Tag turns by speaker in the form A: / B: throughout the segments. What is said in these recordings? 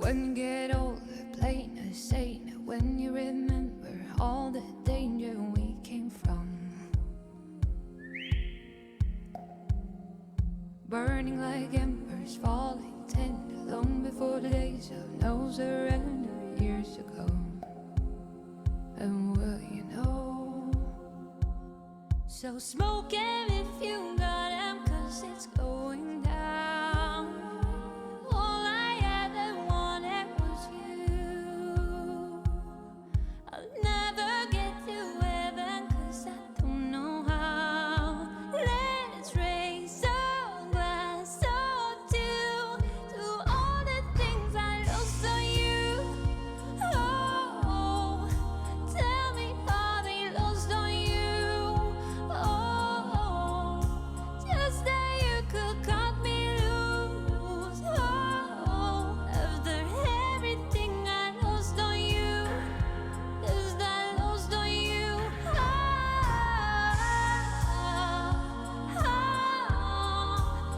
A: When you get older, plainer, saner When you remember all the danger we came from Burning like embers, falling tender Long before the days of no surrender years ago And will you know? So smoke 'em if you got 'em, cause it's going down All I ever wanted was you I'll never get to heaven cause I don't know how Let's raise a glass or two To all the things I lost on you Oh, tell me are they lost on you Oh, just that you could cut me loose Oh, after everything I lost on you Is that lost on you? Oh, oh,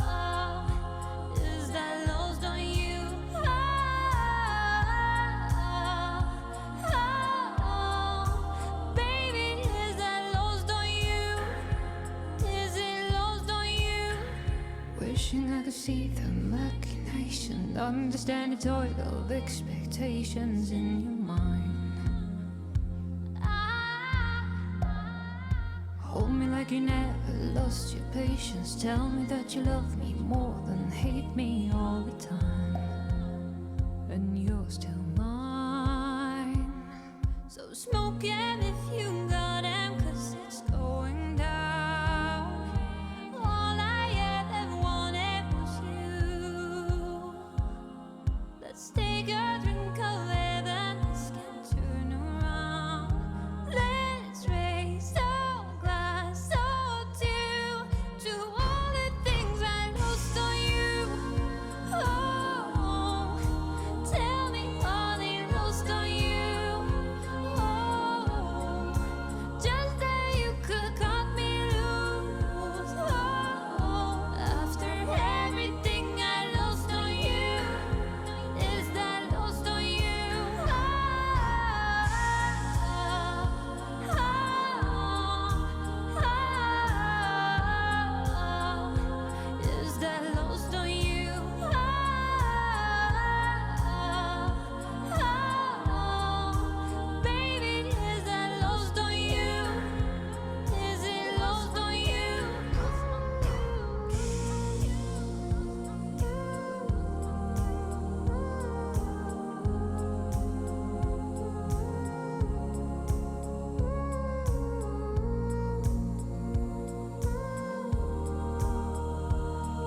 A: oh, Is that lost on you? Oh, oh, baby, is that lost on you? Is it lost on you? Wishing I could see the machination Understand the toil of expectations in your mind Hold me like you never lost your patience Tell me that you love me more than hate me all the time And you're still mine So smoke 'em if you got 'em cause it's going down All I ever wanted was you Let's take a drink of heaven, let's get turn around Let's raise a glass or two To all the things I lost on you Oh, tell me are they lost on you Oh, just that you could cut me loose Oh, after everything I lost on you Is that lost on you? Oh, oh, oh, Is that lost on you? Oh, oh, baby, is that lost on you? Is it lost on you?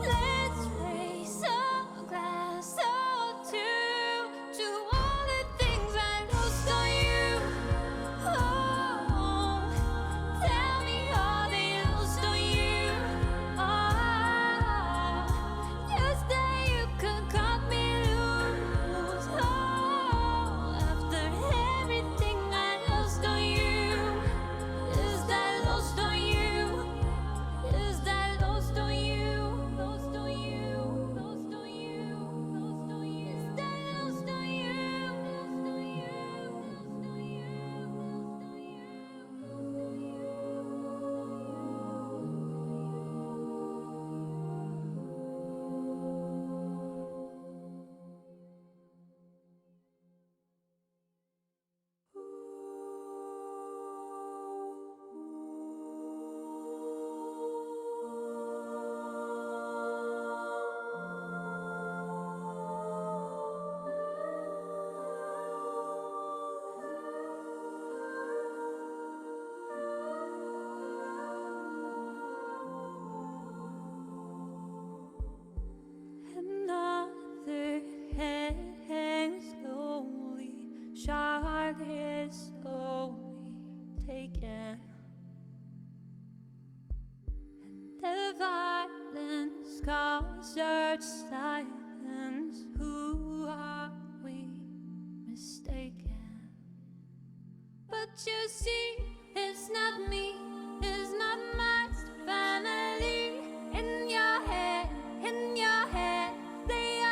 A: Let's raise a glass or two To all the things I lost on you Oh, tell me are they lost on you? Oh, just that you could cut me loose Oh, after everything I lost on you Is that lost on you? Is that lost on you? Lost on you? Lost on you? Lost on you? Is that lost on you? Lost on you? Lost on you? Lost on you? Lost on you? Another head hangs slowly, shot is slowly taken. And the violence causes silence. Who are we mistaken? But you see, it's not me, it's not my family. In your head, in your head, they.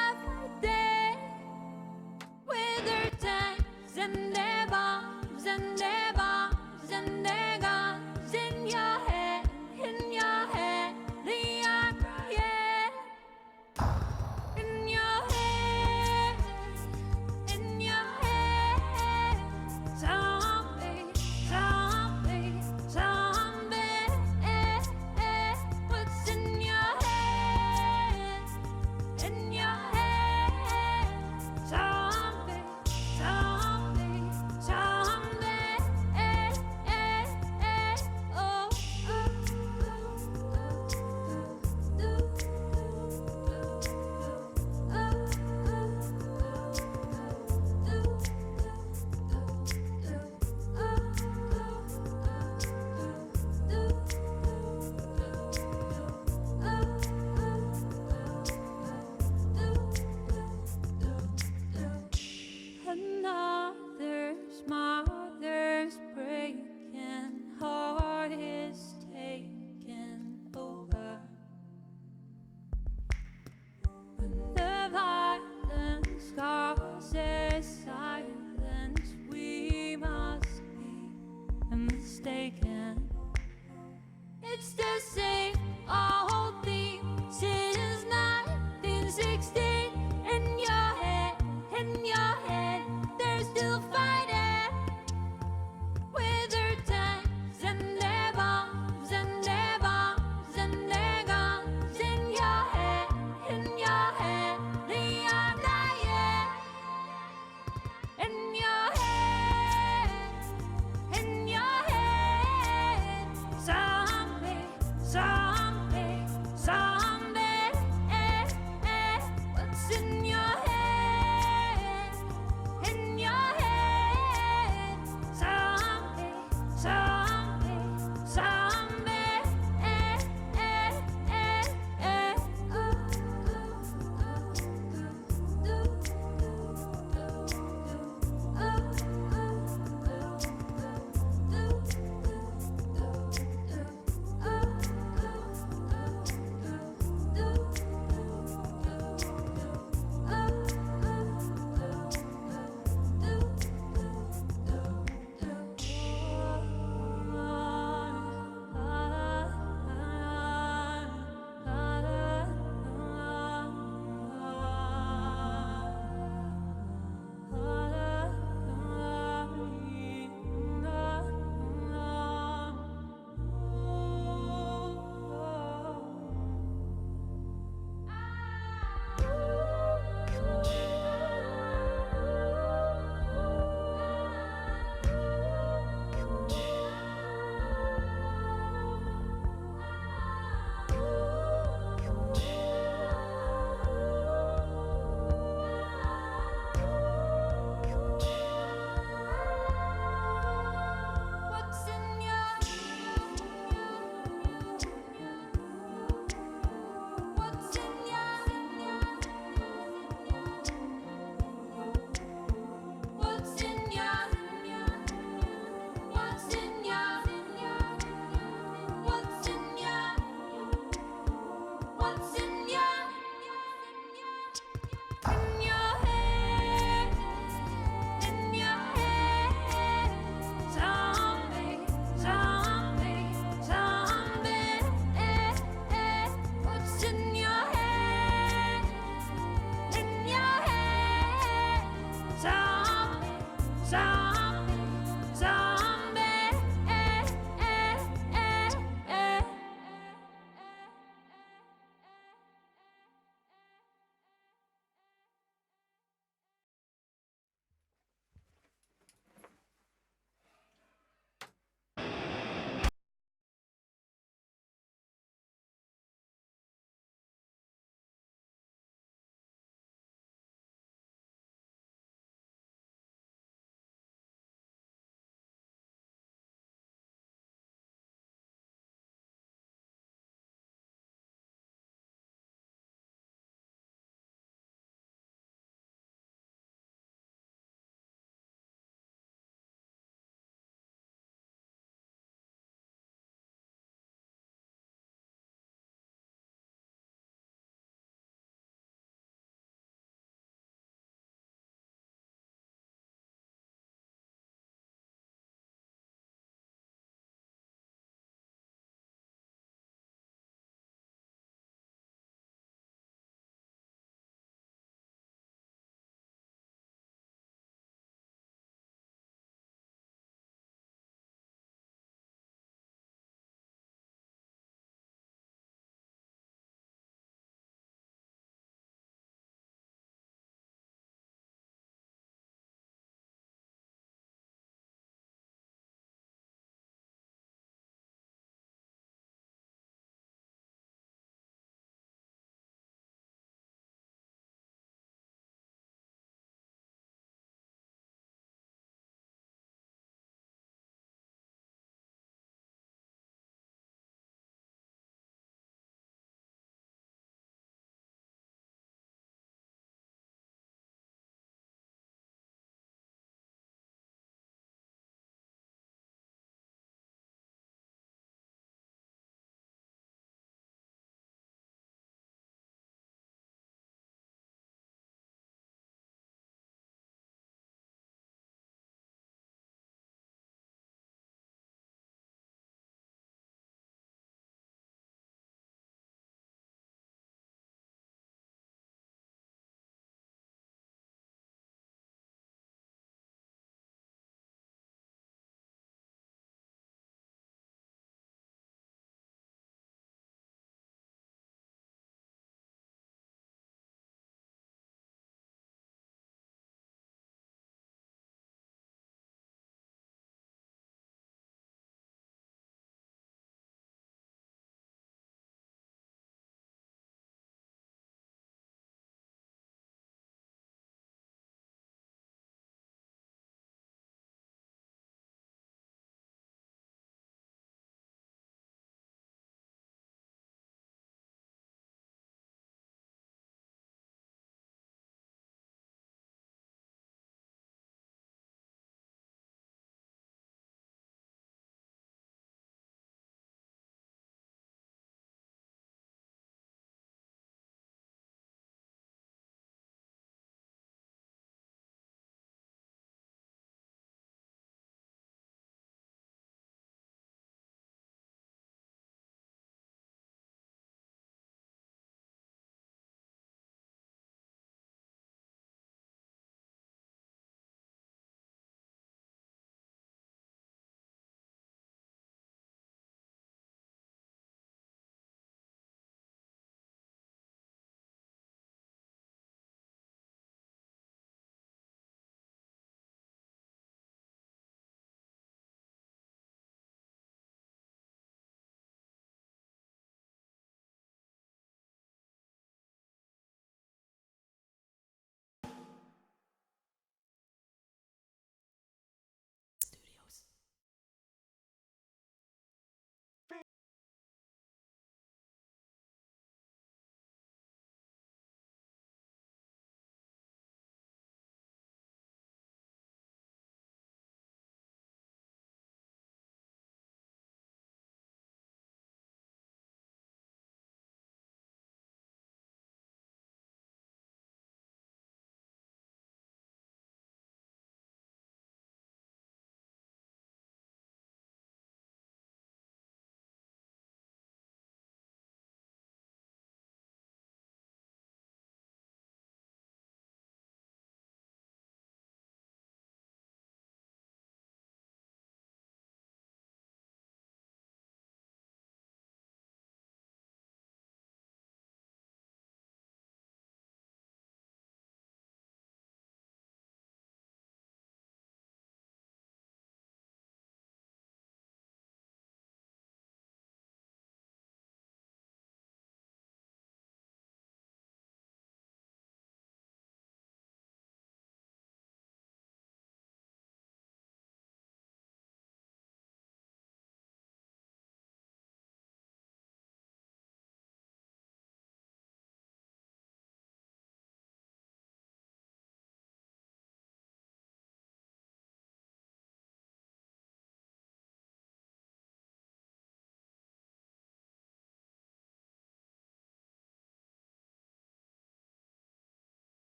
A: mistaken. It's the same old theme since 1916. In your head, in your head, they're still fighting with their tanks and their bombs and their bombs and their guns. In your head, in your head, they are dying. In your head, in your head, zombie, zombie, zombie. Eh, eh, what's in your head? In your head, zombie, zombie, zombie. Eh, eh, eh, eh. Ooh, ooh, ooh, do, do, do, do, do. Ooh, ooh, ooh, do, do, do, do. Ooh, ooh, ooh, do, do, do, do. Ooh, ooh, ooh, do, do, do, do.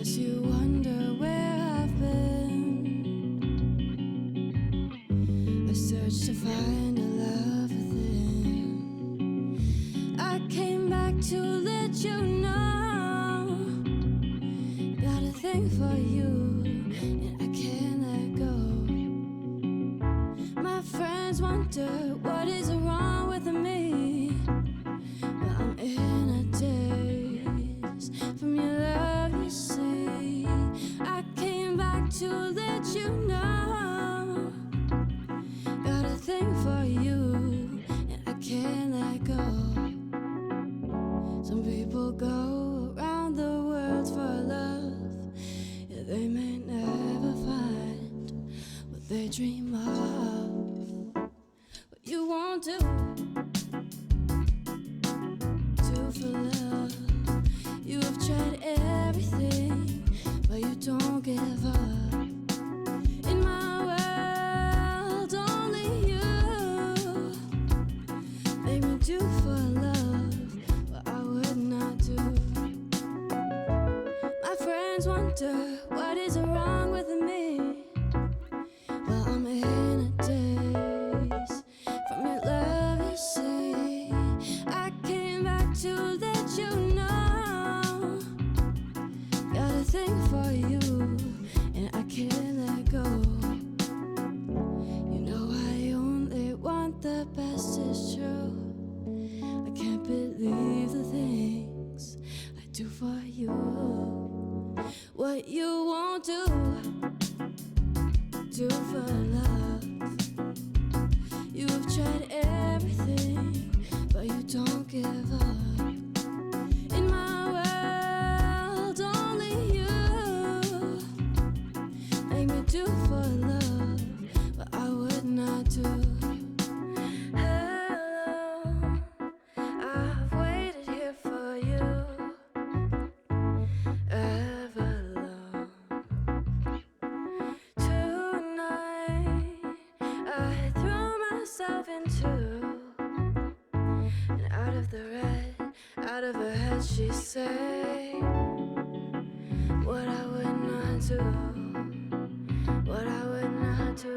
A: Guess you wonder where I've been. I searched to find a love within. I came back to let you know. Got a thing for you, and I can't let go. My friends wonder what is wrong with me. Well, I'm in a daze from your love, you see. I came back to let you know. Got a thing for you, and I can't let go. Some people go around the world for love. Yeah, they may never find what they dream of. What you won't do, do for love. You have tried everything, but you don't give up. In my world, only you make me do for love what I would not do. My friends wonder what is wrong with me. Well, I'm in a daze from your love, you see. I came back to let you know. Got a thing for you, and I can't let go. You know I only want the best, it's true. I can't believe the things I do for you. What you won't do, do for love. You have tried everything, but you don't give up. In my world, only you make me do for love what I would not do. Hello, I've waited here for you ever long. Tonight, I threw myself into and out of the red, out of her head, she said, What I would not do, what I would not do.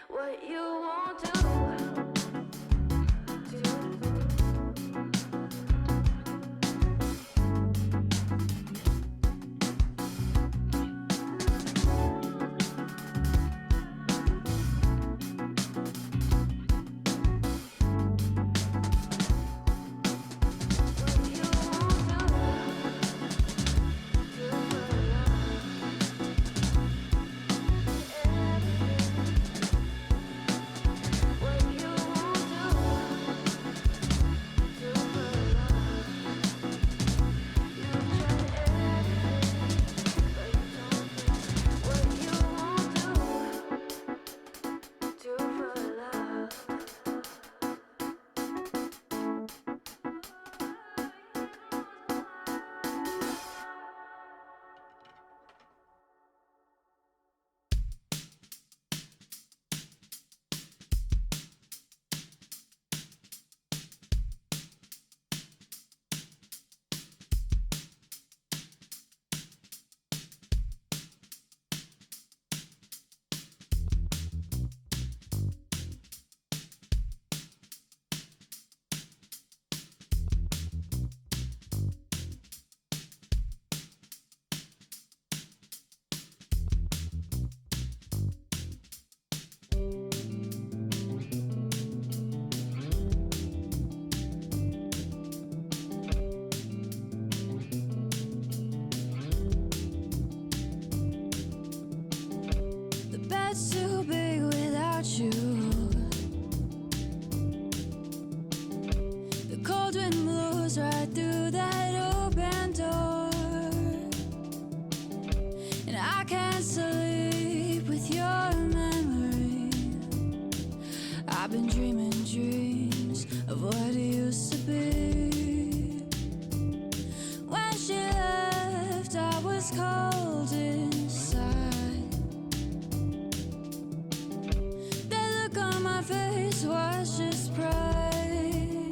A: What you won't do, do. What you won't do, do for love. What you won't do, do for love. You've tried everything, but you don't give. What you won't do, do for love. The bed's too big without you. The cold wind blows right through that open door. And I can't sleep with your memory. I've been dreaming dreams of what it used to be. When she left, I was cold inside. The look on my face was just pride.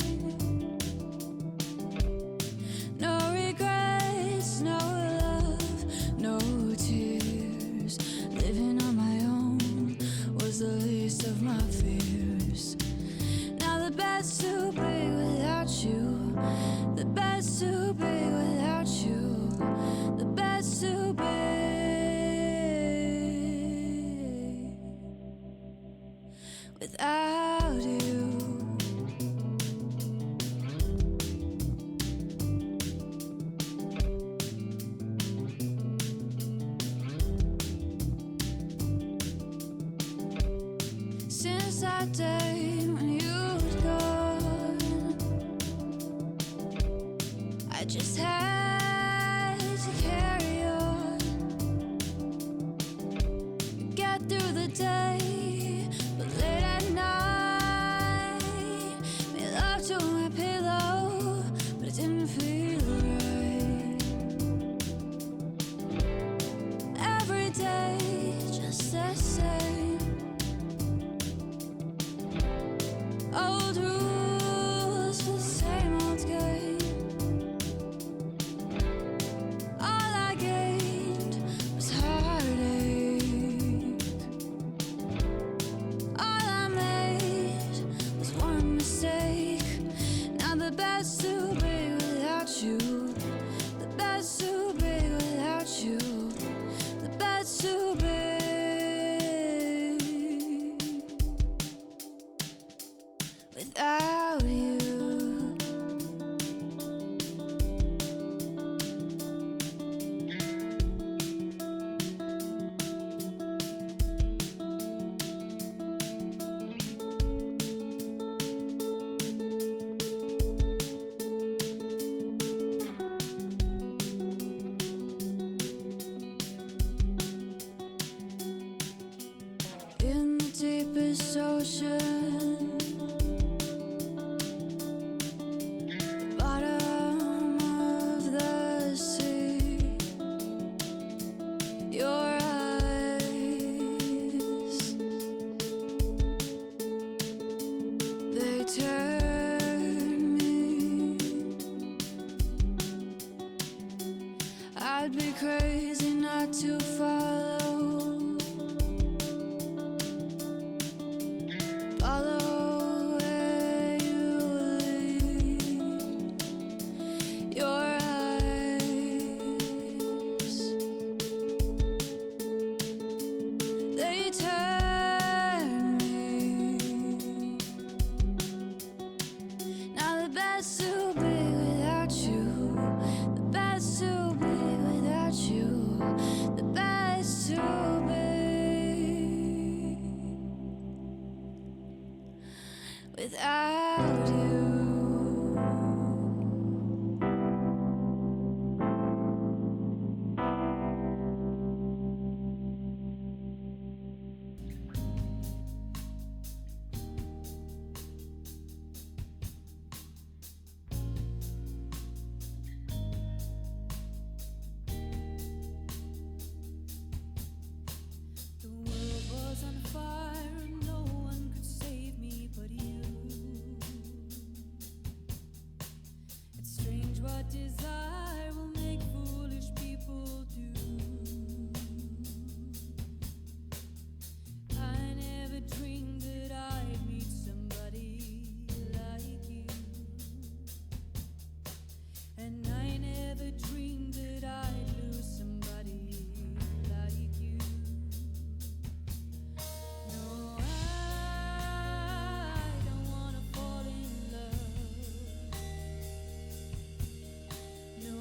A: too big without you. The bed's too big without you. Since that day when you'd gone, I just had to carry on, get through the day, but late at night, made love to my pillow, but it didn't feel right. Every day, just the same. Old rules for the same old game. All I gained was heartache. All I made was one mistake. Now the bed's too big without you. The bed's too big without you. The bed's too big without you. In the deepest ocean, the bottom of the sea, your eyes, they turn me. I'd be crazy not to follow. Follow where you lead. Your eyes, they turn me. Now the bed's too big without you. The bed's too big without you. The bed's too big without you.
B: The world was on fire and no one could save me but you. It's strange what desire will make foolish people do. I never dreamed that I'd meet somebody like you. And I never dreamed that I'd lose somebody like you. No, I don't wanna fall in love. No,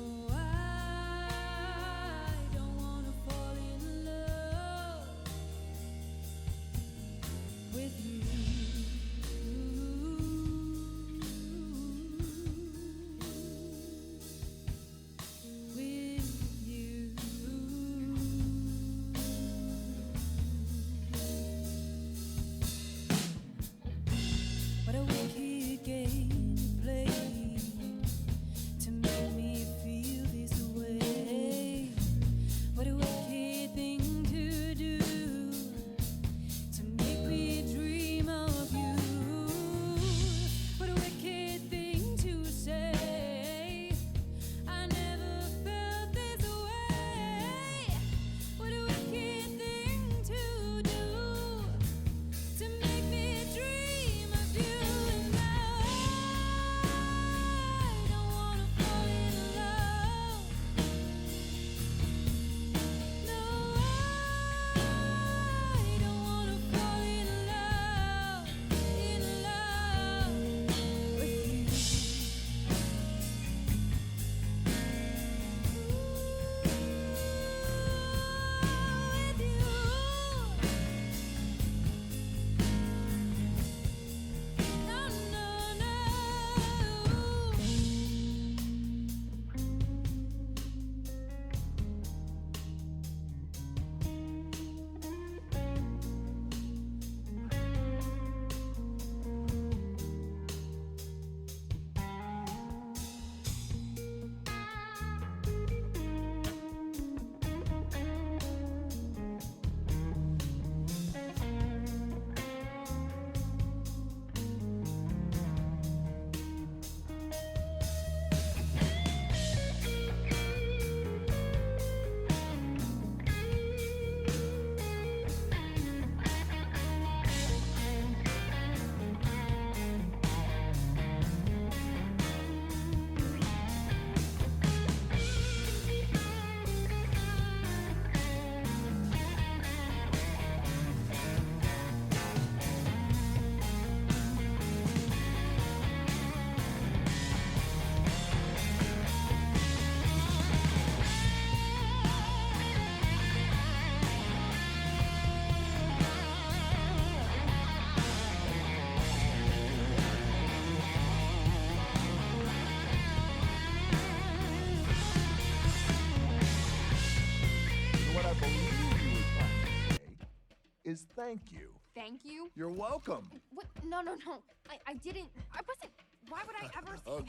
C: is thank you.
A: Thank you?
C: You're welcome.
A: What? No, no, no. I, I didn't. I wasn't. Why would I ever say
C: Okay.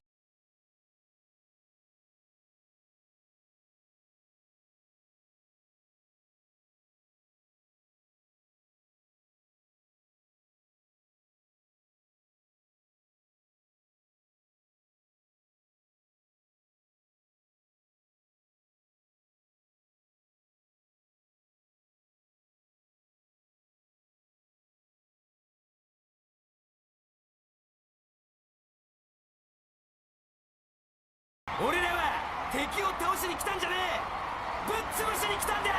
D: 俺らは敵を倒しに来たんじゃねえぶっ潰しに来たんだ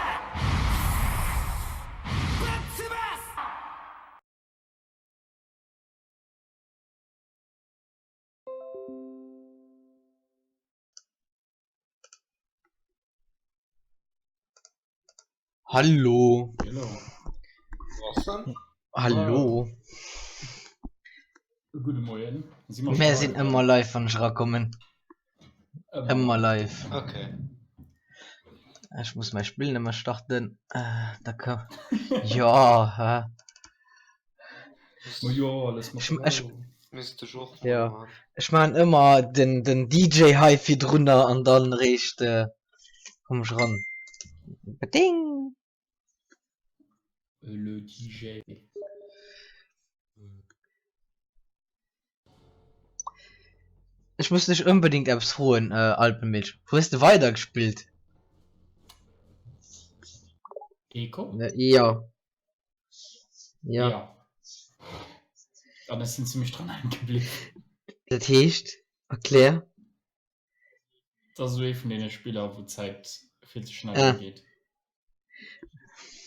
D: ぶっ潰す
E: Hallo.
F: Genau. Was denn?
E: Hallo.
F: Gudde Moien. Si mer
E: Mär
F: scho
E: sinn
F: live?
E: ëmmer live, wann ech erakommen.
F: Ëmmer.
E: Ëmmer live.
G: Okay.
E: Ech muss mäi Spill nëmme starten. Äh, da ka. Jo, hä?
F: Ma jo, alles mat
E: Ech, ech,
G: Misst ech och mol
E: ja.
G: man.
E: Ech maan ëmmer den, den DJ hei virdrunner an dann réischt äh, komm ech ran. Ding!
F: Le DJ.
E: Ech muss dech unbedingt eppes froen, äh, Alpenmilch. Hues de weidergespillt?
F: Eco?
E: Ne, ja. Ja.
F: Ja. An ech sinn zimmlech dran hänke bliwwen.
E: Dat heescht, erklär.
F: Dat ass esou ee vun deene Spiller, wou d'Zäit vill ze schnell
E: Ah.
F: vergeet.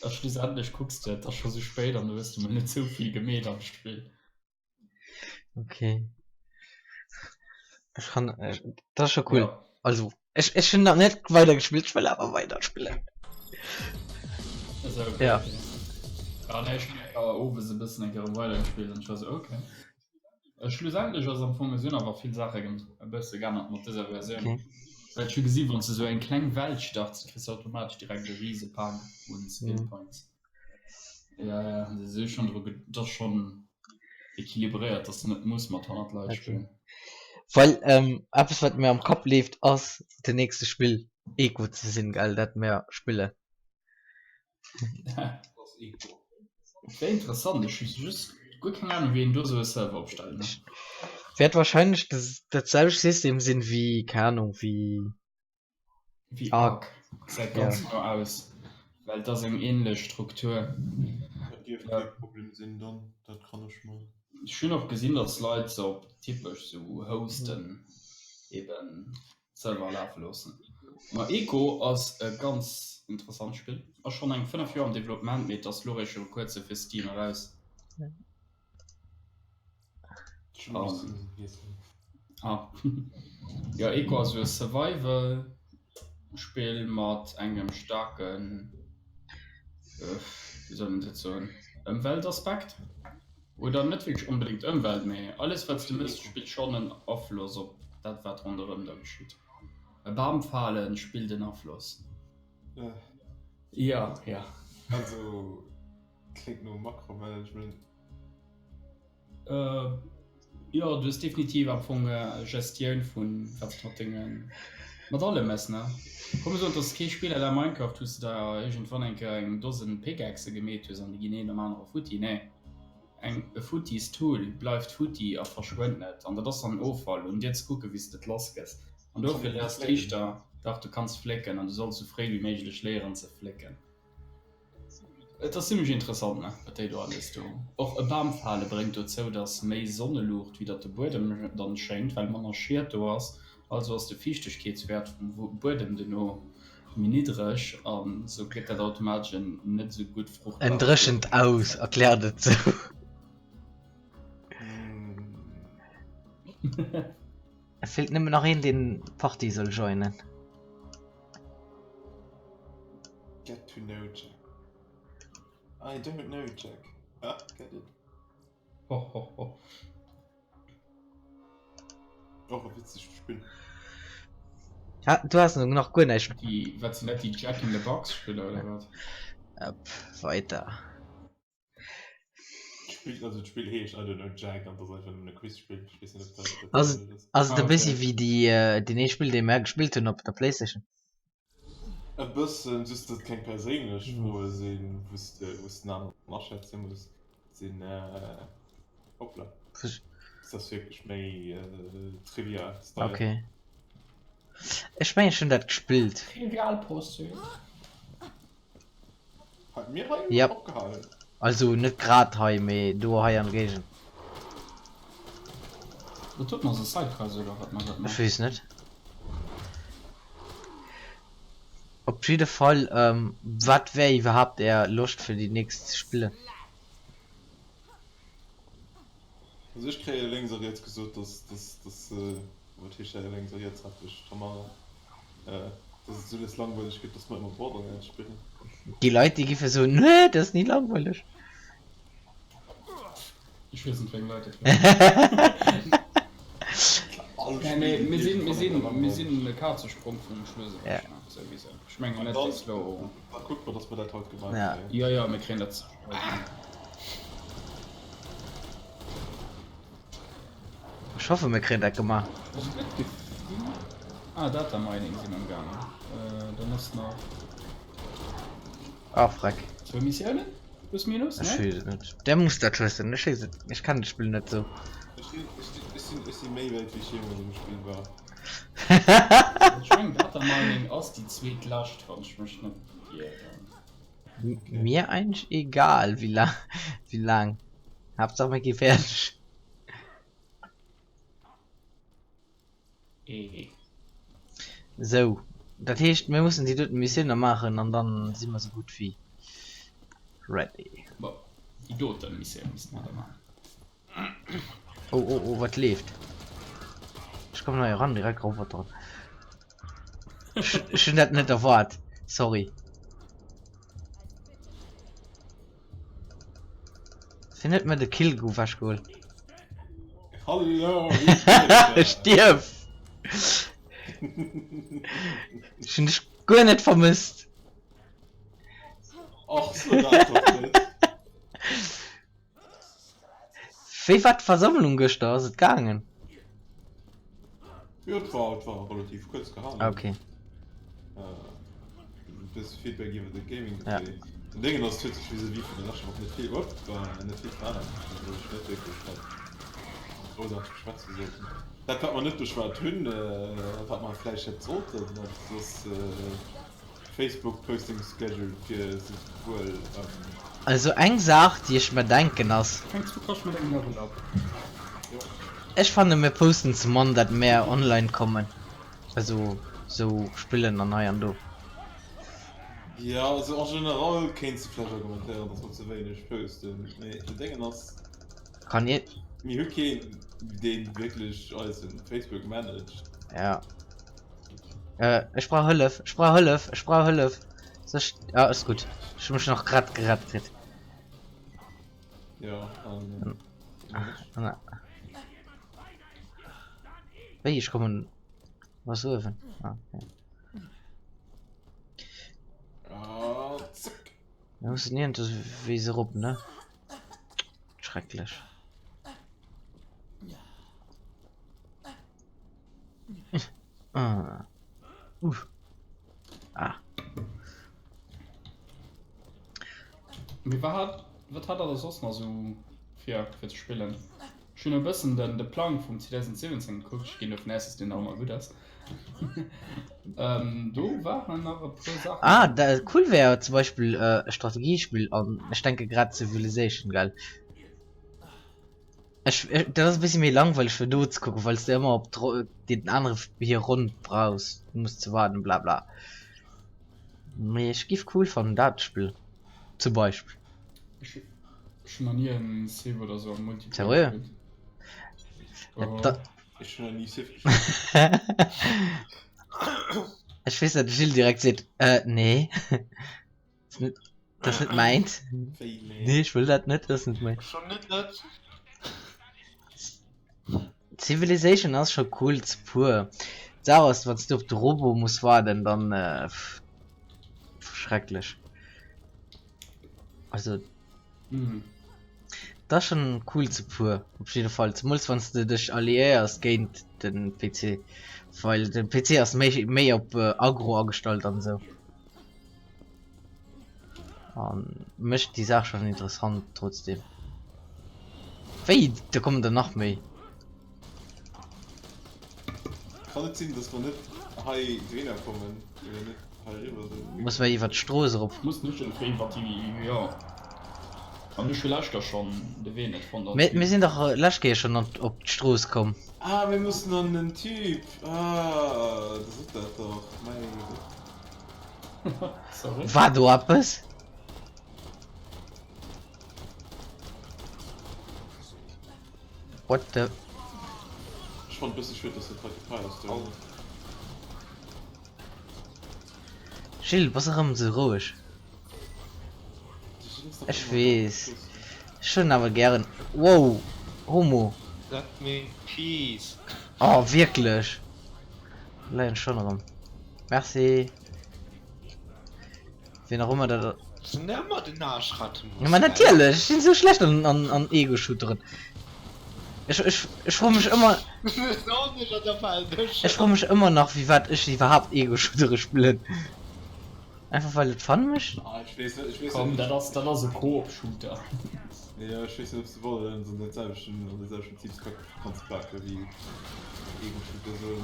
F: A schlussendlech kucks de, et ass scho sou spéit an du hues du mol net sou vill gemeet am Spill.
E: Okay. Ech kann, ech, dat ass scho cool.
F: Ja.
E: Also, ech, ech hunn nach net weidergespillt, ech wëll awer weiderspillen.
F: Also, okay,
E: Ja.
F: okay. Ja, nee, ech hunn awer owes e bëssen eng Kéier erëm weidergespillt an ech war sou, okay. Schlussendlech ass am Fong, et sinn awer vill Saache e bësse geännert mat dëser Versioun.
E: Okay.
F: Well ech hu gesi wann s de sou eng kleng Welt starts, kriss de automatesch direkt e rise Pak un Skill
E: Mhm.
F: Points. Ja, ja, se si schonn dru, et ass schonn equilibréiert, dass de net muss mat 100 Leit
E: Okay.
F: spillen.
E: Well ähm, eppes wat mir am Kapp leeft ass den nächste Spill Eco ze sinn, gell, dat mir spillen.
F: Wär interessant, ech hu just guer keng Ahnung wéi een do sou e Server opstellt ne.
E: Wäert wahrscheinlech dat selwecht System sinn wéi, keng Ahnung, wéi
F: Wéi
E: Ark.
F: Ark. Gesäit
E: Ja.
F: ganz no aus, well et ass eng ähnlech Struktur.
H: Dat dierft kee Problem sinn dann, dat kann ech mer.
F: Ech hunn och gesinn, datt Leit se op typesch sou hosten eben. Server lafe loossen. Ma Eco ass e ganz interessant Spill. Ass schonn eng 5 Joer am Developpement, mee et ass lo réischt viru kuerzem fir Steam eraus. Ah jo, Eco ass esou e Survival Spill mat engem staarken, wéi soll een dat soen, Ëmweltaspekt. Oder net wierklech onbedéngt Ëmwelt, mee alles wat s de mëss spillt schonn en Afloss op dat wat ronderëm der geschitt. E Bam falen spillt en Afloss. Jo, jo.
H: Also kléngt no Makromanagement.
F: Jo, du hues definitiv am Fong Gestioun vun wat s de mat dengen, mat allem mëss, ne? Komm mir soen, et ass kee Spill à la Minecraft, wou s de der iergendwann eng Kéier eng Dosen Pickaxë gemeet hues an déi ginn een nom anere futti. Nee, eng e futtis Tool bleift futti a verschwënnt net an dat ass dann Offall un dir ze kucken, wéi s de et lass gëss. An dofir léiers de éischter, dach du kanns flécken an du solls sou fréi wéi méiglech léieren ze flécken. Et ass zimlech interessant ne, wat déi do alles do. Och e Bam fale bréngt dozou, dass méi Sonneluucht widder de Buedem dann schéngt, well manner Schied do ass. Also ass de Fiichtegkeetswäert vum Buedem dono méi niddreg an sou gëtt dat automatesch en net sou gutt
E: En
F: fruchtbare
E: dréchent
F: Buedem.
E: aus, erkläert et sou. Et feelt nëmmen nach een, deen d'Party soll joinen.
H: Get to know Jack. I don't know Jack. Ah, get it.
F: Ho ho ho.
H: Och e witzegt Spill.
E: Ah, du has nach guer näischt.
F: Déi, wat sinn dat, déi Jack in the Box Spiller oder wat?
E: Up, weiter.
H: D'Spill, also d'Spill heescht I don't know Jack an et ass einfach nëmmen e Quizspill. Ech weess net, ob dat dat
E: Ass
H: selwecht ass.
E: ass et
F: Ah,
E: e bëssi
F: okay.
E: wéi déi deen ee Spill dee mär gespillt hunn op der Playstation?
H: E bëssen, just datt et keng perséinlech Froe sinn, wou s de wou s den aneren aschätze muss. Et sinn, hoppla, et ass wierklech méi Trivia-Style.
E: Okay. Ech mengen ech hunn dat gespillt.
F: Trivial Pursuit.
H: Hat mir hei
E: Yep.
H: opgehalen?
E: Also net grad hei, mee do hei an der Géigend.
F: Dat doten ass e Sidequest oder wat mer grad
E: Ech
F: maachen?
E: weess net. Op jidde Fall, wat wär iwwerhaapt är Loscht fir déi nächst ze spillen?
H: Also ech kréie lénks a riets gesot, dass, dass, dass, wat heescht dat lénks a riets, hat ech d'Tamara, dass et esou lues langweileg gëtt, dass mer ëmmer Borderlands spillen.
E: Déi Leit déi giffe soen, nee dat ass ni langweileg.
F: Ech weess net wéi eng Leit dat wieren.
H: All
F: Nee, mee
H: Spill
F: mir
H: gëtt
F: sinn, mir
H: iergendwann
F: sinn,
H: eng
F: mir
H: langweileg.
F: sinn e Kazesprong vum Schluss
E: Ja.
F: ewech, ne, souwisou. Ech mengen
H: An
F: net,
H: dann,
F: dass lo.
H: da kucke mer, dass mer dat haut gemaach
E: Ja.
H: kréien.
F: Jo, jo, mir kréien dat sécher haut hin.
E: Ech hoffe mir kréien dat gemaach.
F: Ech hunn net d'Gefill. Ah, Data Mining si mer am gaangen. Dann ass nach.
E: Ah, freck.
F: Zwou Missiounen? Plus minus,
E: Ech
F: ne?
E: weess et net. Der muss dat wëssen. Ech weess et, ech kennen d'Spill net sou.
H: Ech sinn, ech sinn, ech sinn, ech si méi wäit wéi ech jeemools am Spill war.
F: Ech mengen Data Mining ass déi zweet lescht, wann ech mech net ieren.
H: Okay.
E: Mir eigentlech egal wéi laang, wéi laang. Haaptsaach mir gi fäerdeg.
F: Ee.
E: Sou, dat heescht mir mussen déi doten Missioun nach maachen an dann si mer sou gutt wéi ready.
F: Bon, déi doten Missioun misste mer da maachen.
E: Oh oh oh, wat leeft? Ech kommen hei eran, direkt Roboteren. Ech hunn dat net erwaart, sorry. Wien huet mir de Kill ewech geholl?
H: Hallo, wie steet
E: Stierf! Ech hunn dech guer net vermësst.
H: Och so dat doch net.
E: Wéi war d'Versammlung gëschter? Ass et gaangen?
H: Jo, et war, et war relativ kuerz gehalen.
E: Ah, okay.
H: Äh, e bësse Feedback iwwer de Gaming
E: Ja.
H: Café. Den Déngen ass, et huet sech vis-à-vis vun der leschter Woch net vill, op, net vill verännert, also ech net wierklech wat groussaarteg beschwätze sollten. Dat wat mer net beschwat hunn, wat mer vläicht hätt sollten, dat ass Facebook Posting Schedule fir souwuel.
E: Also eng Saach déi ech mer denken ass.
F: Fänks du kascht mat engem Level up.
H: Jo.
E: Ech fannen mir posten ze mann dat mär online kommen, also sou spillen an hei an do.
H: Jo, also en general kéints de vläicht argumentéieren dass mer ze wéineg posten, mee de Déngen ass,
E: Kann ir.
H: mir hu keen deen wierklech eisen Facebook managed.
E: Ja. Äh, ech brauch Hëllef, ech brauch Hëllef, ech brauch Hëllef. Soll ech. Ah, ass gutt. Ech hu mech nach grad gerett kritt.
H: Ja, an.
E: An. Wéi, ech kommen. Was uewen? Ah, okay.
H: Ah, zack.
E: Mir mussen iergendwéi erop, ne? Schrecklech. Ah. Uff. Ah.
F: Mee wat hat, wat hat der da soss nach sou fir, fir ze spillen? Ech hunn e bëssen den, de Plang vum 2017 gekuckt, ech ginn dovun aus, dass deen nach ëmmer gutt ass. Ähm, do waren nach e puer Saachen
E: Ah,
F: dran.
E: da, cool wär zum Beispill äh, e Strategiespill an ech denke grad Civilization, gell? Ech, dat ass e bëssi méi langweileg fir do ze kucken, well s de ëmmer op d'Ro deen anere hir Ronn brauchs, du muss ze waarden bla bla. Mee ech giff cool fannen dat Spill zum Beispill.
F: Ech ech hunn nach ni en Civ oder sou am Multiplayer
E: Seriö?
F: gespillt. Oh.
E: Da
H: Ech hunn nach ni Civ gespillt.
E: Ech weess dat de Gilles direkt seet, äh nee. Dat ass net mäint.
H: Wéi nee?
E: Nee, ech wëll dat net, dat ass net mäint.
C: Schon net net.
E: Civilization ass scho cool ze puer. D'Saach ass, wann s du op de Robo muss waarden, dann äh, schrecklech. Also
F: Mhm.
E: Dat ass schonn cool ze puer op jidde Fall, zemools wann s de dech alliéiers géint de PC, well de PC ass méi méi op Aggro agestallt an esou. An mécht déi Saach schonn interessant trotzdem. Wéi, do kommen der nach méi?
H: Kann et sinn dass mer net hei dohinner kommen oder net hei eriwwer sinn?
E: Muss mer iwwert d'Strooss erop?
F: Muss net iergendwéi iwwert déi, jo. An ech hu lescht Kéier schonn de Wee net fonnt an
E: Mir mir sinn dach lescht Kéier schonn an op d'Strooss komm.
H: Ah mir mussen an den Typ, ah da sot dat dach, mäi Gott.
F: Sorry.
E: War do eppes? What the?
H: Ech fannen et bëssi schued dass dat hei de Pile ass do.
E: Gilles, bass erëm sou roueg. Ech weess. Ech hunn awer gären. Wow! Homo!
C: Let me in peace.
E: Oh wierklech? Leien schonn erëm. Merci. Wien och ëmmer dat.
C: Sinn der ëmmer den Arschratte
E: muss. Ma natierlech, ech sinn esou schlecht an, an, an Ego-Shooteren. Ech, ech, ech froe mech ëmmer. Ech froe mech ëmmer nach, firwat ech iwwerhaapt Ego-Shootere spillen. Einfach well et Fun mécht?
H: Ah, ech weess net, ech weess
F: Komm,
H: net.
F: dat ass, dat ass e Koop-Shooter.
H: Jo, ech weess net, ob s de Borderlands an dat selwechten, an de selwechten Teamspeak kanns paken wéi Ego-Shooter soen.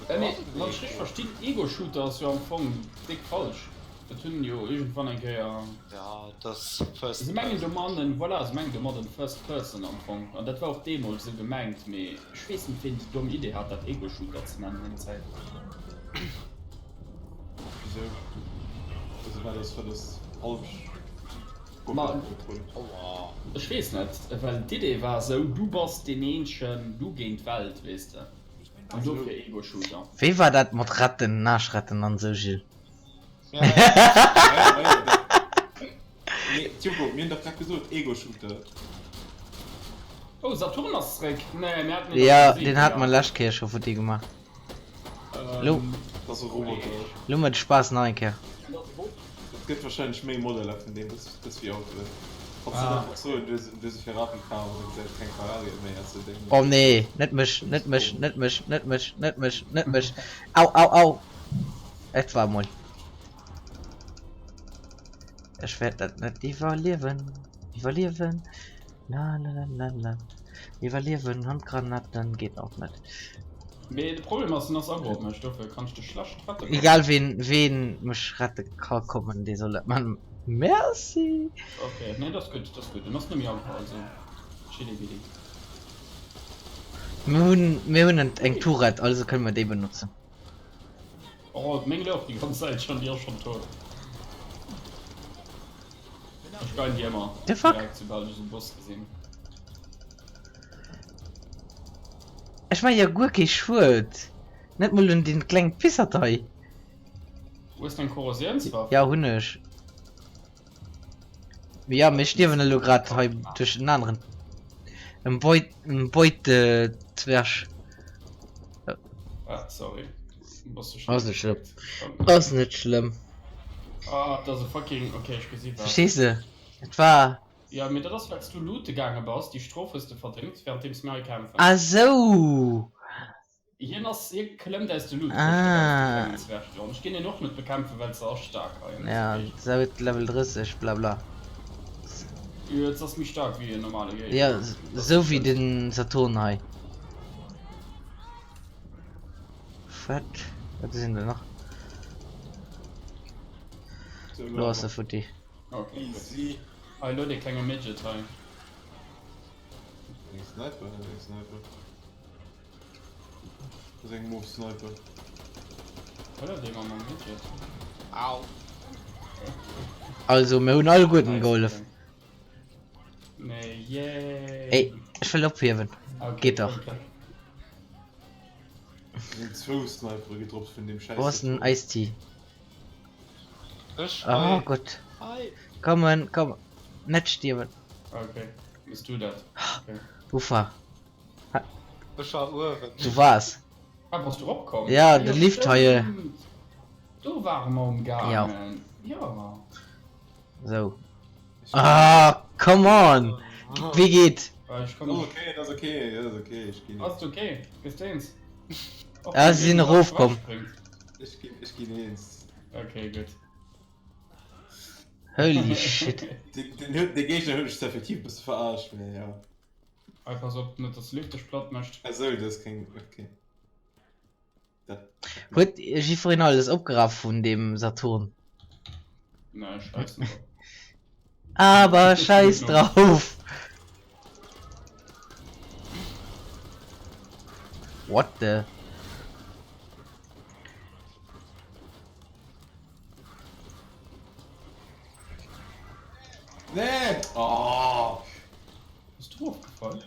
F: Äh nee, wann ech richteg verstinn, Ego-Shooter ass jo am Fong déck falsch. Dat hunn jo iergendwann eng Kéier.
C: Ja, dat ass First
F: Se mengen
C: Person.
F: domannen, voilà, se mengen domadden First Person am Fong. An dat war och deemools esou gemengt, mee ech weess net ween déi domm Idee hat dat Ego-Shooter ze nennen eng Zäit.
H: Wisou? Also wat ass, wat ass falsch?
F: Ma ech weess net, well d'Idee war esou, du bass deen eenzegen, du géint d'Welt, weess de. An dofir Ego-Shooter.
E: Wéi war dat mat retten, Naaschretten an esou Gilles?
H: Nee, Tjoko, mir hunn dach grad gesot Ego-Shooter.
F: Oh, Saturn ass zréck. Nee, mir haten deen
E: Ja,
F: dach
E: deen
F: gesinn,
E: hate mer
F: ja.
E: lescht Kéier scho futti gemaach. Lo.
H: Dat ass e Roboter.
E: Lo mer de Spaass nach eng Kéier.
H: Et gëtt wahrscheinlech méi Modeller vun deem, dës wéi Autoen. Kanns net einfach soen, du hues e Ferrari kaf an da gesäit et keng Ferrarien méi aus, sou deng.
E: Oh nee, net mech, net mech, net mech, net mech, net mech, net mech. Au, au, au. Et war emol. Ech wäert dat net iwwerliewen, iwwerliewen. La la la la la. Iwwerliewen, Handgranaten geet och net.
F: Mee de Problem ass, en ass aggro op mech, dofir kann ech dech schlecht rette kommen.
E: Egal ween ween mech rette ka kommen, dee soll dat man. Merci!
F: Ok, nee dat ass gutt, dat ass gutt. En ass net méi aggro, also chilli willi.
E: Mir hunn mir hunn eng Tourette, also kënne mer déi benotzen.
F: Oh, meng louch déi ganz Zäit schon, déi ass schon tot. Ech geien déi ëmmer
E: The fuck?
F: direkt soubal ech esou Boss gesinn.
E: Ech man jo guer kee Schued, net mol un deen klengen Pissert hei.
F: Hues de eng Korrosiounswaff?
E: Ja hunn ech. Ja mir stierwen elo grad hei duerch en aneren en Beut en Beutezwerg.
F: Ah sorry. Bass du
E: Ass net schlëmm. Ass net schlëmm.
F: Ah dat ass e fucking okay ech gesi wat.
E: Verstees de? Et war.
F: Ja mee dat ass wells du loote gaange bass, déi Strof hues de verdéngt währenddeems mir hei kämpfen.
E: Ah sou!
F: Hien ass, hie klëmmt aus de Loot-Këscht eraus, de klengen Zwerg do. An ech ginn hien och net bekämpfen, well se ass staark hei.
E: Ja, se huet Level 30, bla bla.
F: Jo, se ass méi staark wéi en normale Géigner.
E: Ja, sou wéi de Saturn hei. Fett. Wat sinn der nach? Lo ass e futti.
F: Okay, gutt. Hei, elo dee klenge Midget hei.
H: Eng Sniper, eng Sniper. Das ist eng Move Sniper.
F: Oder dee mam Midget.
C: Au.
E: Also mir hunn alleguerten gehollef.
F: Nee, yay.
E: Ey, ech wëll ophiewen.
F: Okay,
E: Geet dach.
F: okay.
H: Sinn zwou Snipere gedroppt vun deem Schäiss.
E: Wo ass den Ice-Tea?
C: Ech
E: Oh
C: hei.
E: Gott.
C: Hei.
E: Kommen, komm. Net stierwen.
F: Okay, bist du dat? Okay.
E: Uffa.
C: Ech war uewen.
E: Du wars.
F: Ah, bass du eropkomm?
E: Ja, de Lift hei.
F: Stimmt. Do ware mer umgaangen. Ja.
E: Sou. Ah, come on! Wee geet?
F: Ech kann
H: Ass okay, ass okay, ass okay, ech ginn.
F: Ass okay, gëss de eens?
E: Ah, si sinn erofkomm.
H: Ech ginn, ech ginn eens.
F: Okay, gutt.
E: Holy shit.
H: Den, den huet, de Géigner huet mech zwar effektiv e bësse verarscht, mee jo.
F: Hei, pass op, net dass de Lift dech platt mécht.
H: Esou, dat ass keng, okay. Dat.
E: Huet jiffwereen alles opgeraf vun deem Saturn?
F: Nee, scheiß drauf.
E: Aber scheiß drauf! What the?
H: Nee! Oh!
F: Bist du ofgefall?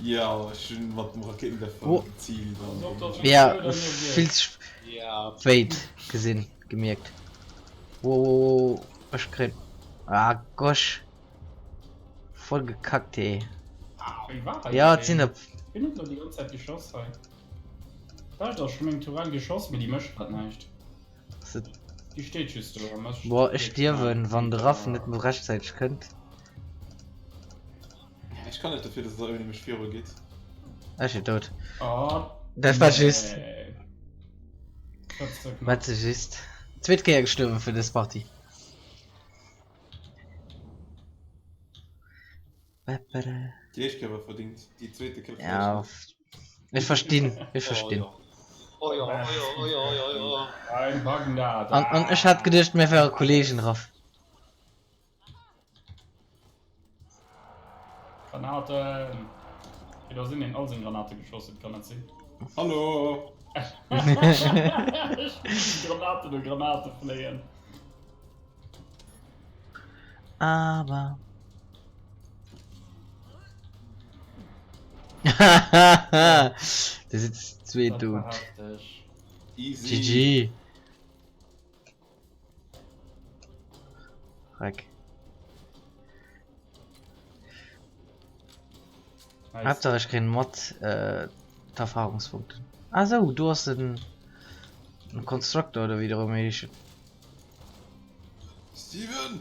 H: Ja, ech hunn mat dem Rakéitenwerfer
E: Oh.
H: geziilt an.
E: Ja, vill ze spéit gesinn, gemierkt. Wow, ech kréien. Ah gosh. Voll gekackt, hee. Ja, et sinn der.
F: Wien huet lo déi ganz Zäit geschoss hei? Ech hu meng Tourelle geschoss, mee déi mécht grad näischt. Déi steet just do a mécht.
E: Boah, ech stierwen, wann de Raff net méi rechtzäiteg kënnt.
H: Ech kann net dofir, dass der ouni mech viru gitt.
E: Ech sinn dout.
F: Oh,
E: Dat war just.
F: nee. Dat ass ze
E: War
F: knapp.
E: ze just. Zweet Kéier gestuerwen fir dës Partie.
H: Déi éischt Kéier war verdingt, déi zweete Kéier vläicht
E: Ja,
H: net.
E: ech verstinn, ech verstinn.
C: Oh jo, oh jo, oh jo, oh jo, oh jo.
F: Ein Bagdad.
E: An, an ech hat geduecht, mir wäre Kollegen, Raff.
F: Granaten! Okay, da sinn een all seng Granate geschoss huet, kann dat sinn?
H: Hallo!
F: Granaten no Granate fléien.
E: Aber. Der sitzt zwee
F: Dat
E: dout.
F: war hefteg.
H: Easy.
E: GG. Dreck.
F: Nice.
E: Haaptsaach ech kréien mat äh, d'Erfahrungspunkten. Ah sou, do ass en en Constructor oder wéi der ëmmer heeschen.
H: Steven!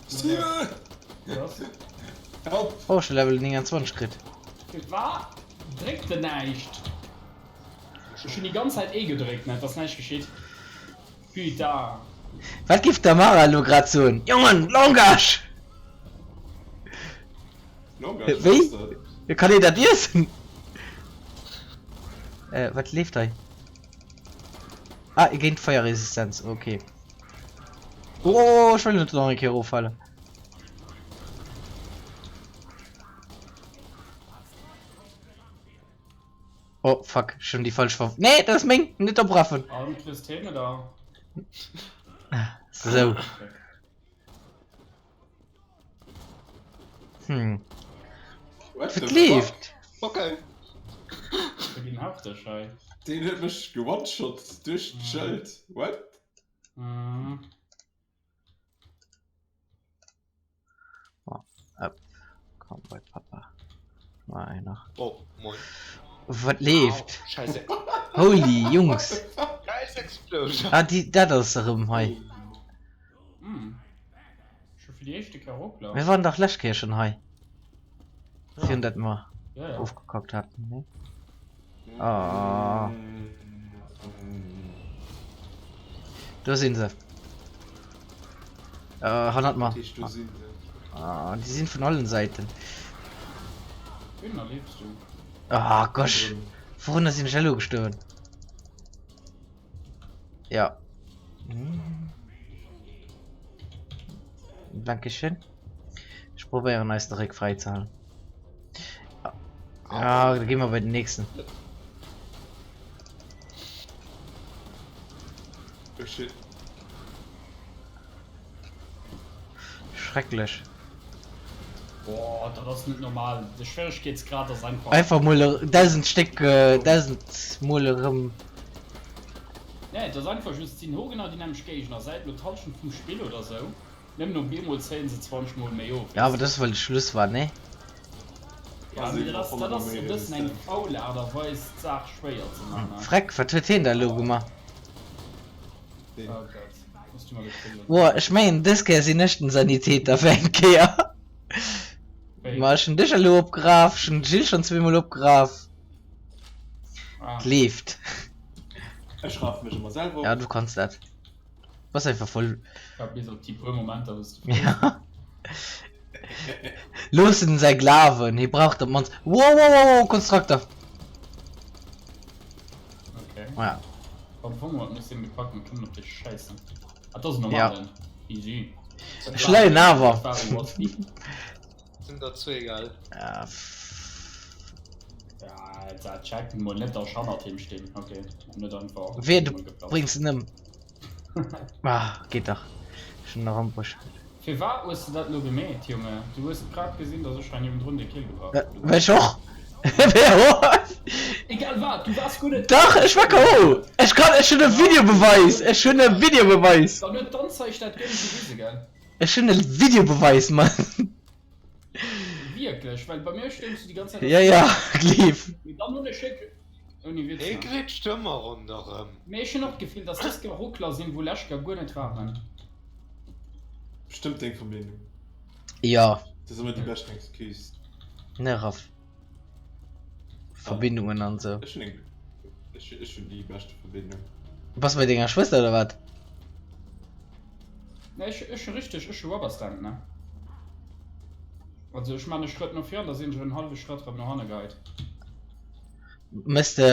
H: Steven!
F: Was?
H: Help!
E: Oh, ech hu Level 29 kritt.
F: Wat? Dréckt en näischt? Ech hunn déi ganz Zäit E gedréckt, mä et ass näischt geschitt. Putain.
E: Wat giff d'Amara elo grad soen? Jongen, Langage!
H: Langage,
E: Wéi?
H: was ass dat?
E: Wéi kann een dat iessen? Äh, wat leeft hei? Ah, géint Feierresistenz, okay. Oh, ech wëll net nach eng Kéier eroffalen. Oh, fuck, ech hunn déi falsch Waff. Nee, dat ass meng! Net opraffen!
F: An Christine da.
E: Sou. Hm.
H: What the
E: Wat
H: fuck?
E: leeft?
C: Okay.
F: Wir ginn hefteg hei.
H: Deen huet mech gewonshot duerch d'Schëld. What?
F: Mhm.
E: Oh, up. Komm bei Papa. Mal einer.
C: Oh, moin.
E: Wat leeft?
C: Au, Scheiße.
E: Holy Jungs.
C: Nice Explosion.
E: Ah, die, dat ass erëm hei.
F: Hm. Scho fir déi éischte Kéier Rockler.
E: Mir waren dach lescht Kéier schon hei.
C: Ja.
E: Virun dat mer
F: Ja, ja.
E: ofgekackt haten, ne? Ah. Do sinn se. Äh, hannert mer.
H: Tisch, do sinn se.
E: Ah, die sinn vun allen Säiten.
F: Wien erliefst du?
E: Ah, gosh. Worunner sinn ech elo gestuerwen? Ja. Hm. Dankeschön. Ech probéieren eis de Réck fräi ze halen. Ah, da gi mer bei den nächsten.
H: Oh shit.
E: Schrecklech.
F: Boah, dat ass net normal. De Schwieregkeetsgrad ass einfach.
E: Einfach mol 1000 Stéck, 1000 mol erëm.
F: Nee, et ass einfach just, et sinn hogenau déi nämlech Géigner säit elo d'Hallschent vum Spill oder sou. Nëmmen op eemol zéien se 20 mol méi of,
E: Ja,
F: weess
E: awer
F: de.
E: dat ass well Schluss war, nee?
F: Ja, mee dat ass, dat ass e bëssen eng faul Aart a Weis d'Saach schwéier ze man, ne?
E: Freck, wat huet hien da elo gemaach?
F: Oh Gott, muss du mer de Kribbelen.
E: Boah, ech mengen dës Kéier sinn ech den Sanitäter fir eng Kéier. Ma ech hunn dech elo opgeraf, ech hunn d'Jill schonn zweemol opgeraf.
F: Ah.
E: Et leeft.
H: Ech rafe mech ëmmer selwer
E: Ja,
H: op.
E: du kanns dat. Du bass einfach voll.
F: Ja, bis op déi puer Momenter, wou s de
E: Ja. Looss en säi Glawen, hie brauch dat mannst. Wow, wow, wow, wow, Konstrukter!
F: Okay.
E: Ja.
F: Am Fong huet muss hien gepackt an kënnen op dech scheissen. Ah, dat ass en normalen.
E: Ja.
F: Easy.
E: Ech leien awer.
C: Sinn der zwee, gell?
E: Ja.
F: Ja, dat checkt mol net, dass ech hannert him stinn. Okay, net einfach.
E: Wee, du bréngs en ëm. Ah, geet dach. Ech hunn nach ëmbruecht.
F: Firwat hues de dat elo gemeet, Junge? Du hues grad gesinn, dass ech hei niewendrun dee Kill gebraucht hunn.
E: Well ech och.
F: Egal wat, du waars guer net.
E: Dach, ech war KO! Ech kann, ech hunn e Videobeweis! Ech hunn e Videobeweis!
F: Dann huet d'Anzeig dat guer net gewisen, gell?
E: Ech hunn e Videobeweis, Mann!
F: Wierklech? Well bei mir stoungs du déi ganz Zäit.
E: Ja, ja, gleef.
F: Mee dann hunn ech wierklech. Ouni Witz,
C: Hee
F: ne?
C: glitscht ëmmer ronderëm.
F: Mee ech hunn och d'Gefill, dass dës Geruckler sinn, wou lescht Joer guer net waren.
H: Bestëmmt deng Verbindung.
E: Jo.
H: Dat ass ëmmer déi beschten Excuse.
E: Ne Raff. Verbindungen an sou.
H: Ech hunn eng, ech, ech hunn déi beschte Verbindung.
E: Bass bei denger Schwëster oder wat?
F: Nee, ech, ech hu richteg, ech hu Rubberstamp, ne? Also ech man e Schrëtt no vir an da sinn ech en hallwe Schrëtt rëm no hanne geheit.
E: Mëss de,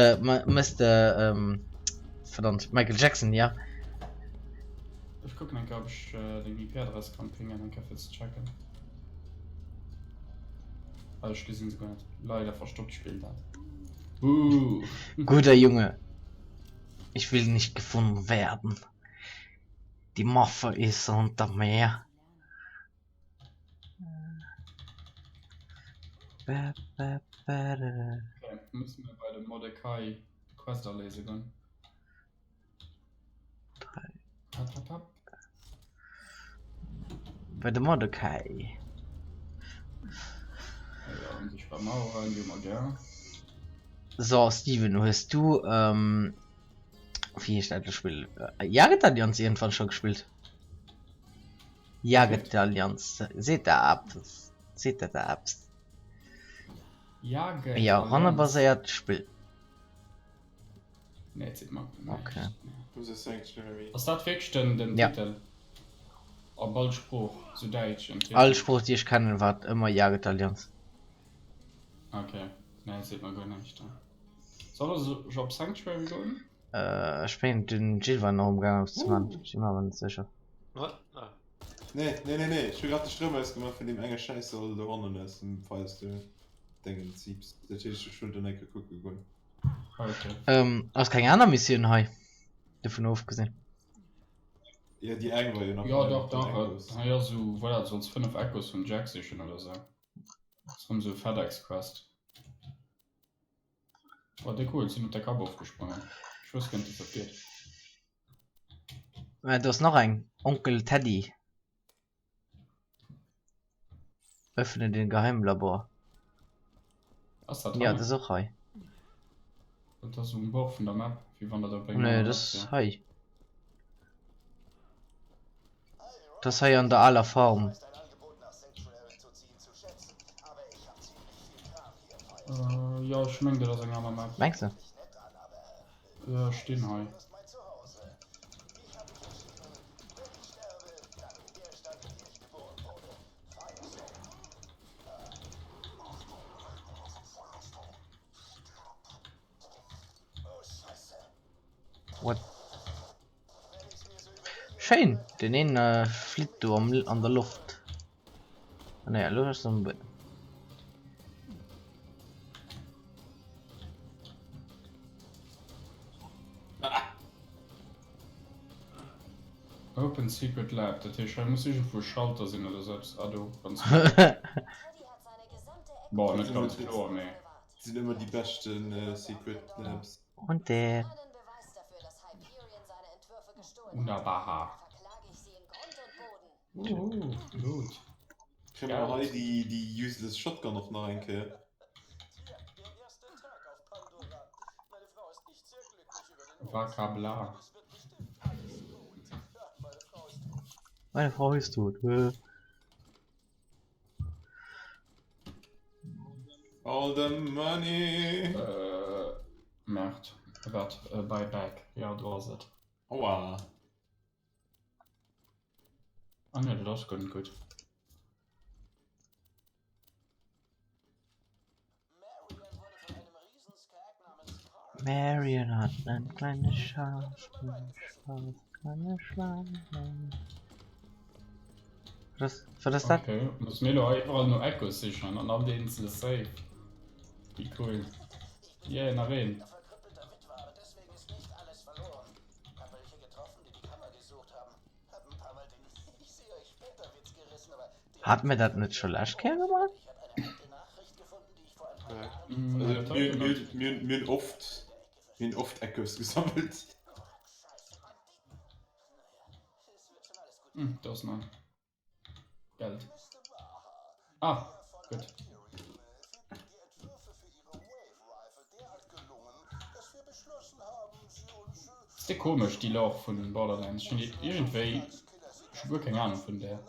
E: mëss de, ähm, verdammt, Michael Jackson, ja?
F: Ech kucken eng Kéier, ob ech deng IP-Adress kann pingen, eng Kéier fir ze checken. Ah, ech gesinn se guer net. Leider verstoppt d'Spill dat. Buh.
E: Guter Junge. Ich will nicht gefunden werden. Die Mafia ist unter mir. Ba, ba, ba, da, da.
F: Okay, musse mir bei de Mordecai Quest erléise goen. Papp, papp, papp.
E: Bei de Mordecai.
F: Ja, unsichtbar Maueren, déi hu mer gär.
E: So, Steven, hues du, ähm, wéi heescht dat Spill? Jagged Allianz iergendwann scho gespillt? Jagged Allianz, seet der eppes? Seet dat der eppes?
F: Jagged
E: Ja,
F: Allianz?
E: ronnebaséiert Spill.
F: Nee, et seet mer
E: Okay.
F: näischt. Nee.
H: Who's a Sanctuary?
F: Ass dat wierklech den, den
E: Ja.
F: Titel? Op all Sprooch, sou däitsch en Titel?
E: All Sprooch déi ech kennen war ëmmer Jagged Allianz.
F: Okay, nee, seet mer guer näischt. Soll ech op Sanctuary goen?
E: Äh, ech mengen den Gilles war nach amgaang eppes ze man, ech si mer awer net sécher.
C: Wat? Ah.
H: Nee, nee, nee, nee, ech hu grad de Stroum ausgemaach vun deem enge Schäissall do hannen aus dem Firestone Déngensiips. Dat heescht ech wëll do eng Kéier kucke goen.
F: Okay.
E: Ähm, ass keng aner Missioun hei? Dovun ofgesinn.
H: Ja, déi eng war jo nach
F: Jo,
H: mat
F: dach,
H: den
F: dach,
H: Echos.
F: hei ass esou, voilà, du solls 5 Echos vum Jack sichen oder sou. Ass rëm sou FedEx Quest. Oh, déi cool, sinn op der Kapp ofgesprongen. Ech wousst guer net, dass dat geet.
E: Mä do ass nach eng, Onkel Teddy. Öffne den Geheimlabor.
F: Ass dat
E: Ja,
F: hei?
E: dat ass och hei.
F: Dat ass um Bord vun der Map, wéi wann dat op enger
E: Nee,
F: aner
E: dat
F: Map
E: ass
F: wär.
E: hei. Dat ass hei an der aler Farm.
F: Äh, jo, ech meng dat ass eng aner Map.
E: Mengs de?
F: Jo, ech stinn hei.
E: What? Schéin, deen een flitt do am an der Loft. Ah nee, elo ass en um Buedem.
F: Open Secret Lab, dat heescht hei muss iergendwou e Schalter sinn oder sou eppes. Ah do, ganz kloer. Bon, net ganz kloer, mee.
H: Sinn ëmmer déi beschten Secret Labs.
E: Und der.
F: Wunderbar. Uhu, Loot.
H: Kréie mer hei déi, déi useless Shotgun och nach eng Kéier?
F: Wakabla.
E: Meine Frau ist tot.
H: All the money!
F: Maart, wat? Buy back, jo do ass et.
H: Aua!
F: Ah nee, dat ass guer net gutt.
E: Marion hat ein kleines Schaf, ein Schaf, kleine Schweine. Was, wat ass dat?
F: Okay, muss mir lo iwwerall no Echos sichen an all de eenzele Safe. Wéi cool. Yeah, nach een.
E: Hat mir dat net scho lescht Kéier gemaach?
H: Also, mir, mir, mir, mir hunn oft, mir hunn oft Echos gesammelt.
F: Hm, do ass nach Geld. Ah, gutt. Ass déi komesch déi Lore vun Borderlands? Ech hunn déi iergendwéi, ech hu guer keng Ahnung vun där.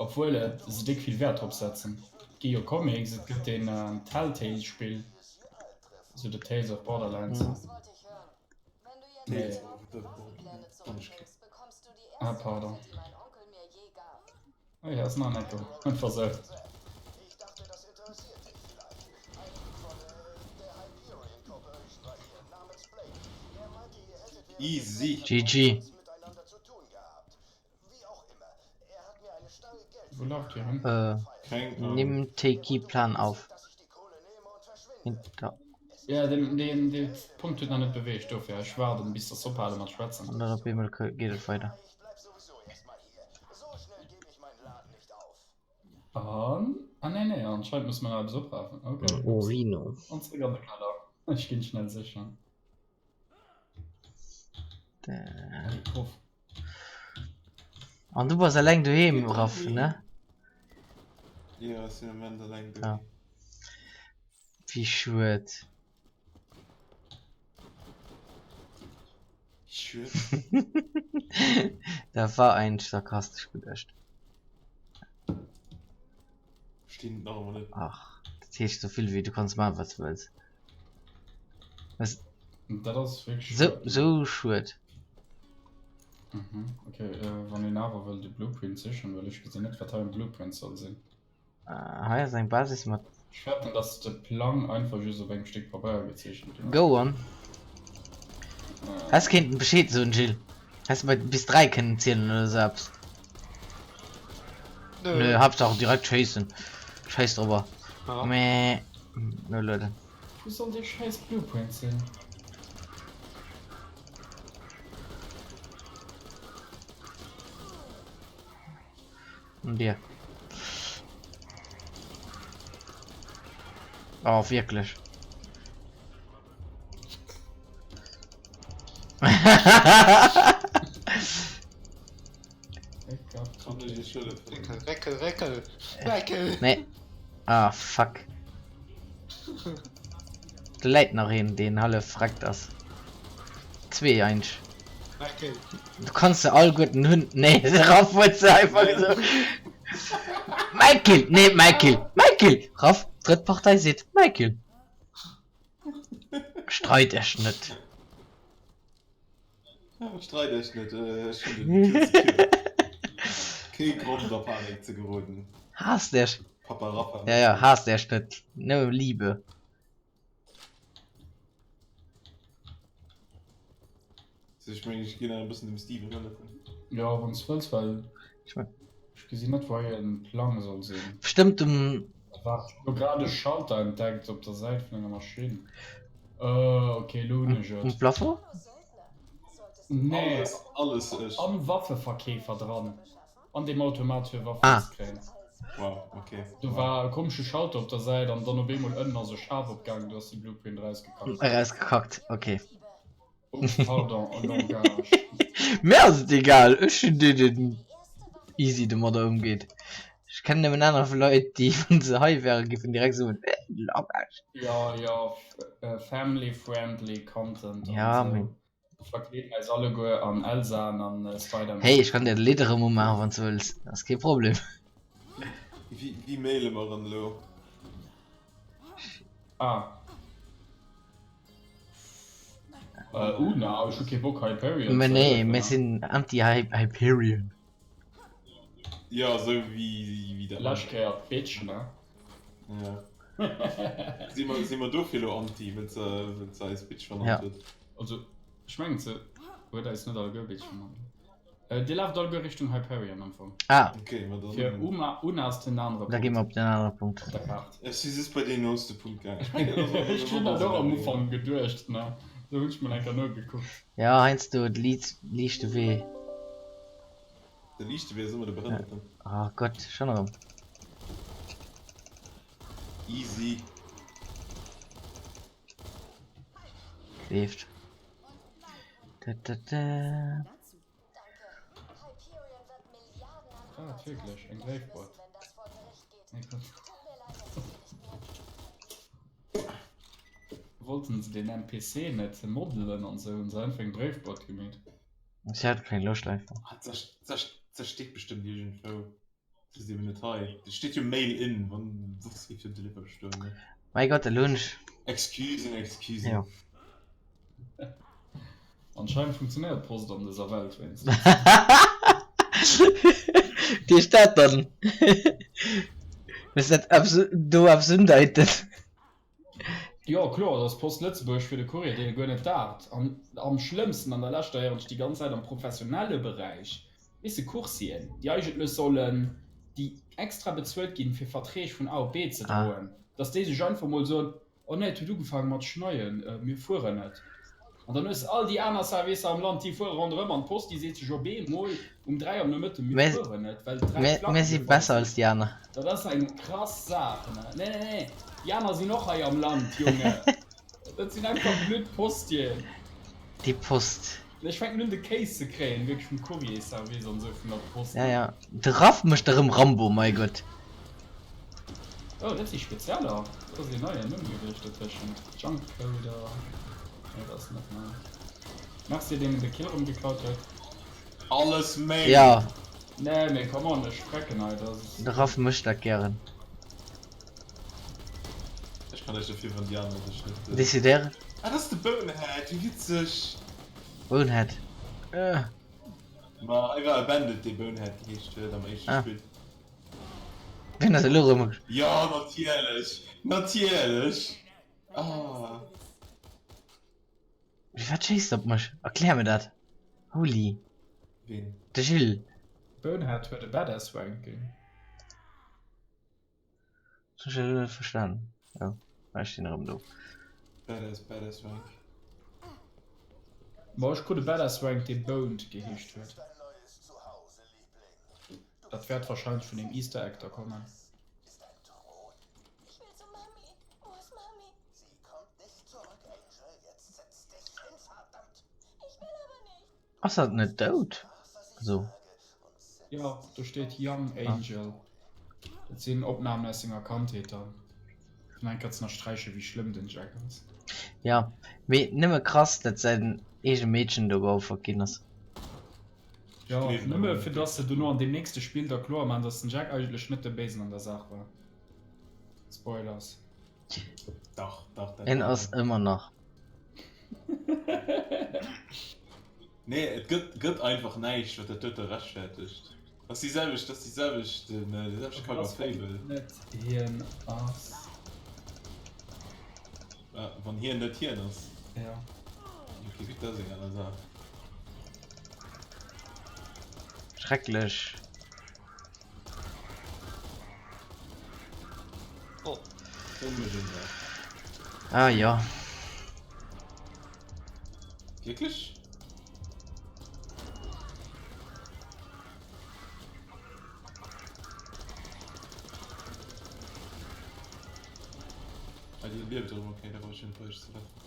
F: Obwuel et se déck vill Wäert drop setzen. Et gi jo Comics, et gëtt deen Telltale Spill, esou The Tales of Borderlands. Nee. Ah pardon. Oh ja, ass nach en Echo. Einfach sou.
H: Easy.
E: GG.
F: Wou laft Dir hin?
E: Äh,
H: Keng Ahnung.
E: nimm Teki-Plan auf. Hinter.
F: Ja, den, den, den Punkt huet nach net beweegt, dofir ech waarden bis dass ophale mat schwätzen.
E: An dann op eemol geet et weider.
F: An? Ah nee, nee, anscheinend muss man nach eppes oprafen. Okay.
E: Oh, Rino.
F: An zréck an de Keller. Ech ginn schnell sichen.
E: An du bass eleng doheem, Raff, ne?
H: Jo, ech sinn am Moment eleng
E: Ja.
H: doheem.
E: Wéi schued.
H: Schued?
E: Dat war eigentlech sarkastesch geduecht.
H: Verstinn et nach ëmmer net.
E: Ach, dat heescht esou vill wéi du kanns maachen, wat s du wëlls. Was?
F: Dat ass wierklech
E: So,
F: schued, ne?
E: so schued.
F: Mhm, okay, äh, wann een awer wëll de Blueprint sichen, well ech gesinn net, wat hei am Blueprint soll sinn.
E: Äh, hei ass eng Basis mat.
F: Ech fäerten, dass de Plang einfach just op engem Stéck Pabeier gezeechent ginn ass.
E: Go on.
F: Äh.
E: Häss kéinten Bescheed soen, Gilles. Häss bei bis 3 kënnen zielen oder sou eppes.
C: Nö.
E: Nö, Haaptsaach direkt schéissen. Scheiss drobber.
C: Ja.
E: Mä no lueden.
F: Wou soll dee scheiss Blueprint sinn?
E: Un dir. Oh, wierklech.
C: Reckel, Reckel, Reckel, Reckel.
E: Nee. Ah, fuck. Do läit nach een, deen hallef vreckt ass. Zwee eigentlech.
C: Reckel.
E: Du kanns se alleguerten hunn. Nee, de Raff huet se einfach esou. Mäi Kill! Nee, mäi Kill! Mäi Kill! Raff, drëtt Partei seet mäi Kill. Streit Iech net.
H: Streit Iech net, ech hunn den Kill secured. Kee Grond a Panik ze geroden.
E: Haasst Iech.
H: Papa Rafa.
E: Ja, ja, haasst Iech net. Nëmme Liebe.
H: Ech mengen ech ginn nach e bëssen dem Steven hëllefen.
F: Jo, wann s wëlls, well
E: Ech mein.
F: ech gesinn net wou hei en Plang soll sinn.
E: Bestëmmt um.
F: Waart, ech hu grad e Schalter entdeckt op der Säit vun enger Maschinn. Oh, ok, elo hunn ech
E: Um
F: et.
E: Plafond?
F: Nee,
H: Alles, alles ech.
F: am Waffeverkeefer dran. An deem Automat fir Waffen
E: Ah.
F: ze kréien.
H: Wow, ok.
F: Do war e komesche Schalter op der Säit an dann op eemol ënnen ass e Schaf opgaangen, do ass de Blueprint erausgekackt.
E: Erausgekackt, ok.
F: Oups, pardon, en langage.
E: Mir ass et egal, ech sinn deen deen easy domadder ëmgeet. Ech kennen nëmmen aner Leit déi wann se hei wären géifen direkt soen, eh langage.
F: Jo, jo, family friendly content an
E: Ja,
F: esou.
E: mee.
F: Verkleeden eis alleguer an Elsaen an Spiderman.
E: Hey, ech kann dir de Lidd erëm umaachen wann s du wëlls, ass kee Problem.
H: Wéi maile mer en elo?
F: Ah. Äh, Una, ech hu kee Bock Hyperion
E: Mä
F: ze
E: nee,
F: hëllefen,
E: mir
F: ne?
E: sinn anti-Hyperion.
H: Jo, esou wéi dat
F: Lescht Kéier d'Bitch, ne?
H: Ja. Si mer, si mer dofir elo anti, well se, well se eis Bitch vernannt
E: Ja.
H: huet?
F: Also, ech mengen se huet eis net alleguer Bitch vernannt. Dir laaft alleguer Richtung Hyperion am Fong.
E: Ah.
H: Okay, ma dann.
F: Fir Uma, Una ass den anere
E: Da gi
F: Punkt
E: mer op den anere Punkt.
F: op der Kaart.
H: Ech si just bei deen nooste Punkt gaangen. Ech mengen, dat ass och
F: Ech hunn dat och am Ufank geduecht, ne? Do hunn ech mol eng Kéier nogekuckt.
E: Ja, heiansdo de liichte Wee.
H: De liichte Wee ass ëmmer de behënnerten.
E: Oh Gott, schonn erëm.
H: Easy.
E: Leeft. Da, da, da.
F: Ah, wierklech, eng Bréifboîte. Nee, Gott. Wollten se den NPC net modelen an sou, hunn se einfach eng Bréifboîte gemeet.
E: Si hat keng Loscht einfach.
H: Ah, dat steet bestëmmt iergendwou. Dat ass eben net hei. Et steet jo Mail in, wann soss géif jo Deliver stoen, ne?
E: Mäi Gott, elo hunn ech.
H: Excusen, Excusen.
E: Jo.
F: Anscheinend funktionéiert d'Post an dëser Welt wéinstens.
E: Wéi ass dat dann? Muss dat eppes do eppes undeiten?
F: Jo kloer, dass Post Lëtzebuerg fir de Courrier dee guer net daacht. An am schlëmmsten an der leschter héieren ech déi ganz Zäit am professionelle Beräich, weess de, Coursieren, déi eigentlech sollen, déi extra bezuelt ginn fir Verträg vun A op B ze droen, dass déi sech einfach mol soen, oh nee et huet ugefaange mat schneien, mir fueren net. An dann hues de all déi aner Servicer am Land, déi fuere ronderëm an d'Post, déi seet sech op eemol um 3 am Nomëtte, mir fueren net, well 3
E: Mir,
F: Flacke
E: mir si
F: gefall
E: besser
F: sinn.
E: als déi aner.
F: Dat ass eng krass Saach, ne? Nee, nee, nee, déi aner sinn och hei am Land, Junge. Dat sinn einfach blöd Postieren.
E: Déi Post.
F: Ech fänken un de Kéis ze kréien, wierklech vum Courrier-Service an esou vun der Post.
E: Ja, ja. De Raff mécht erëm Rambo, mei Gott.
F: Oh, dat si spezieller. Dat ass een neien Numm gewiescht dotëschent. Junkcoder. Nee, dat ass net nei. Merci deem en de Kill erëm geklaut huet.
H: Alles méi!
E: Ja.
F: Nee, mee come on, ech frecken hei, dat ass.
E: De Raff mécht dat gären.
H: Ech kann näischt dofir, wann déi aner sech net.
E: Decidéieren.
H: Ah, dat ass de Bonehead, wéi witzeg!
E: Bonehead. Äh.
H: Ma hei war e Bandit, dee Bonehead geheescht huet am éischte
E: Ah.
H: Spill.
E: Wien ass elo erëm.
H: Jo, natierlech! Natierlech! Ah.
E: Wat schéisst op mech? Erklär mir dat. Holy.
H: Ween?
E: De Gilles.
F: Bonehead huet e Badass Ranking.
E: Dat hunn ech elo net verstanen. Oh, ech sinn erëm do.
H: Badass, badass Rank.
F: Ma ech krut e Badass Rank dee Boned geheescht huet. Dat wäert wahrscheinlech vun deem Easter Egg da kommen.
E: Ass dat net dout? Also.
F: Jo, do steet Young Angel. Dat sinn Opnamen aus senger Kandheet dann. Fir nach eng Kéier ze ënnersträichen, wéi schlëmm den Jack ass.
E: Ja, mee nëmme krass, dat säin eege Meedchen do geopfert ginn ass.
F: Jo, nëmme fir dass se dono an deem nächste Spill da kloer maachen, dass den Jack eigentlech net de Béisen an der Saach war. Spoilers.
H: Dach, dach, dat
E: En
H: war
E: ass
H: en.
E: ëmmer nach.
H: Nee, et gëtt, gëtt einfach näischt, wat dat dote rechtfertegt. Dat ass déi selwecht, dat ass déi selwecht, den, dee selwechte
F: Ass
H: Cover
F: wann
H: Fable.
F: net hien ass.
H: Ah, wann hien net hien ass.
F: Ja.
H: Okay, gutt, dat ass eng aner Saach.
E: Schrecklech.
C: Oh.
E: Ah jo.
H: Wierklech? Ah, déi lieft erëm, okay, da brauch ech net bei iech ze lafen.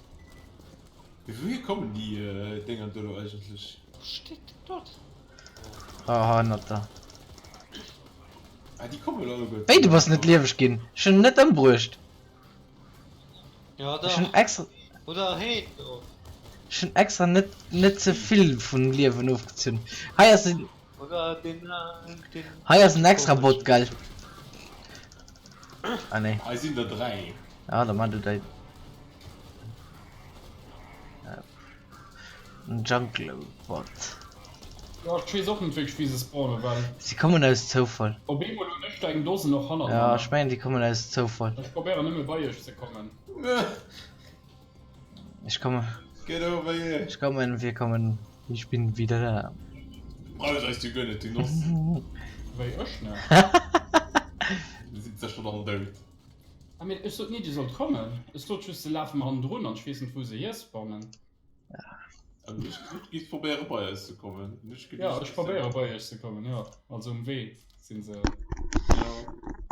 H: Mee wouhier kommen déi Dénger do elo eigentlech?
C: Wou steet den dot?
E: Oh, hannert der.
H: Ah, déi kommen elo alleguerten.
E: Wéi, du bass net lieweg ginn? Ech hunn en net ëmbruecht.
C: Ja,
E: Ech hunn
C: dach.
E: extra.
C: Oder heen do.
E: Ech hunn extra net net ze vill vun Liewen ofgezunn. Hei ass en.
C: Oder den, den.
E: Hei ass en extra Bot, gell? Ah nee.
H: Hei sinn der 3.
E: Ja, da maa du däi Jungle Bot.
F: Jo, ech weess och net wierklech wéi se spawnen, well.
E: Si kommen aus Zoufall.
F: Op eemol hunn ech der eng Dosen och hannert
E: Ja,
F: mer.
E: ech mengen déi kommen aus Zoufall.
F: Ech probéieren nëmme bei iech ze kommen.
E: Ech kommen.
H: Get over here!
E: Ech kommen, wir kommen. Ich bin wieder da.
H: Brauchs eis du guer net, du Noss.
F: Wéi ech net.
H: Du sitz da schon all dout.
F: Ah mee ech sot ni dir sollt kommen, ech sot just se lafen mer hannendrun an ech weess net wou se hier spawnen.
H: An ech gesot du giffs probéiere bei eis ze kommen. Ech
F: Ja ech probéiere bei iech ze kommen jo, also um Wee sinn se.
H: Jo.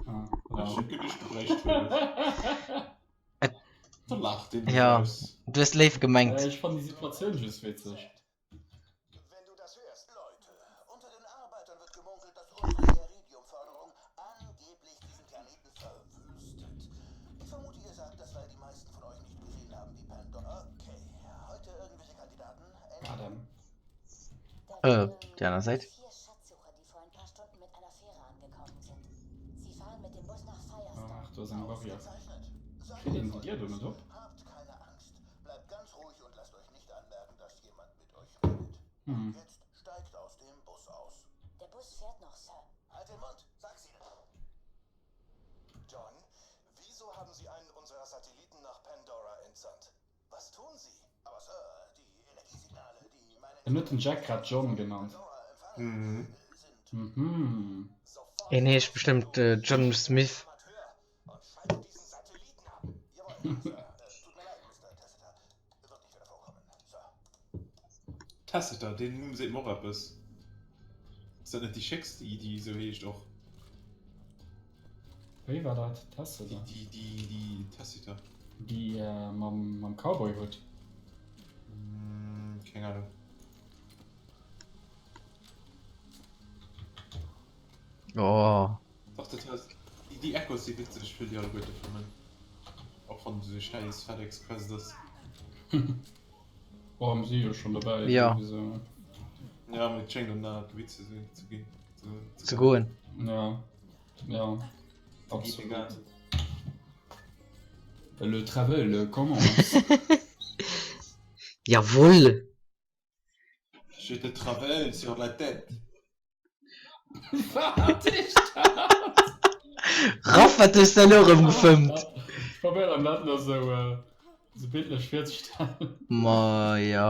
F: Ah,
H: Ech hunn geduecht du bréicht Hëllef. Da laacht deen
E: Ja,
H: eraus.
E: du hues léif gemengt.
F: Ech fannen déi Situatioun just witzeg. Adam.
E: Äh, déi aner Säit.
F: Ach, do ass eng Barrière. Kritt een déi Dier do net op? Hm. En huet den Jack grad John genannt.
H: Mhm.
F: Mhm.
E: Een heescht bestëmmt John Smith.
H: Tessiter, deen Numm seet mer och eppes. Ass dat net déi schéckst, déi déi esou heescht och?
F: Wéi war dat? Tessiter?
H: Déi déi déi Tessiter.
F: Déi mam mam Cowboyhutt?
H: Keng Ahnung.
E: Oh.
H: Dach dat war déi déi Echos si witzeg, ech wëll déi alleguerte fannen. Och wann se schäiss FedEx Quest ass.
F: Oh, mir si jo schonn dobäi.
E: Ja.
F: Sowieso.
H: Ja, mee et schéngt an dat Gebitt ze sinn, ze ginn.
E: Ze goen.
F: Ja. Ja. Absolut. Le travel commence.
E: Jawohl!
H: Je te travel sur la tête.
F: Wat heescht dat?
E: Raff, wat hues de elo erëm gefëmmt?
F: Ech probéieren dat elo sou sou bildlech virzestellen.
E: Ma jo.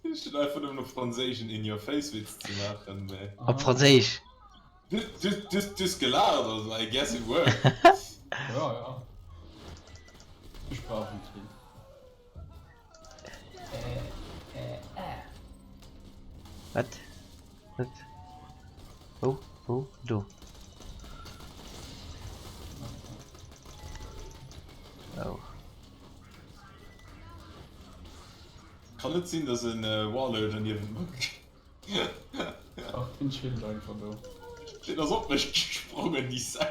H: Ech hunn einfach nëmmen op Franséisch en In-Your-Face-Witz ze maachen, mä.
E: Op Franséisch?
H: Du hues gelaacht, also I guess it worked.
F: Ja, ja. Ech brauch en Trick.
E: Wat? Wat? Wou? Wou? Do. Oh.
H: Kann net sinn dass en Warlord niewent mer
F: Ach, den chillt einfach do.
H: Deen ass op mech gesprongen, déi Sau.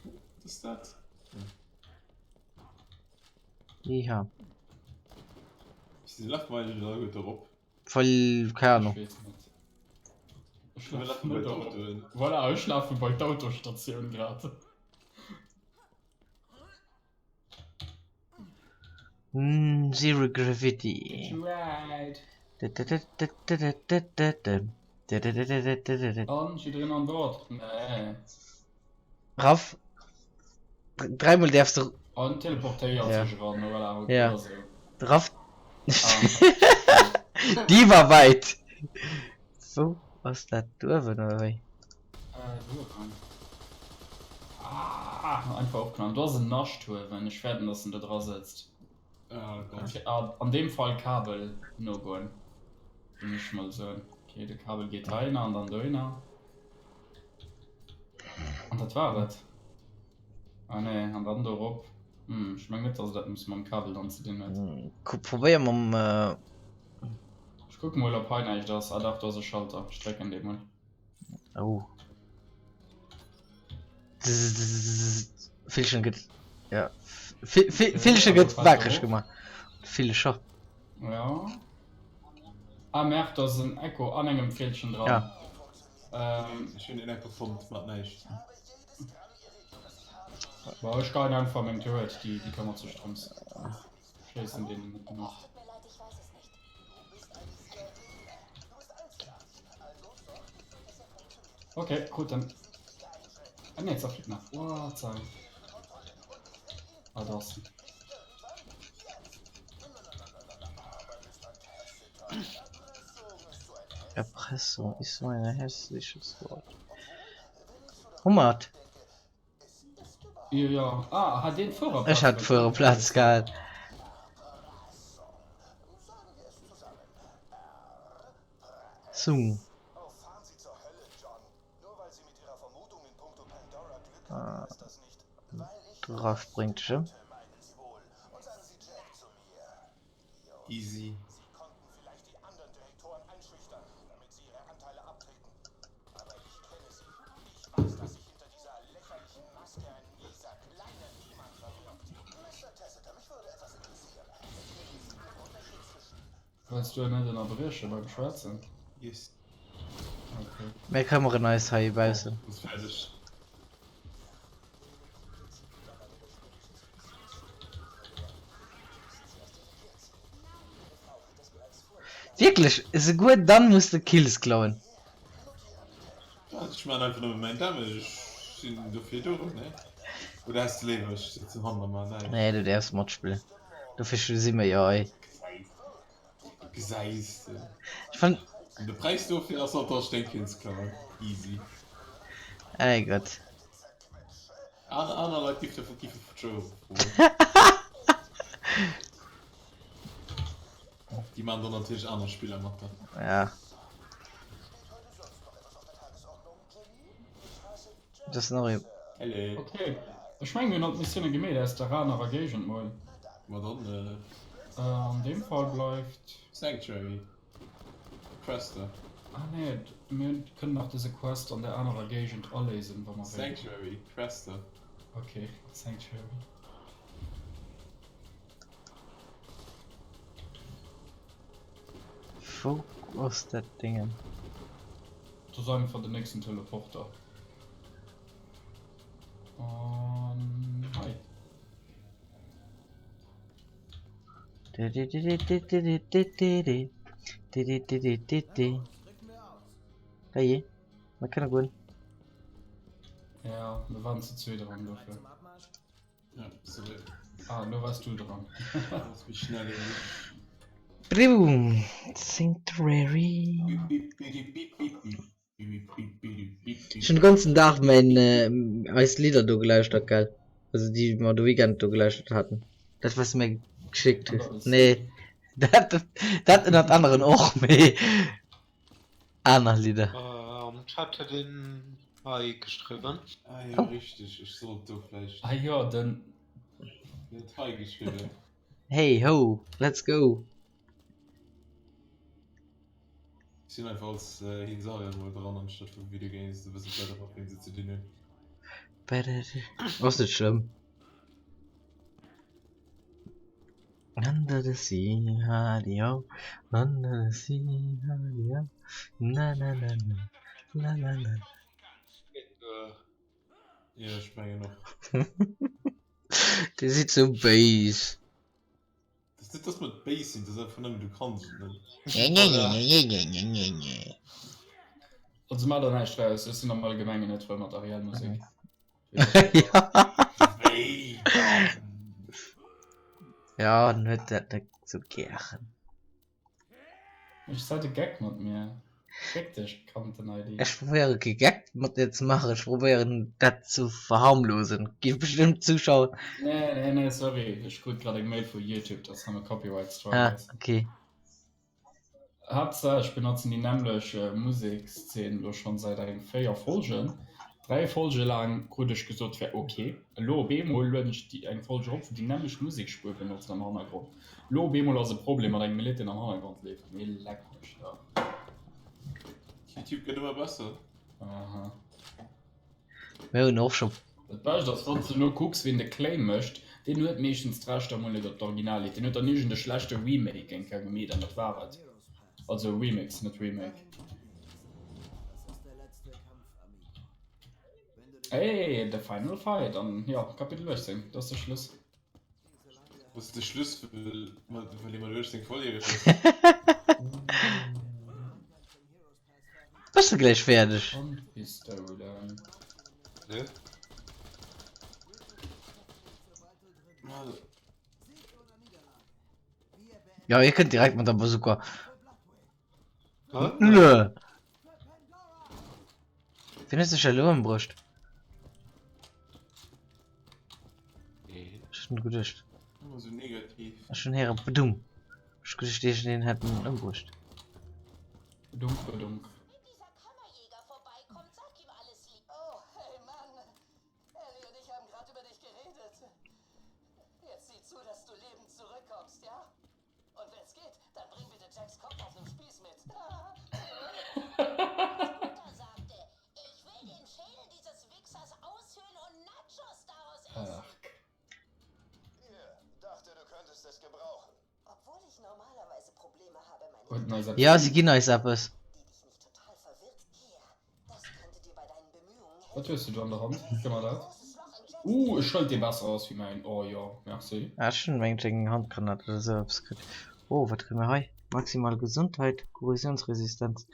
H: Wat ass dat?
E: Iha.
H: Wéi lafe mer eigentlech alleguerte erop?
E: Voll, keine Ahnung.
F: Ech weess net. Ech
H: Mir
F: lafen
H: lafe bei
F: net erop.
H: d'Autoen.
F: Voilà, ech lafe bei d'Autostatioun grad.
E: Zero Gravity.
F: Right. An jiddereen an Bord? Nee.
E: Raff, dräimol däerfs de.
F: An teleportéiert
E: Ja.
F: sech eran, voilà, okay,
E: Ja.
F: also.
E: Raff.
F: Ah.
E: Déi war wäit. Wou ass dat? Do uewen oder wéi?
F: Äh, do uewen. Ah, einfach opknallen. Do ass en Nascht uewen. Ech fäerten, dass en do dra sëtzt.
H: Oh Gott.
F: Ah, an deem Fall Kabel nogoen. Géing ech mol soen. Okay, de Kabel geet heihinner an dann dohinner. An dat war et. Ah nee, an dann do erop. Hm, ech meng net, dass et eppes mam Kabel dann ze dinn huet.
E: Kuck, probéier mam. Äh...
F: Ech kucke mol, ob hei näischt ass. Ah dach, do ass e Schalter. Ech drécken dee mol.
E: Oh. Villchen gëtt. Ja. Villche gëtt wakereg gemaach. Villecher.
F: Ja. Ah merk, do ass en Echo an engem Villchen dran.
E: Ja.
F: Ähm.
H: Ech hunn en Echo fonnt mat näischt.
F: Bon, ech geien einfach meng Turret, déi, déi këmmert sech drëms. Schéissen deenen net genuch. Okay, krut en. Ah nee, zerflitt nach. What the... Ah, da ass en.
E: Erpressung ist so ein hässliches Wort. Hummert.
F: Jo, jo. Ah, hat deen d'Fuererplaz
E: Ech hat d'Fuererplaz gehat. Sung. Drasch bréngt dech ëm.
H: Easy.
F: Wells du net ënnerbrieche beim Schwätzen?
H: Yes.
F: Okay.
E: Mir këmmeren eis hei baussen.
H: Ass fäerdeg.
E: Wierklech, esouguer dann muss de Kills klauen.
H: Ech maan einfach nëmmen mäin Damage, ech sinn dofir do, ne? Oder häss de léiwer ech sëtzen hanner mer? Näischt.
E: Nee, du däerfs matspillen, dofir si mir jo hei.
H: Gesäis de.
E: Ech fann.
H: An de Präis dofir ass alt dass ech deng Kills klauen. Easy.
E: Ey Gott.
H: Aner aner Leit giff dervu giffe vu Joe froen. Déi man dann natierlech aner Spiller mat der.
E: Ja. Dat ass nach ee.
H: Hello.
F: Okay, ech mengen mir hunn all d'Missioune gemeet aus der anerer Géigend mol.
H: Ma dann.
F: An deem Fall bleift.
H: Sanctuary. Quester.
F: Ah nee, mir kënnen nach dëse Quest an der anerer Géigend aléisen, wa mer wéilten.
H: Sanctuary, Quester.
F: Ok, Sanctuary.
E: Wou ass dat Déngen?
F: Dat ass einfach den nächsten Teleporter. An hei.
E: Hey, mir kënne goen.
F: Ja, mir waren zu zwee dran dofir.
H: Ja, sorry.
F: Ah, lo wars du dran.
H: Ass méi schnell irgendwie.
E: Boom! Sanctuary. Ech hunn de ganzen Dag mäin eis Lidder do gelauschtert gell, also déi mer de Weekend do gelauschtert haten, dat wat s de mir geschéckt hues. Nee dat dat ënnert aneren och, mee aner Lidder.
C: Am Chat huet een hei geschriwwen.
H: Ah jo, richteg, ech sollt do vläicht.
F: Ah jo, den.
H: Net hei geschriwwen.
E: Hey ho, let's go!
H: Ech sinn einfach als Hinsarian mol dran anstatt vu Video Games, da wëssen d'Leit och mat wem se ze dinn hunn.
E: Ass net schlëmm. Under the sea, hadi ho, under the sea, hadi ho, na na na na, la la la.
H: Jo, ech mengen och.
E: Dir sidd sou béis.
H: Dat ass net dass mer béis sinn, dat ass einfach nëmmen du kanns et net.
F: Also maach der näischt draus, ech sinn am Allgemengen net frou mat Ariel Musek.
H: Wéi dann?
E: Ja, en huet dat net sou gären.
F: Ech sei de Geck mat mir. Féck dech, Kanten-ID.
E: Ech probéiere kee Geck mat dir ze maachen, ech probéieren dat ze verharmlosen. Gi bestëmmt Zuschauer.
F: Nee, nee, nee, sorry, ech krut grad eng Mail vu Youtube, dass nëmme Copyright Strike
E: Ah,
F: ass.
E: okay.
F: Haaptsaach ech benotzen déi nämmlech Musekszeen elo schonn säit eng 4 Folgen. 3 Folge laang krut ech gesot wär ok. Elo op eemol lueden ech déi eng Folge erop wou déi nämmlecht Musekspuer benotzen am Hannergrond. Elo op eemol ass e Problem mat engem Lidd deen am Hannergrond leeft. Mee leck mech dach.
H: Youtube gëtt ëmmer besser.
F: Aha.
E: Mir hunn och scho.
F: Dat Bescht ass wanns de elo kucks ween de Claim mécht, deen huet meeschtens d'Rechter mol net op d'Originallidd, deen huet dann iergend e schlechte Remake eng Kéier gemeet an dat war et. Also Remix, net Remake. Hey, the final fight an jo, Kapitel 18, dat ass de Schluss.
H: Ass de Schluss, well ee mat 18 volljäreg ass?
E: Bass de gläich fäerdeg?
F: Handpistoulen.
C: Ne?
E: Jo, ihr kënnt direkt mat der Bazooka.
C: Hä?
E: Nö. Wien huet sech elo ëmbruecht?
C: Nee.
E: Ech hunn geduecht.
H: Ëmmer sou negativ.
E: Ech hunn héiere Bedum. Ech geduecht iergendeen hätt en ëmbruecht.
F: Bedunk, bedunk. Arg. Huet en eis eppes
E: Ja, si
F: ginn?
E: ginn eis eppes.
F: Wat hues du do an der Hand? Gëmm mer dat. Uh, e Schëld dee besser ass wéi mäin. Oh jo, merci.
E: Ah, ech hunn mengt eng Handgranat oder sou eppes kritt. Oh, wat kréie mir hei? Maximal Gesundheit, Korrosionsresistenz.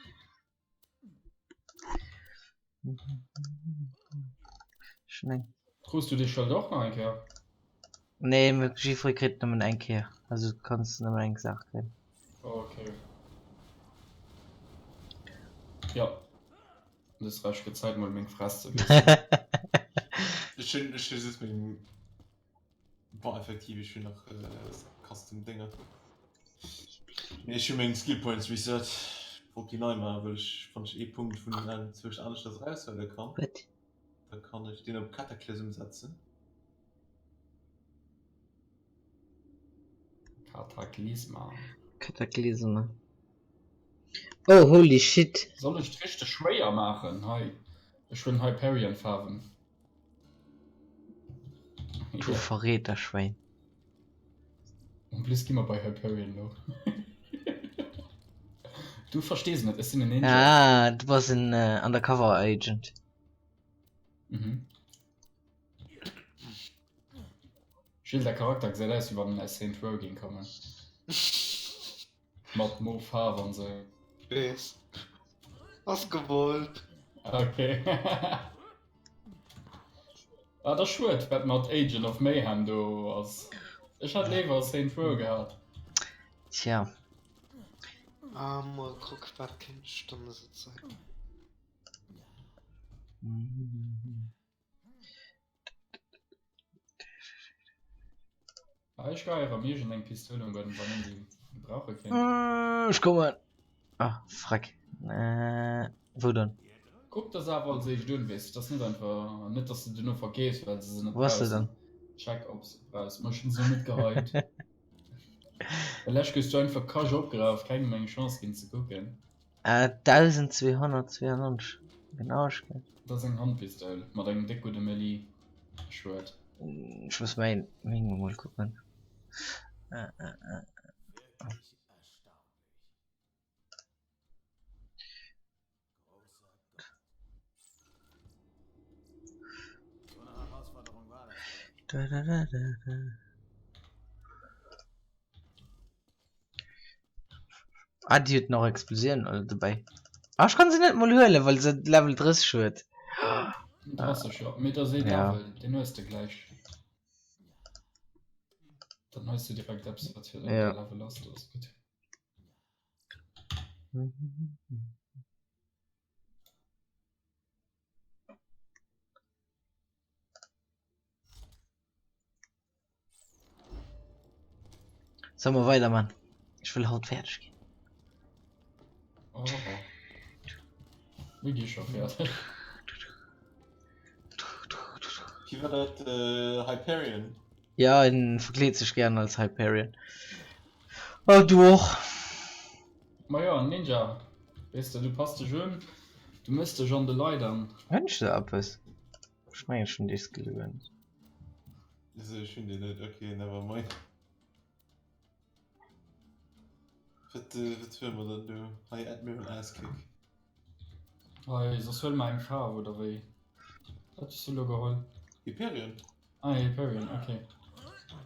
E: Ech hunn eng.
F: Krus du dee Schëld och nach eng Kéier?
E: Nee, mee jiddweree kritt nëmmen eng Kéier. Also du kanns nëmmen eng Saach kréien.
F: Ok. Jo, du hues Recht, gëtt Zäit mol meng Fress ze wiesselen.
H: Ech hunn ech hu just meng, bon effektiv ech hunn nach Custom Dénger. Mee ech hu meng Skill Points reset. Wollt déi nei maachen, well ech wann ech ee Punkt vun engem zwousch aneschters eraushuele kann,
E: Wat?
H: da kann ech deen op Cataclysm setzen.
F: Kataklysma.
E: Kataklysma. Oh, holy shit.
F: Soll ech et richteg schwéier maachen? Hei, ech hunn Hyperion-Faarwen.
E: Du Verräterschwäin.
F: En plus gi mer bei Hyperion lo. Du verstees net, ech sinn en Ninja.
E: Ah, du bass en Undercover Agent.
F: Mhm. Gilles, däi Charakter gesäit aus wéi wann en aus Saint Row géing kommen. Mat mof Faarf an sou.
C: Wees. Ass gewollt.
F: Okay. Ah, dat ass schued, wat mat Agent of Mayhem do ass. Ech hätt léiwer Saint Row gehat.
E: Tja.
C: Ah, mol kucken, wat kéint ech dann esou zeigen.
F: Ah, ech geie erëm iergend eng Pistoul un, wann een déi gebrauche kéint.
E: Ech kommen! Ah, freck. Äh, wou dann?
F: Kuck der se awer als éischt un, weess de, dass net einfach, net dass de duerno verkeefs, well se se net
E: Wou ass se
F: brauchs.
E: dann?
F: Check ob se brauchs. Ma ech hunn se net geheit. Well lech hues du einfach Cash opgeraf, kengem eng Chance ginn ze kucken.
E: Äh, 1292. Genau, ech.
F: Dat ass eng Handpistoul mat engem déck gudde Melee. Schued.
E: Ech muss mäin meng emol kucken. Äh, äh, äh. Da, da, da, da, da. Ah, déi huet nach Explosioun alle dobäi. Ah, ech kann se net mol huelen, well se Level 30 huet.
F: 30, ja. Mee dat ass ee
E: Ja.
F: Level, deen hues de gläich. Dann hues de direkt eppes, wat fir
E: Ja.
F: däi Level ass. Dat ass gutt.
E: Soll mer weider man? Ech wëll haut fäerdeg ginn.
F: Oh. Mir gi scho fäerdeg.
H: Wie war dat? Äh, Hyperion?
E: Ja, en verkleet sech gären als Hyperion. Oh, du och.
F: Ma jo, Ninja, weess de, du pass dech un, du mëss dech an de Leit an.
E: Hunn ech da eppes? Ech mengen ech hunn dees geluent.
H: Also ech hunn deen net, ok never mind. Wat wat huele mer dann do? Hei Admiral Asskick.
F: Hei, soss huele mer eng Faarf oder wéi? Wat hues du elo geholl?
H: Hyperion.
F: Ah, Hyperion, okay.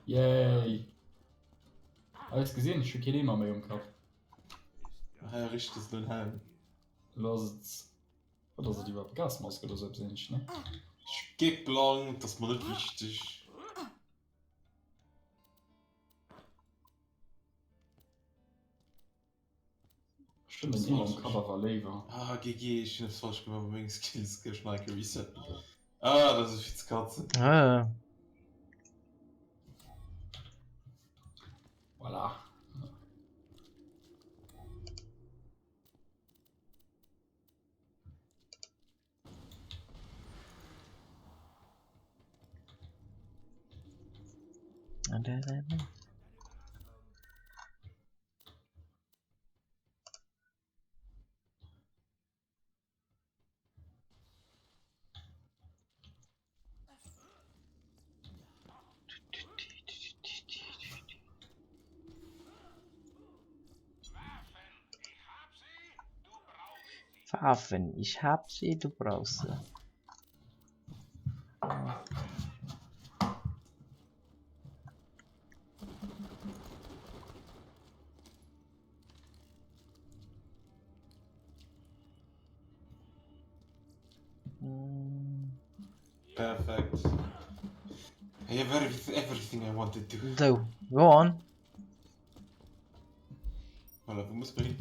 F: Yay! Ah, hues gesinn, ech hu keen Eemer méi um Kapp.
H: Ah ja, richteg, dat ass elo en Helm.
F: Elo ass et, wat ass et iwwerhaapt? Gasmask oder sou eppes ähnleches, ne?
H: Ech gi blank, dat ass mer net wichteg.
F: Stëmmt, den Eemer um Kapp awer léiwer.
H: Ah, GG, ech hunn eppes falsch gemaach mat menge Skills, gëff ech nach eng Kéier resetten. Ah, dat ass fir ze katzen.
E: Ah.
F: Voilà.
E: Waffen, ich hab sie, du brauchst sie.
H: Perfekt. I have everything I wanted to.
E: So, go on.
H: Voilà, wou muss mer hin?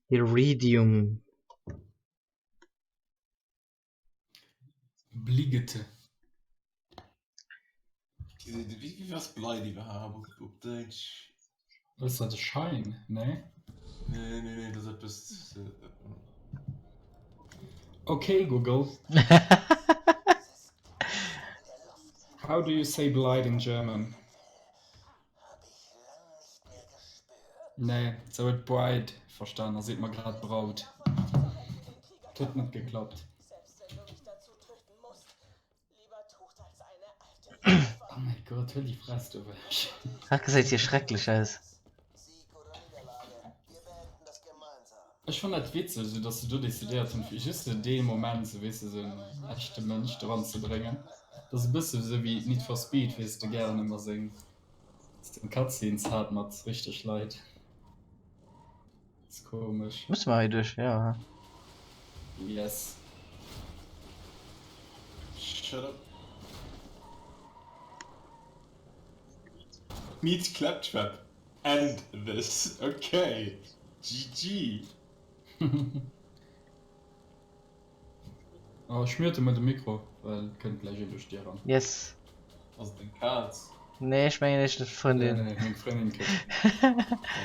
E: Iridium.
F: Bligete.
H: Wéi ass Blei iwwerhaapt op Däitsch?
F: Ass dat e Schein? Nee?
H: Nee, nee, nee, dat ass eppes.
F: Ok Google. How do you say Bleit in German? Nee, se huet Bride verstan a seet mer grad Braut. Et huet net geklappt. Oh mäi Gott, huel déi Fress do ewech.
E: Dat gesäit jo schrecklech aus.
F: Ech fann dat witzeg, esou dass se do decidéiert hunn fir just fir dee Moment, esou weess de, esou en echte Mënsch dran ze bréngen. Dat ass e bësse esou wéi Need for Speed, weess de, gären ëmmer seng seng Cutscenes hat mat richteg Leit. Ass komesch.
E: Musse mer hei duerch? Jo.
F: Yes.
H: Shut up. Meet Claptrap. End this, ok, GG.
F: Oh, ech mute mol de Mikro, well et kënnt gläich een duerch d'Dier ran.
E: Yes.
H: Ass et deng Kaz?
E: Nee, ech mengen éischter d'Frëndin.
F: Nee, nee, meng Frëndin kënnt.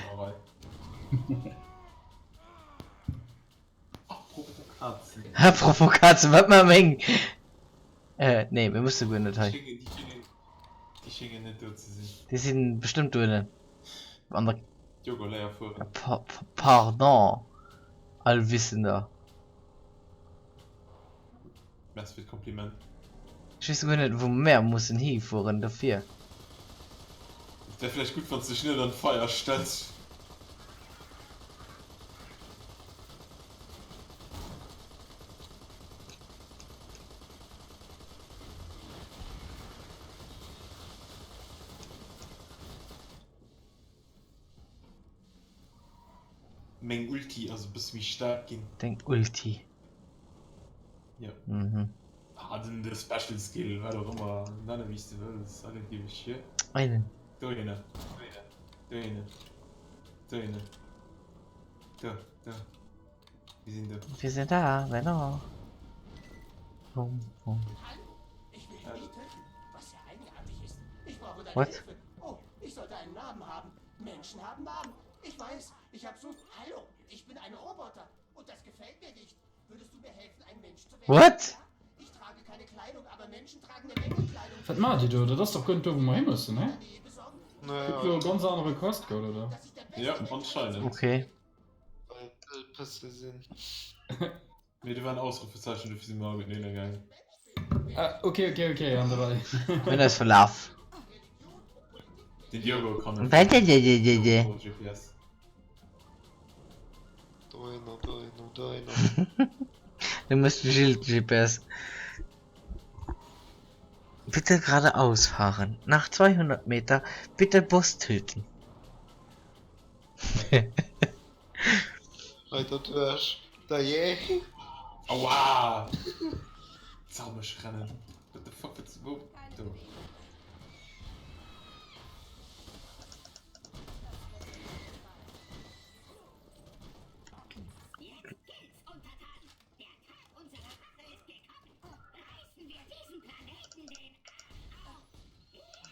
H: Sauerei. Apropos Kazen.
E: Apropos Kazen, wat man meng. Äh, nee, mir musse guer net hei.
H: Déi schéngen net do ze sinn.
E: Déi sinn bestëmmt dohinne. An der.
H: Diogo, léier fueren.
E: Pardon, Allwissender.
H: Merci fir d'Kompliment.
E: Ech weess guer net wou mär mussen hifueren dofir.
H: Et wär vläicht gutt wanns dech net an d'Feier stells. Meng Ulti ass e bësse méi staark ginn.
E: Deng Ulti?
H: Jo.
E: Mhm.
H: Ah, den de Special Skill, wat och ëmmer, nenn e wéi s de wëlls, I don't give a shit.
E: Einen.
H: Dohinner, dohinner, dohinner, do, do, mir sinn do.
E: Wir sind da, genau. Bum, bum. What?
G: Menschen haben Namen. Ich weiß, ich habe so. Hallo, ich bin ein Roboter und das gefällt mir nicht. Würdest du mir helfen, ein Mensch zu werden?
E: What?
G: Ich trage keine Kleidung, aber Menschen tragen eine Menge Kleidung.
F: Wat maacht Dir do? Dat ass dach guer net do, wou mer hi mussen, ne?
C: Naja.
F: Hutt elo e ganz anere Quest geholl, oder?
H: Ja, anscheinend.
E: Okay.
C: Well Pësse sinn.
H: Mee do war en Ausrufezeichen, dofir si mer alleguerten hinner gaangen.
F: Ah, okay, okay, okay, an der Rei.
E: Mir hunn eis verlaf.
H: Den Diogo kann net GPS.
C: Dohinner, dohinner, dohinner.
E: Du méchs de Gilles de GPS. Bitte geradeaus fahren. Nach 200 Meter bitte Boss töten.
C: Weiter duerch. Dajee.
H: Aua! Zameg rennen. What the fuck, wat, wou, do.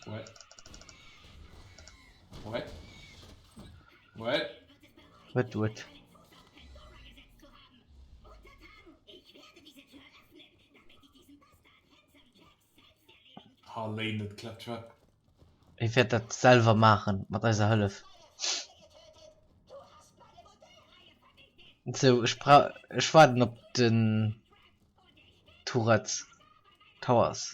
H: Ouais. Ouais. Ouais.
E: What, what?
H: Ha, léin net Claptrap.
E: Hie wäert dat selwer maachen, mat eiser Hëllef. Sou, ech bra ech waarden op den Turrets Towers.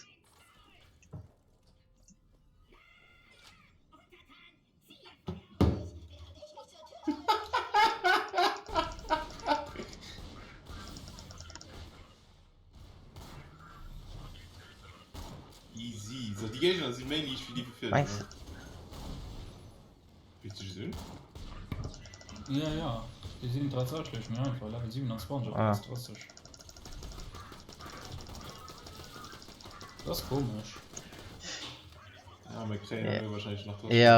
H: Easy. So, déi Géigner si méi liicht wéi déi vu virdrun.
E: Mengs de?
H: Wéi du gesinn?
F: Ja, ja, déi sinn tatsächlech méi einfach. Level 27 op
E: Ah.
F: 30. Dat ass komesch.
H: Ja, mir kréien
E: Ja.
H: elo wahrscheinlech nach
E: Ja,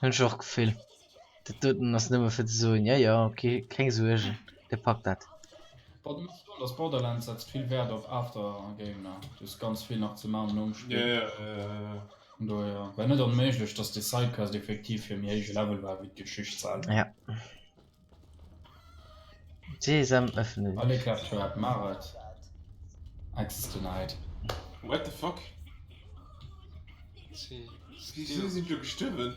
E: hunn ech och d'Gefill. Dat doten ass nëmme fir ze soen, ja, ja, ok, keng Suergen, dir packt dat.
F: Bon, du muss soen, dass Borderlands setzt vill Wäert op Aftergame, ne? Du hues ganz vill nach ze maachen nom
H: Ja,
F: Spill.
H: ja, ja, ja.
F: Vun dohier war net onméiglech, dass déi Sidequest effektiv fir méi héije Level war wéi d'Geschicht selwer.
E: Ja. Sesam, öffne dich.
F: Allez Claptrap, maach et! Access denied.
H: What the fuck?
C: Si
H: Wéi sinn ech lo gestuerwen?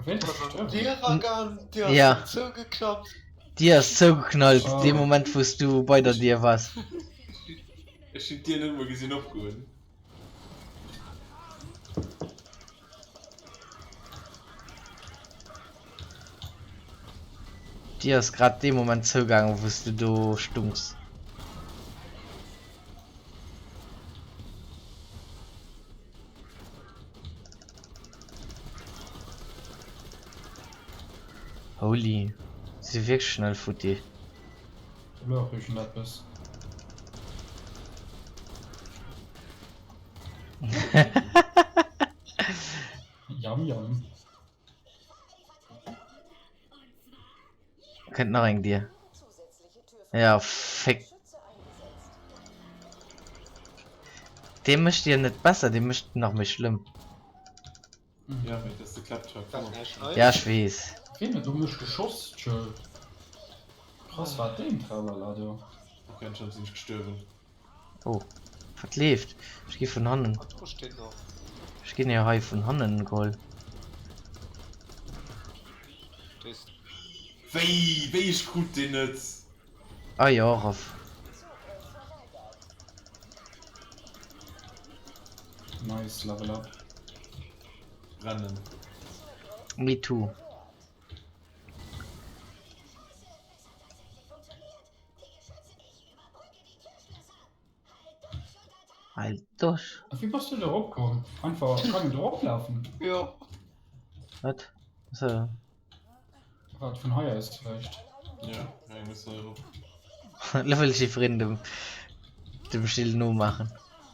F: Wéi bass gestuerwen?
C: D'Dier eragaang, d'Dier ass
E: Ja.
C: erëm zougeklappt.
E: D'Dier ass zougeknallt
F: Oh.
E: dee Moment wou s du bei der Dier waars.
H: Ech hunn d'Dier net emol gesinn opgoen.
E: D'Dier ass grad dee Moment zougaangen wou s du do stungs. Holy, si wierklech schnell futti.
F: Do louch iergendeppes. Jam jam.
E: Kënnt nach eng Dier. Ja, fick. Dee mécht Dir net besser, dee mécht nach méi schlëmm.
H: Ja, mee dat ass de Claptrap.
E: Ja, ech weess.
F: Ween huet op mech geschoss? Tjö. Krass, wat deen Tralala do.
H: Ok, anscheinend sinn ech gestuerwen.
E: Oh, wat leeft? Ech gi vun hannen. Ech ginn jo hei vun hannen geholl.
H: Wéi? Wéi? Ech krut deen net!
E: Ah jo, Roff.
F: Nice level up.
H: Brennen.
E: Me too. Halt durch.
F: Wéi bass du do erop komm? Einfach kann een do eroplaufen?
C: Jo.
E: Wat? So.
F: Wat vun hei aus vläicht?
H: Ja, ja, muss da erop.
E: Lo wëll ech jiddwereen dem, dem Gilles nomaachen.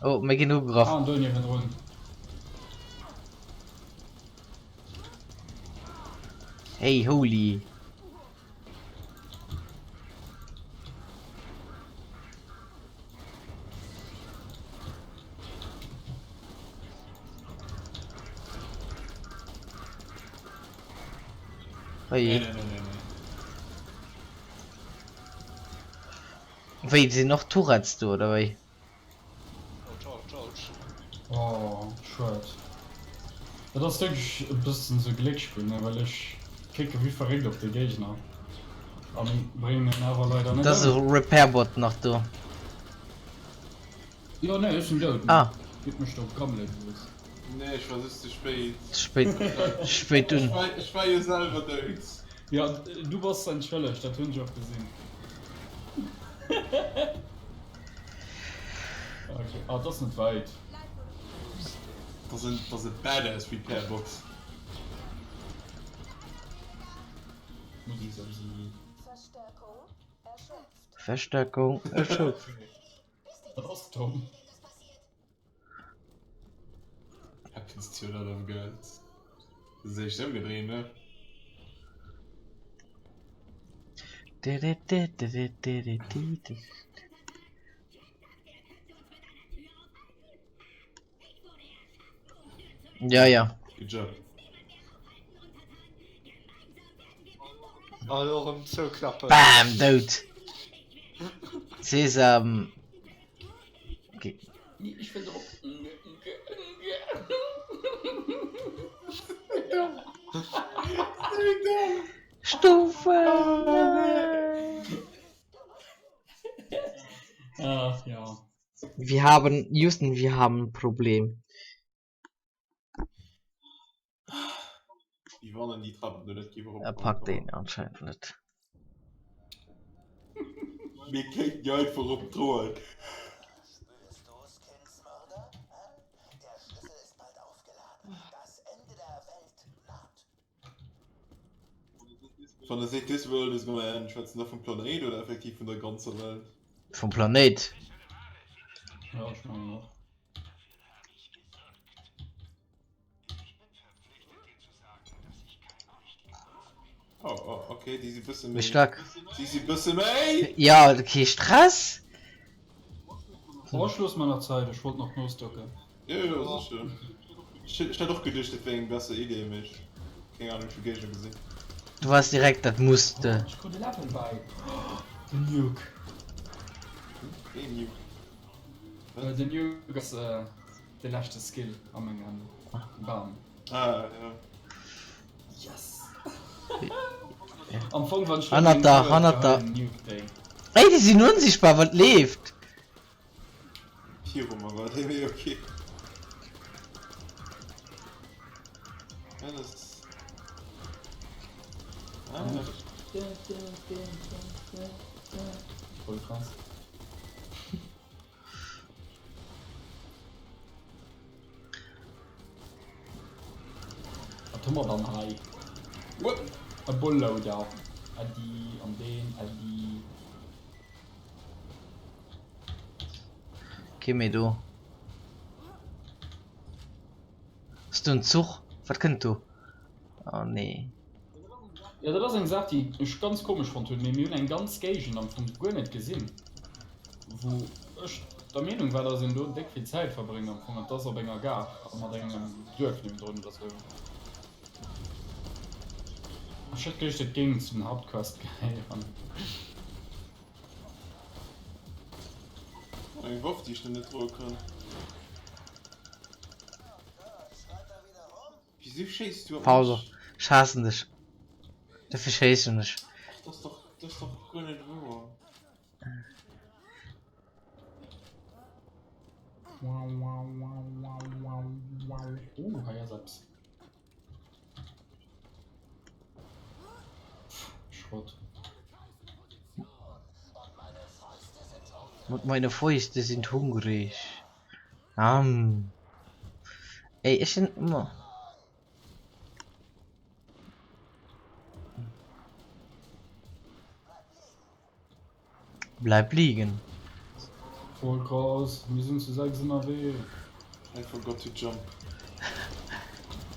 E: Oh, mir ginn ugegraff.
F: Ah, an do niewendrun.
E: Hey, holy.
H: Nee,
E: Oje.
H: nee, nee, nee, nee.
E: Wéi, sinn och Tourettes do, oder wéi?
C: Ouch, ouch, ouch.
F: Oh, schued. Dat ass wierklech e bëssen sou Gléckspill, ne, well ech klicke wéi verréckt op de Géigner an bréngen en awer leider net
E: Et ass e
F: ëm.
E: Repair-Bot nach do.
F: Jo, nee, ech sinn dout,
E: Ah.
F: Gitt mech do gammele gelooss.
H: Nee, ech war just ze spéit.
E: Ze spéit, spéit un.
H: Ech war jo selwer dout.
F: Jo, du bass entschëllegt, dat hunn ech och gesinn. Okay, ah, dat ass net wäit.
H: Dat ass e badass Repair Box.
E: Verstärkung erschöpft.
F: Dat ass domm.
H: Happens to a lot of girls. Das ist echt ëmgedréint, ne?
E: Ja, ja.
H: Good job.
C: An och erëm zouklappen.
E: Bam, dout. Sesam. Okay.
F: Nee, ech wëll drop.
E: Stufe.
F: Ach ja.
E: Wir haben, Houston, wir haben ein Problem.
H: Déi wannen déi Trappen do net gi
E: Er packt den anscheinend net.
H: Mir kéinten jo einfach op droen. Wann e seet this world is gonna end, schwätzt en da vum Planéit oder effektiv vun der ganzer Welt?
E: Vum Planéit.
F: Ja, ech mengen och.
H: Oh, oh, okay, déi si bësse
E: Méi
H: méi.
E: staark.
H: Si si bësse méi!
E: Ja, kee Stress.
F: Oh, ech loosse mer nach Zäit, ech wollt nach nostocken.
H: Jo, jo, sécher. Ech hat och geduecht, dat wär eng besser Idee, mee ech, keng Ahnung, ech hu Géigner gesinn.
E: Du wars direkt, dat muss de.
F: Ech krut e Level bäi. Den Nuke.
H: Wéi en Nuke?
F: Den Nuke ass de leschte Skill a mengem Bam.
H: Ah, jo.
F: Yes! Am Fong, wann ech
E: Hannert der, hannert der.
F: Nuke Ding.
E: Ey, déi sinn unsichtbar, wat leeft?
H: Viru mer war dee méi ok. Ja, das ah.
F: Voll krass. Wat hu mer dann hei? E Bullloader. Äddi an deen, Äddi.
E: Kee méi do. Ass do en Zuch? Wat kënnt do? Oh nee.
F: Jo dat ass eng Saach déi ech ganz komesch fonnt hunn, mee mir hunn eng ganz Géigend am Fong guer net gesinn, wou ech der Meenung war, dass een do déck vill Zäit verbréngt am Fong, an 't ass op enger Gare a mat engem Duerf niewendrun oder sou. Ech hätt geduecht et géing zu den Hauptquest gehéieren.
H: Eng Waff déi ech nach net droe kann. Wieso schéiss du op
E: Pause.
H: mech?
E: Ech haassen dech. Dofir schéissen ech.
H: Ach, das ist doch, das ist doch guer net wouer.
F: Wow, wow, wow, wow, wow, wow. Oh, hei ass eppes. Schrott.
E: Und meine Fäuste sind hungrig. Am. Ey, ech sinn ëmmer. Bleib liegen.
F: Voll krass, mir sinn zu 6 ënnerwee.
H: I forgot to jump.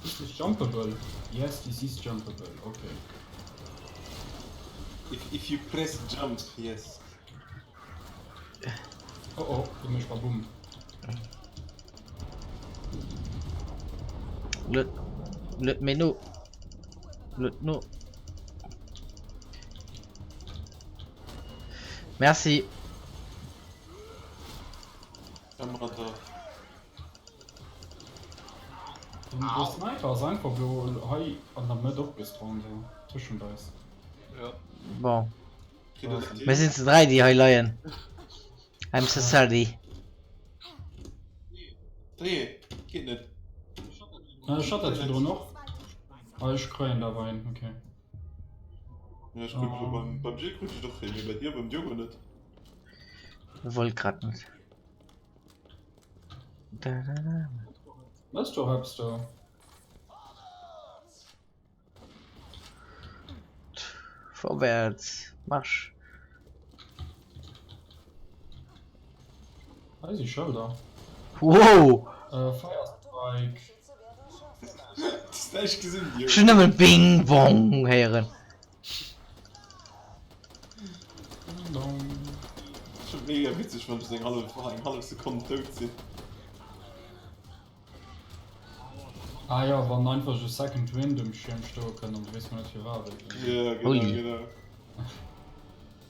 F: Is this jumpable? Yes, this is jumpable, okay.
H: If, if you press jump, yes.
F: Oh oh, do mécht Babumm.
E: Let, let me no. Let no. Merci.
H: Kamera.
F: Den Sniper ass einfach do hei an der Mëtt opgespawnt, tëschent eis.
C: Ja.
E: Bon. Mir sinn ze 3 déi hei leien. I'm so sorry.
H: Dréi, geet net.
F: Ech hat dat virdrun och. Ah, ech kréien der awer een, okay.
H: Ja, ech krut elo beim, beim Gilles krut ech et och een, mee bei dir, beim Diogo net.
E: Wollt grad net. Da, da, da.
F: Mëss do eppes do?
E: Vorwärts, Marsch!
F: Hei si Schëlder.
E: Wow!
F: Äh, Fire Strike.
H: Hast näischt gesinn, Diogo?
E: Ech hunn nëmmen Bing Bong héieren.
F: Ding dong.
H: Schon mega witzeg, wann ech eng hallef, eng hallef Sekonn dout sinn.
F: Ah jo, wann einfach esou Second Wind um Schierm stoe kënnt an du weess mol net firwat irgendwie.
H: Ja, genau,
E: Ui.
H: genau.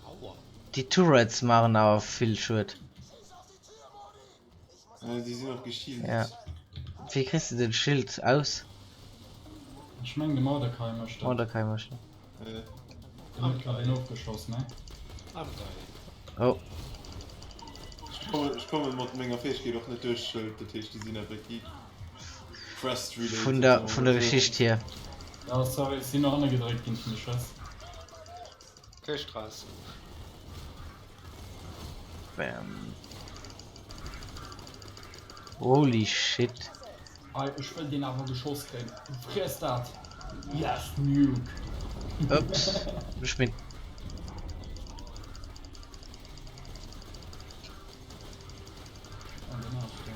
C: Aua.
E: Déi Turrets maachen awer vill Schued.
H: Äh, déi sinn och geschielt.
E: Ja. Wéi kriss de den Schild aus?
F: Ech mengen de Mordecai mécht dat.
E: Mordecai mécht dat.
H: Äh.
F: Den huet grad een ofgeschoss, ne?
C: I'm dying.
E: Oh.
H: Ech kommen, ech kommen mat menger Fähegkeet och net duerch d'Schëld, dat heescht déi sinn effektiv quest related.
E: Vun der, vun der Geschicht hier.
F: Ja, sorry, ech sinn no hanne gedréckt ginn vun de Schëss.
C: Kee Stress.
E: Bam. Holy shit.
F: Ei, ech wëll deen awer geschoss kréien. Friess dat! Yes, Nuke!
E: Ups, ech bin.
F: An den Arsch, ja.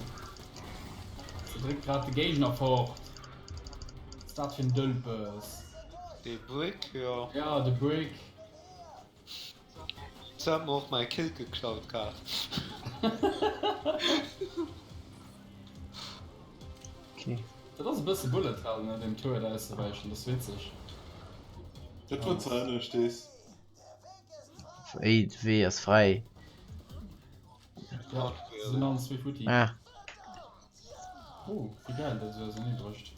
F: Se dréckt grad de Géigner fort. Was ist dat fir en Dëlpes?
C: De Brick, jo.
F: Ja, de Brick.
C: Se hat mer och mäi Kill geklaut gehat.
E: Okay.
F: Dat ass e bësse Bullet Hell, ne, dem Turret auszewäichen, dat ass witzeg.
H: Dat wor zwar ënnescht dees.
E: Wéi, de Wee ass fräi.
F: Ja, se sinn allen zwee futti.
E: Ah.
F: Oh, wéi geil, dat esou ausernee brécht.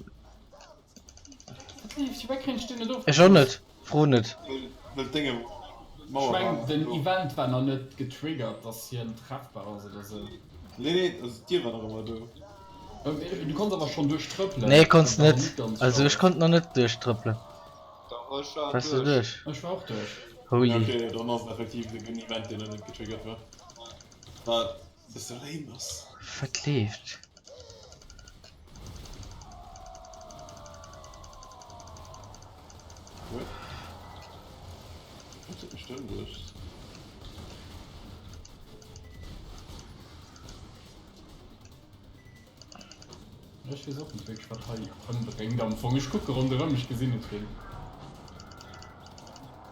F: Wat leeft? Firwat kréien ech deen net
E: Ech och
F: ofgeschoss?
E: net. Fro net.
H: Well d'Dénge
F: Ech
H: Mauer
F: mengen,
H: war
F: den
H: do.
F: Event war nach net getriggert, dass hien treffbar ass oder sou.
H: Nee, nee, also d'Dier war nach ëmmer do.
F: Du konns awer schonn duerchtrëppelen.
E: Nee, konns
F: Dat war
E: net.
F: net ganz
E: Also ech
F: schlau.
E: konnt nach net duerchtrëppelen.
C: Dach, ech war
E: Wars du
C: duerch.
E: duerch?
F: Ech war och duerch.
E: Holy.
H: Okay, dann ass et effektiv den Event, deen nach net getriggert war. Wat e bësse lame ass.
E: Wat leeft?
H: What? Wat huet mech ëmbruecht?
F: Ech weess och net wierklech wat hei ëmbréngt am Fong. Ech kucke ronderëm, ech gesinn net vill.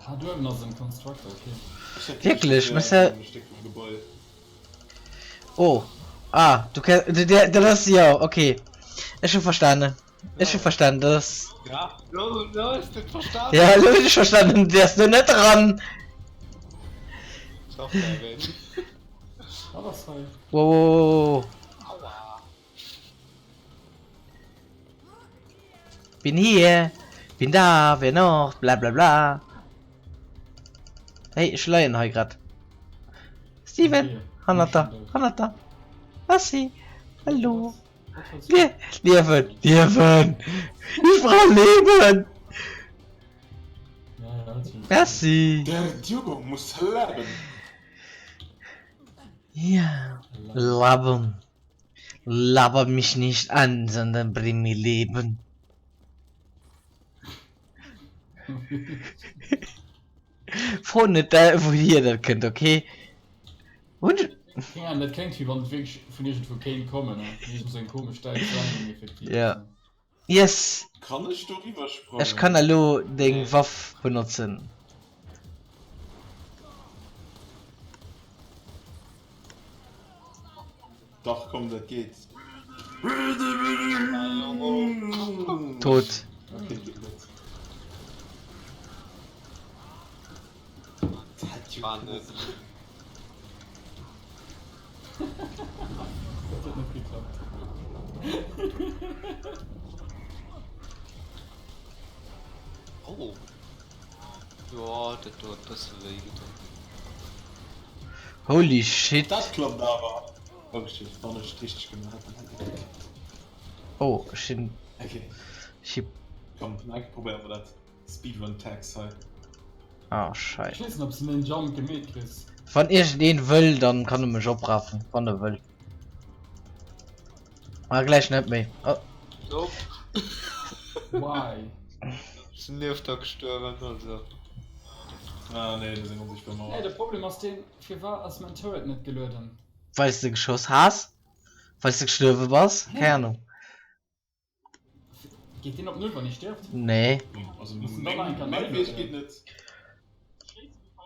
F: Ah do uewen ass en Constructor, okay.
H: Ech hat
E: Wierklech?
H: wierklech
E: Mech se.
H: e Stéck vum Gebai.
E: Oh ah du ken dat ass jo okay ech hu verstanen ech hu verstanen dat ass
C: Ja lo lo hues de et verstanen.
E: Ja lo hunn ech verstanen du däerfs do net eran.
C: Software win.
F: Wat ass hei?
E: Wow.
C: Aua.
E: Bin hier, bin da, wer noch, bla bla bla. Hey, ech leien hei grad. Steven, hannert der, hannert der. Assi, hallo. Le Liewen, Liewen. Ich brauch Leben. Merci.
H: Der Diogo muss leben.
E: Ja, labben. Laber mich nicht an, sondern bring mir Leben. Fro net wou hier dat kënnt, okay? Hunn ech.
F: Keng Ahnung, dat kléngt wéi wann et wierklech vun iergendwou kéint kommen, ne? Iergend sou eng komesch däitsch Sendung effektiv.
E: Ja. Yes!
H: Kann ech doriwwer sprangen?
E: Ech kann elo deng Waff benotzen.
H: Dach komm dat geet.
E: Tot.
H: Okay, geet net.
C: War net.
F: Dat huet net geklappt.
C: Oh. Jo, dat do huet bësse wéi gedoen.
E: Holy shit.
H: Dat klappt awer! Oh shit, wann ech et richteg gemaach hätt, dann hätt et geklappt.
E: Oh, ech sinn.
H: Okay.
E: Ech si.
H: Komm, nach eng Kéier probéiere mer dat. Speedrun Tags hei.
E: Ah, schei.
F: Ech weess net, ob s de den Jump gemeet kriss.
E: Wann iergendeen wëll, dann kann e mech oprafen, wann e wëll. Ah, gläich net méi. Oh.
C: Nope.
F: Why?
C: Sinn nieft der gestuerwen, also.
H: Ah nee, do sinn onsichtbar
F: Nee,
H: Mauer.
F: de Problem ass deen, firwat ass mäin Turret net gelueden?
E: Weil's de geschoss has? Weil's de gestuerwe bass? Keng Ahnung.
F: Geet deen op Null wann ee stierft?
E: Nee.
H: Also
F: Muss en dann
H: meng,
F: enker
H: meng
F: nei
H: Weg
F: lueden?
H: geet net.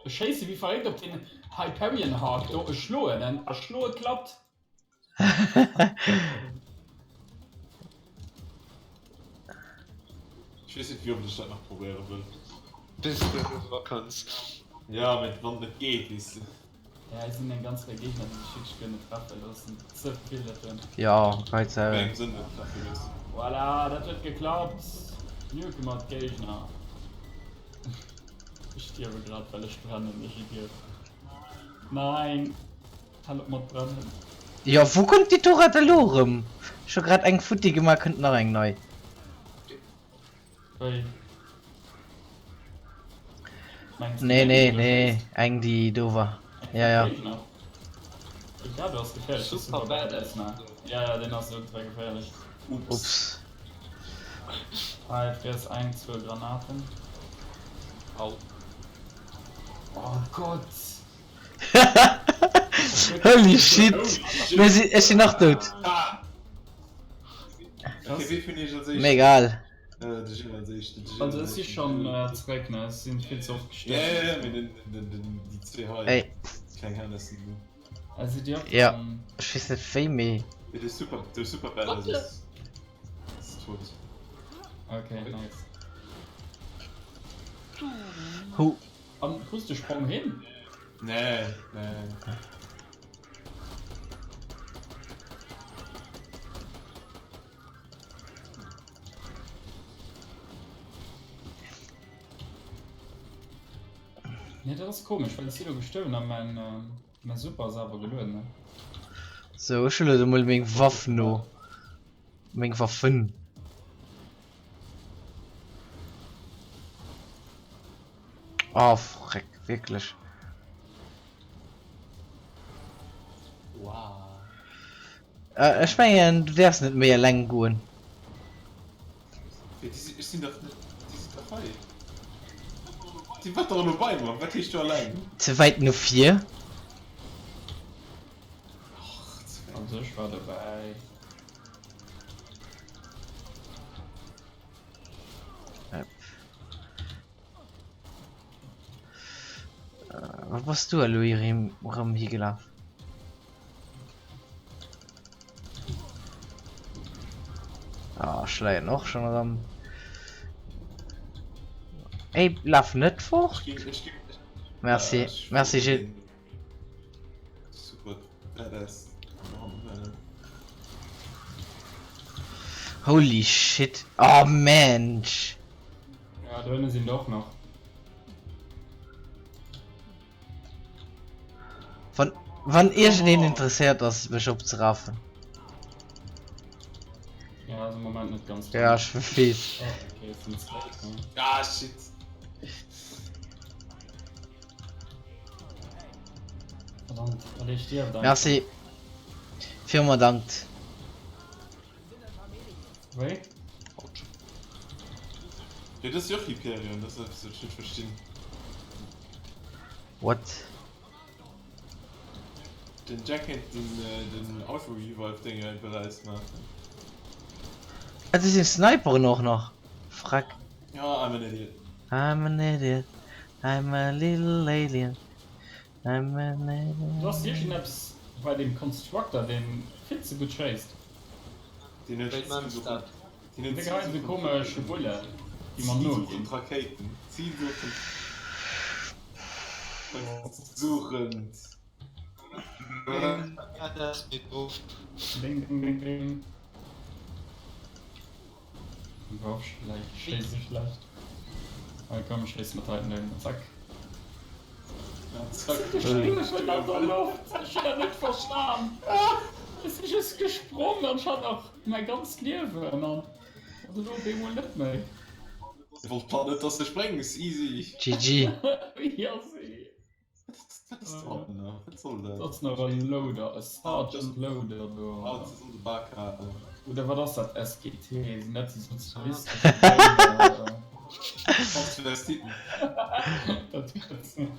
F: Ech schéisse wéi verréckt op den Hyperion Hawk do, ech schloen en a schloe klappt.
H: Ech weess net wéi oft ech dat nach probéiere wëll.
C: Bis du eriwwer kënns.
H: Ja, mee wann et net geet, weess de.
F: Ja, hei sinn eng ganz Rei Géigner, déi sech wierklech kënne treffe loossen. Ze vill dervun.
E: Jo, hei ze.
H: Wéi engem Sënn net treffe loossen.
F: Voilà, dat huet geklappt! Nuke mer d'Géigner. Ech stierwe grad, well ech brennen, ech Idiot. Nein! Hal op mat brennen.
E: Jo, wou kënnt déi Tourette elo erëm? Ech hu grad eng futti gemaach, kënnt nach eng nei.
F: Wéi? Mengs du
E: Nee,
F: eng,
E: nee,
F: déi du
E: nee,
F: schéisst?
E: eng déi do war.
F: Eng
E: Ja,
F: vum
E: ja.
F: Géigner? Ja, du ass geféierlech, de
C: Super
F: Super Badass,
C: Badass.
F: ne? Ja, ja, deen ass ultra geféierlech.
H: Ups.
E: Ups.
F: Hei, friess eng, zwou Granaten.
C: Au.
F: Oh Gott!
E: Holy shit! Mir si, ech sinn nach dout.
H: Ah! Okay, wee vun iech als
E: Mee
H: éischt?
E: egal.
H: Äh, de Gilles als éischt. De Gilles
F: Also
H: als
F: ech si
H: éischt.
F: schonn zeréck, ne? Ech sinn vill ze oft
H: Ja, ja,
F: gestuerwen.
H: ja, mee den, den, den, déi zwee hei.
E: Ey.
H: Kleng Hännessen do.
F: Ah, sidd dir och
E: Ja.
F: dran?
E: Ech weess net wéi, mee.
H: Mee de Super, de Super Badass ass, ass tot.
F: Okay, nice.
E: Hu.
F: An krus de Sprong hin?
H: Nee, nee.
F: Nee, dat ass komesch, well ech si lo gestuerwen a mäin, mäin Super ass awer gelueden, ne?
E: Sou, ech huelen emol meng Waff no. Meng Waffen. Oh freck, wierklech.
H: Wow.
E: Äh, ech mengen du däerfs net méi eleng goen.
H: Wéi, déi si, ech sinn dach net, déi sinn dach hei. Déi war dach elo bei mer, wat heescht du eleng?
E: Ze wäit no vir.
H: Och, ze wäit.
F: Also ech war dobäi.
E: Wou bass du elo erëm higelaf? Ah, ech leien och schon erëm. Ey, laf net fort! Merci, merci Gilles.
H: Super badass.
E: Holy shit. Oh Mensch!
F: Ja, do ënne sinn der och nach.
E: Wann, wann iergendeen interesséiert ass mech opzerafen.
F: Ja, ass am Moment net ganz
E: Ja, ech weess.
F: Oh, okay, et sinn zwéi.
H: Ah, shit.
F: Verdammt, allez, stierft einfach.
E: Merci. Villmol dankt.
F: Wéi?
H: Jo, dat ass jo och Hyperion, dat ass eppes wat ech net verstinn.
E: What?
H: Den Jack kéint den den Auto Revive Déng einfach ausmaachen.
E: Ah, do sinn Sniperen och nach. Freck.
H: Ja, I'm an idiot.
E: I'm an idiot, I'm a little alien, I'm an alien.
F: Do ass iergendeppes bei dem Constructor deen vill ze gutt schéisst.
H: Deen huet
C: Wéi nenns dat?
H: Deen huet
F: Dee geheit esou komesch Bulle déi mer noginn.
H: Zielsuchend Rakéiten. Zielsuchend. Suchend.
C: Ja, dat ass mir doof.
F: Ding ding ding ding. Wouf schlecht, schéisse schlecht. Hei komm, schéiss mat heiten un. Zack.
H: Ja, zack.
F: Ech springe schon an der Loft. Ech hunn dat net verstan. Ech si just gesprong an ech hat nach mäi ganzt Liewen an elo op eemol net méi.
H: Ech wollt grad net dass de spréngs, easy.
E: GG.
F: Wéi ass ee?
H: Wat ass dran? Wat soll dat?
F: Dat ass nach e Loader, e Sergeant Loader do.
H: Ah, dat ass de Bak halen.
F: Oder wat ass dat, SGT? Sinn dat déi sozialistesch Gréngen?
H: Transvestiten.
F: Dat gëtt sinn.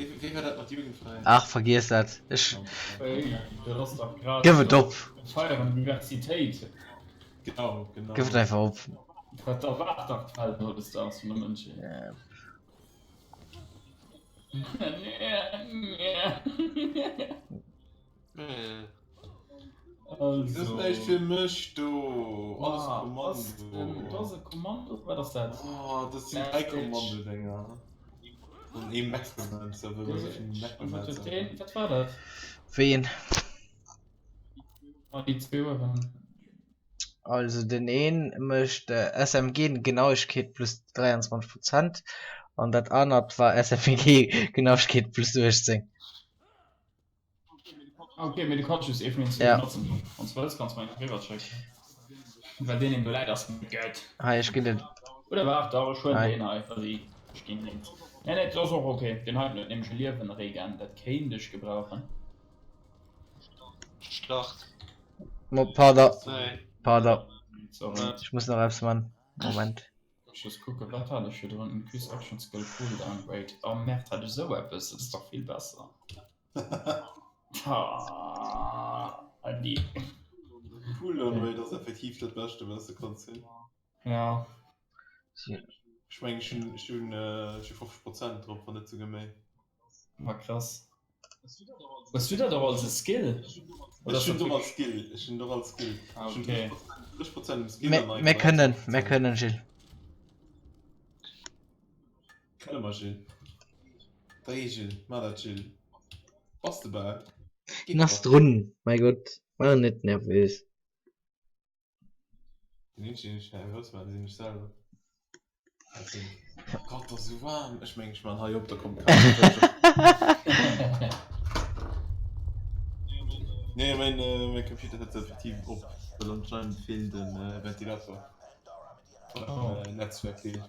H: Wéi war dat mat Jugendfräi?
E: Ach, vergiess dat. Ech.
F: Wéi, dat ass dach grad.
E: Gëff et op.
F: Mir feieren Diversitéit.
H: Genau, genau.
E: Gëff et einfach op.
F: Wat erwaart dach d'Welt hautdesdaags vun de Mënschen?
H: Das ist näischt fir mech do. Alles
F: Kommando. Do ass e Kommando, wat ass dat?
H: Oh, dat sinn 3 Kommando-Dinger. An ee Necromancer, wëll mer esou vill Necromancer hunn.
F: Wat war dat?
E: Wéi een?
F: Ah, déi zwee uewen.
E: Also den een mécht SMG Genauegkeet plus 23 Prozent an dat anert war SMG Genauegkeet plus 18.
F: Ok, mee du kanns just ee vun den zwee benotzen. Wann s wëlls kanns mer eng eriwwer schécken. Well deen een do läit ass net gutt.
E: Hei ech ginn den.
F: Oder waart, dach ech huelen deen hei, vas-y, ech ginn deen. Nee nee, dat ass och ok, deen heiten huet nämlech e Liewen Regen, dat kéint ech gebrauchen.
C: Start.
E: Pardon.
C: Nee.
E: Pardon.
F: Sorry.
E: Ech muss nach eppes man. Moment.
F: Ech just kucken, wat hat ech virdrun? Increase Action Skill Cooldown Rate. Oh Merde, hat ech esou eppes? Dat ass dach vill besser. Ah, Andi.
H: Cooldown Rate ass effektiv dat Beschte, wat s de kanns hunn.
F: Ja.
H: Ech mengen, ech hunn, ech hunn, ech hu 50 Prozent drop, wann net souguer méi.
F: War krass. Hues du dat och als e Skill?
H: Ech hunn et och als Skill, ech hunn et och als Skill.
F: Ah, okay.
H: Ech hunn 30 Prozent um Skill an
E: Mir kënnen, mir kënnen, Gilles.
H: Kënne mer, Gilles. Dréi, Gilles, maach dat, Gilles. Bass de bal?
E: Hien ass drun, mäi Gott, maach en net nervös.
H: Den eenzegen deen ech nervös maachen sinn ech selwer. Gott ass esou waarm. Ech mengen ech maan hei op, da kommt keen. Nee mäin mäin Computer hëlt effektiv op, well anscheinend feelt en Ventilator. Oh. Netzwerkdeel.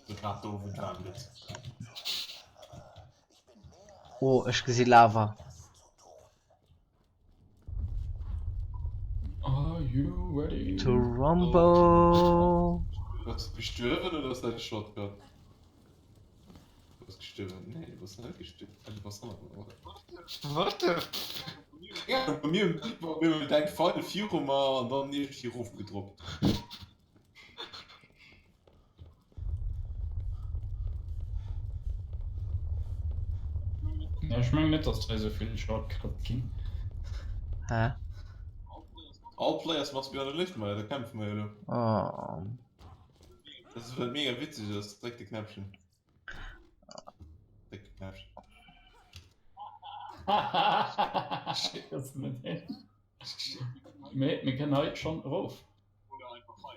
H: Sou grad do wou et waarm gëtt.
E: Oh ech gesi Lava.
F: Are you ready?
E: To rumble!
H: Bass du gestuerwen oder ass dat e Shortcut? Du bass gestuerwen. Nee, du bass net gestuerwen. Ah, du bass hannert mer, oder?
C: What the f.
H: Ja, bei mir bei mir huet eng Feil viru mer an dann iergendwéi erofgedroppt.
F: Ja, ech mengen net, dass hei esou vill Shortcut ginn.
E: Hä?
H: All players must be on the list, Maja, da kämpfe mer jo elo.
E: Oh.
H: Dat ass wat mega witzeg ass, dréck de Knäppchen. Dréck de Knäppchen.
F: Mee mir kënnen hei schonn erof.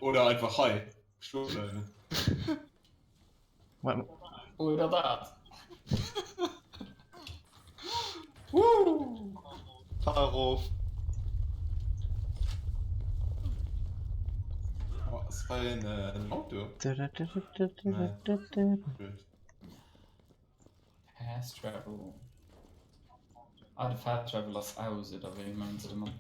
H: Oder einfach hei stoe bleiwen.
F: Oder dat.
C: Woo! Fahr erof.
H: Oh, ass hei en, äh, en Auto? Nee. Blöd.
F: Fast Travel. Ah, de Fast Travel ass aus, oder wéi mengs de mat?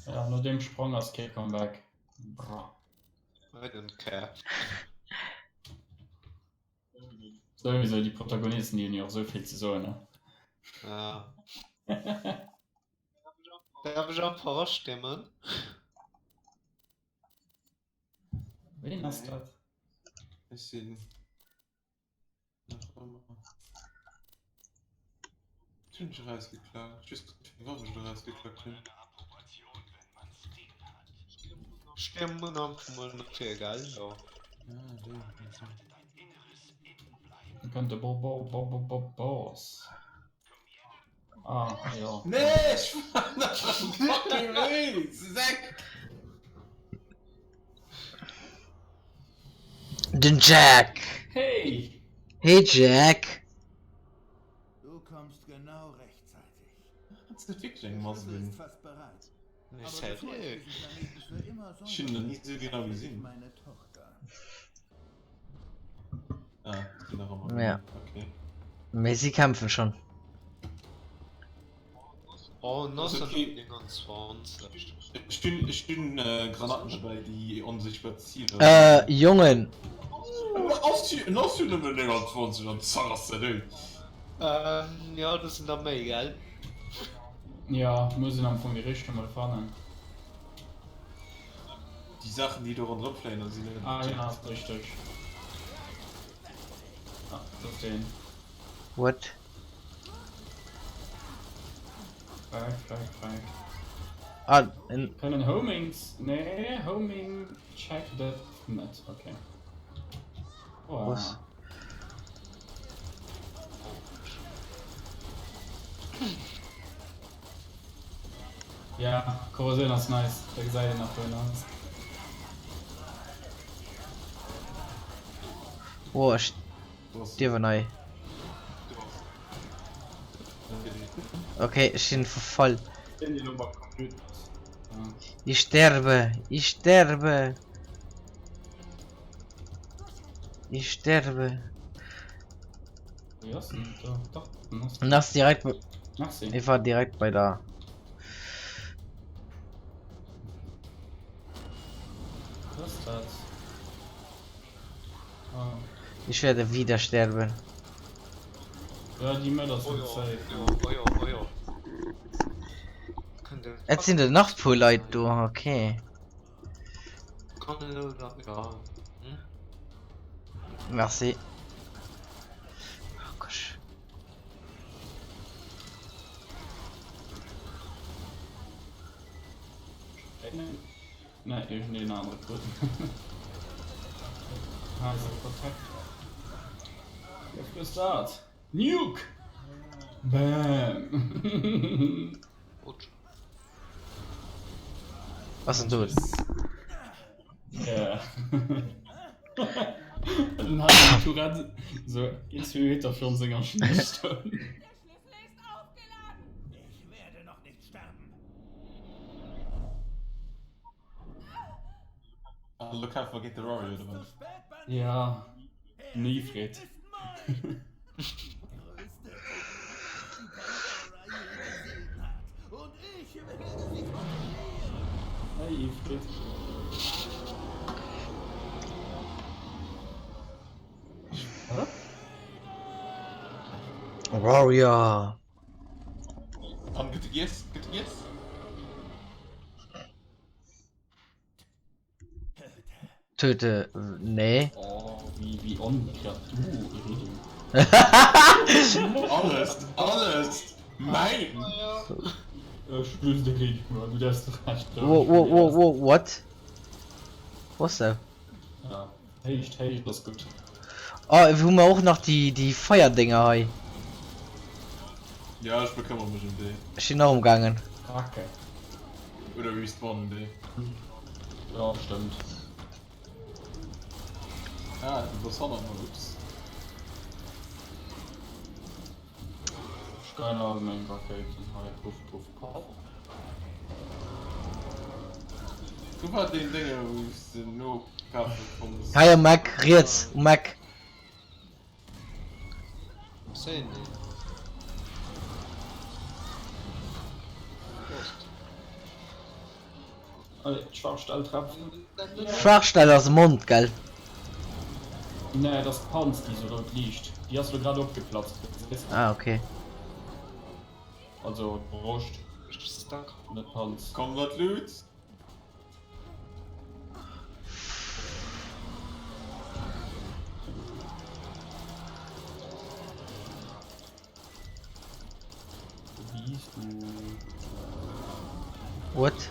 F: Ja, no deem Sprong ass kee Comeback. Bra.
C: I don't care.
F: Sowieso, déi Protagonisten, déi hunn jo och esou vill ze soen, ne?
C: Ja. Darf ech einfach astëmmen?
F: Ween ass dat?
H: Ech sinn nach ëmmer. Wat hunn ech erausgeklakt? Ech weess net, wat ech erausgeklakt hunn.
C: Stierm un Anfang mol net fir, gell? Jo.
F: Da kënnt de Bo Bo Bo Bo Bo Boss. Ah, jo.
H: Nee, ech war nach am fucking Wee, Säck!
E: Den Jack!
F: Hey!
E: Hey Jack!
G: Du kommst genau rechtzeitig.
H: Ass dat wierklech eng
G: Der
H: Mask
G: Schlüssel
H: un?
G: ist fast bereit.
C: Nee,
G: Aber bevor ich
C: seriö?
G: diesen Planeten für immer
H: Ech hunn nach
G: säubere,
H: ni sou genau
G: finde ich
H: gesinn.
G: meine Tochter.
H: Ah, sinn nach ëmmer
E: Ja.
H: Okay.
E: Mee si kämpfen schon.
C: Oh,
H: Ass okay.
C: 1929.
H: Ech hunn, ech hunn Granaten dobäi, déi onsichtbar Ziler.
E: Äh, Jongen!
H: Ass jo, en ass jo nëmmen 29 an zack ass dat dout.
C: Ähm, jo, do sinn der méi, gell?
F: Ja, muss een am Fong déi richteg mol fannen.
H: Déi Saachen déi do ronderëm fléien, da sinn net.
F: Ah ja, ass richteg. Ah, dat ass deen.
E: What?
F: Back, back, back.
E: Ah, en.
F: Kënnen Homings, nee, Homing checkt et net, okay. Oh.
E: Was?
F: Ja, Korrosioun ass nice, da gesäit een nach wou en ass.
E: Oh, ech stierwen hei. Okay, ech sinn verfall. Ich sterbe, ich sterbe. Ich sterbe. En ass direkt, ich war direkt bei der. Ich werde wieder sterben.
F: Ja, déi Mëtt ass
C: Oh
F: net
C: jo,
F: safe.
C: jo, oh jo, oh jo. Kënnt e
E: Et sinn der nach puer Leit do, okay.
C: Kann elo da, ja. Hm?
E: Merci. Oh gosh.
F: Nee, iergendeen anere krut. Heiser Protector. Wofür ist dat? Nuke! Bam!
C: Rutsch.
E: Was denn dout?
F: Ja. Den hat den Tourette so een, zwee Meter virun senger Schnéi stoen.
G: Der Schlüssel ist aufgeladen! Ich werde noch nicht sterben.
H: Ah, lo kämpfe mer géint de Rory, oder wat?
F: Ja, den Ifrit. Hey Ifrit. Hä?
E: Warrior!
H: An gëtt e giess? Gëtt e giess?
E: Töte, nee.
F: Oh, wéi, wéi onkreatur, Iridium.
H: Alles, alles mäin!
F: Ech wüsst Iridium, du däerfs de Rescht
E: Wo, wo, wo, wo, what? Was da?
F: Ja, Héicht, Héicht ass gutt.
E: Oh, hu mer och nach déi, déi Feierdinger hei.
H: Ja, ech bekëmmere mech ëm déi.
E: Ech sinn och umgaangen.
F: Kacke.
H: Oder respawnen déi.
F: Ja, stëmmt.
H: Ah, du bass hannert mer, ups.
F: Ech geien all meng Rakéiten hei, puff puff puff.
H: Wou war deen Dénge wous de nokafe komm bass?
E: Hei um Eck, riets um Eck.
C: Sehen déi. Prost.
F: Allez, d'Schwaachstell treffen.
E: Schwaachstell ass Mond, gell?
F: Nee, et ass d'Panz déi sou rout liicht. Déi ass lo grad opgeplatzt, gesäis de?
E: Ah, okay.
F: Also d'Broscht,
C: Stuck.
F: net d'Panz.
H: Komm mat Loot!
F: Wou bis du?
E: What?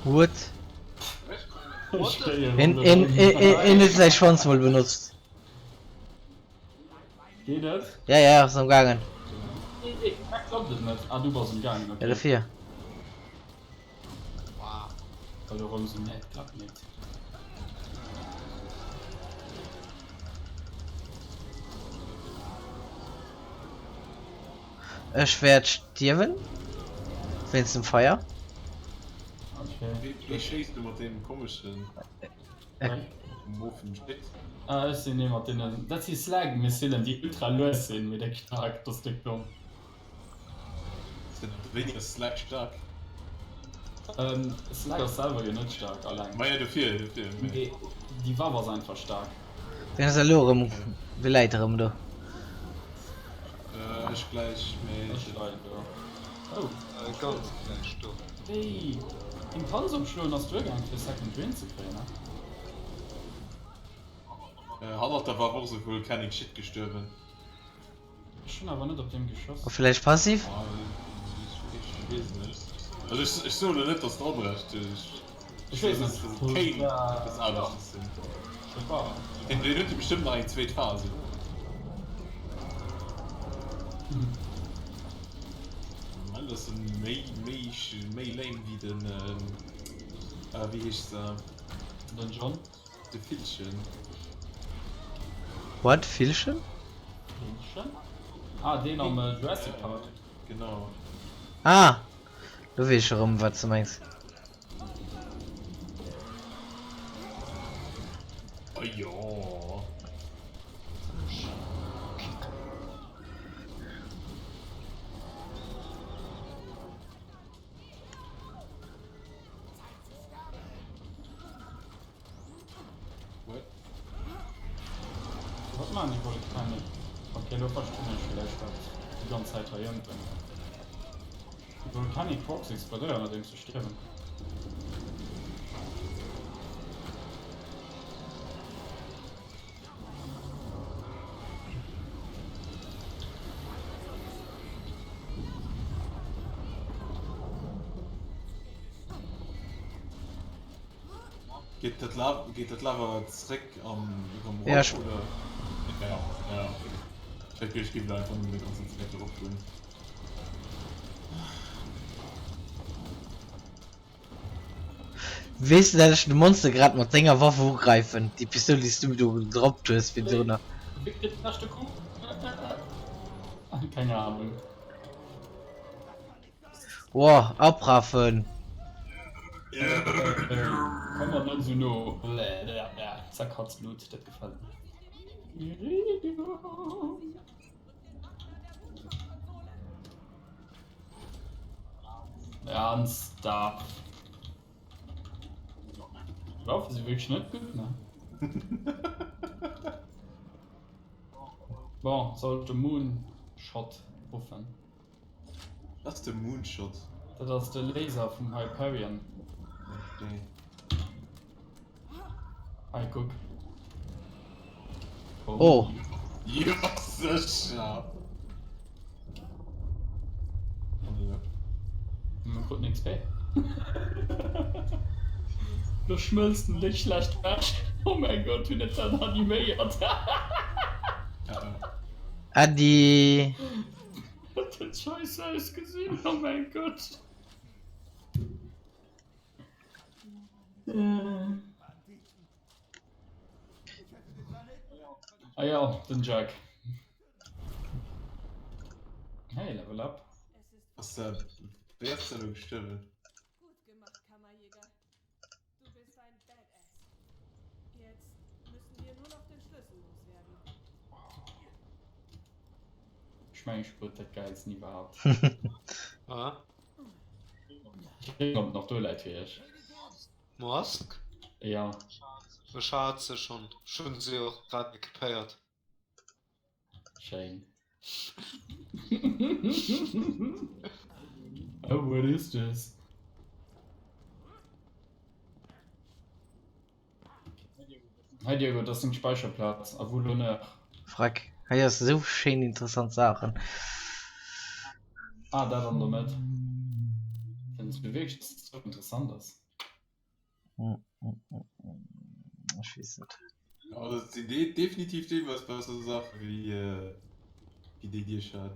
E: What? Een huet säi Schwanz mol benotzt.
F: Geet et?
E: Ja, ja, ass am gaangen.
F: Nee, klappt et net? Ah, du bass am gaangen, okay.
E: Ja, dofir.
F: Well do rëm sou, nee, et klappt net.
E: Ech wäert stierwen wéinst dem Feier.
F: Okay.
H: Wéi schéiss du mat deem komeschen mofen Shit?
F: Ah, ech sinn ee mat deenen, dat si Slag-Missilen, déi ultra lues sinn, mee déck staark. Dat ass déck domm.
H: Wéini ass Slag staark?
F: Slag ass selwer jo net staark alleng.
H: Maja dofir, dofir.
F: Mee déi Waff ass einfach staark.
E: Wien ass elo erëm, wie läit erëm do?
H: Ech gläich, mee.
F: Ech leien do. Oh.
C: Ganz gläich do.
F: Wéi? Impuls opschloen ass duergaang fir Second Wind ze kréien, ne?
H: Hannert der Waff och esou Volcanic Shit gestuerwen.
F: Ech hun awer net op deem geschoss.
E: A villäicht passiv?
H: Ech weess et net. Also ech soen elo net dass de Onrecht hues.
F: Ech weess net.
H: Et kéint eppes aneschters sinn. Deen huet jo bestëmmt nach eng zweet Phas, oder? Moment ass en méi méi méi lame wéi den wéi heescht se?
F: Den John?
H: De Villchen.
E: What? Villchen?
F: Villchen? Ah, deen am Jurassic Park.
H: Genau.
E: Ah! Lo weess ech erëm wat s de mengs.
H: Oh jo.
F: Wat maachen déi Volcanic? Ok, elo verstinn ech villäicht wat déi ganz Zäit hei ënten. Déi Volcanic Rocks explodéieren nodeems se stierwen.
H: Geet dat Lava, geet dat Lava zréck an erëm
E: Ja,
H: rop oder? Ja, ja, okay. Ech hat geduecht, ech géif elo einfach nëmmen de ganzen Dreck erop goen.
E: Weess de dat ech de Monster grad mat denger Waff ugreifen, déi Pistoul déi s du do gedroppt hues virdrunner.
F: Wéi kritt den leschte Coup? Keng Ahnung.
E: Woah, abraffen!
F: Komm mer net esou no. Zerkratzt Blut, dat gefält mir. Ernsthaft? Waffe si wierklech net gutt, ne? Bon, soll ech de Moonshot ruffen?
H: Wat ass de Moonshot?
F: Dat ass de Laser vum Hyperion.
H: Okay.
F: Hei, kuck.
E: Oh.
H: Jo, sécher!
F: Mir kruten XP. Lo schmëlzt en déck schlecht wech. Oh mäin Gott, hunn et dat animéiert.
E: Äddi.
F: Dat huet scheisse ausgesinn, oh mäin Gott. Ah ja, den Jack. Hey, Level up.
H: Ass dat, wéi ass dat elo gestuerwen?
B: Gut gemacht, Kammerjäger. Du bist ein Badass. Jetzt müssen wir nur noch den Schlüssel loswerden.
F: Ech mengen ech krut dat geilsten iwwerhaapt.
C: Ah.
F: Ech weess net ob et nach do läit fir iech.
C: Mask?
F: Ja.
C: Ech hat se schon. Ech hunn se och grad equipéiert.
F: Schéin. Oh, what is this? Hei Diego, dat ass deng Speicherplaz. A wou l'honneur?
E: Freck, hei ass esou schéin interessant Saachen.
F: Ah, dat an der Mëtt. Fënns du wierklech, dass dat interessant ass?
E: Ech weess net.
H: Ja, dat sinn de definitiv deelweis besser Saache wéi äh, wéi déi déi ech hat.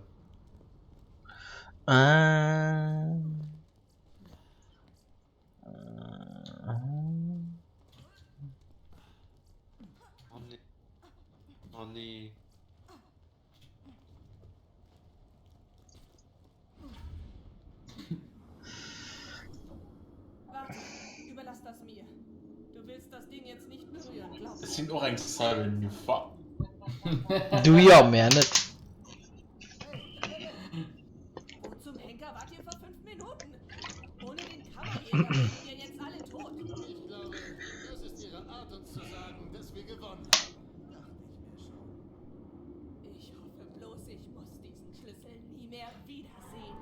E: Äh.
C: Oh nee. Oh nee.
H: Ech sinn och eng Siren, you fuck.
E: Du jo, mär net.
B: Ich hoffe bloß, ich muss diesen Schlüssel nie mehr wiedersehen.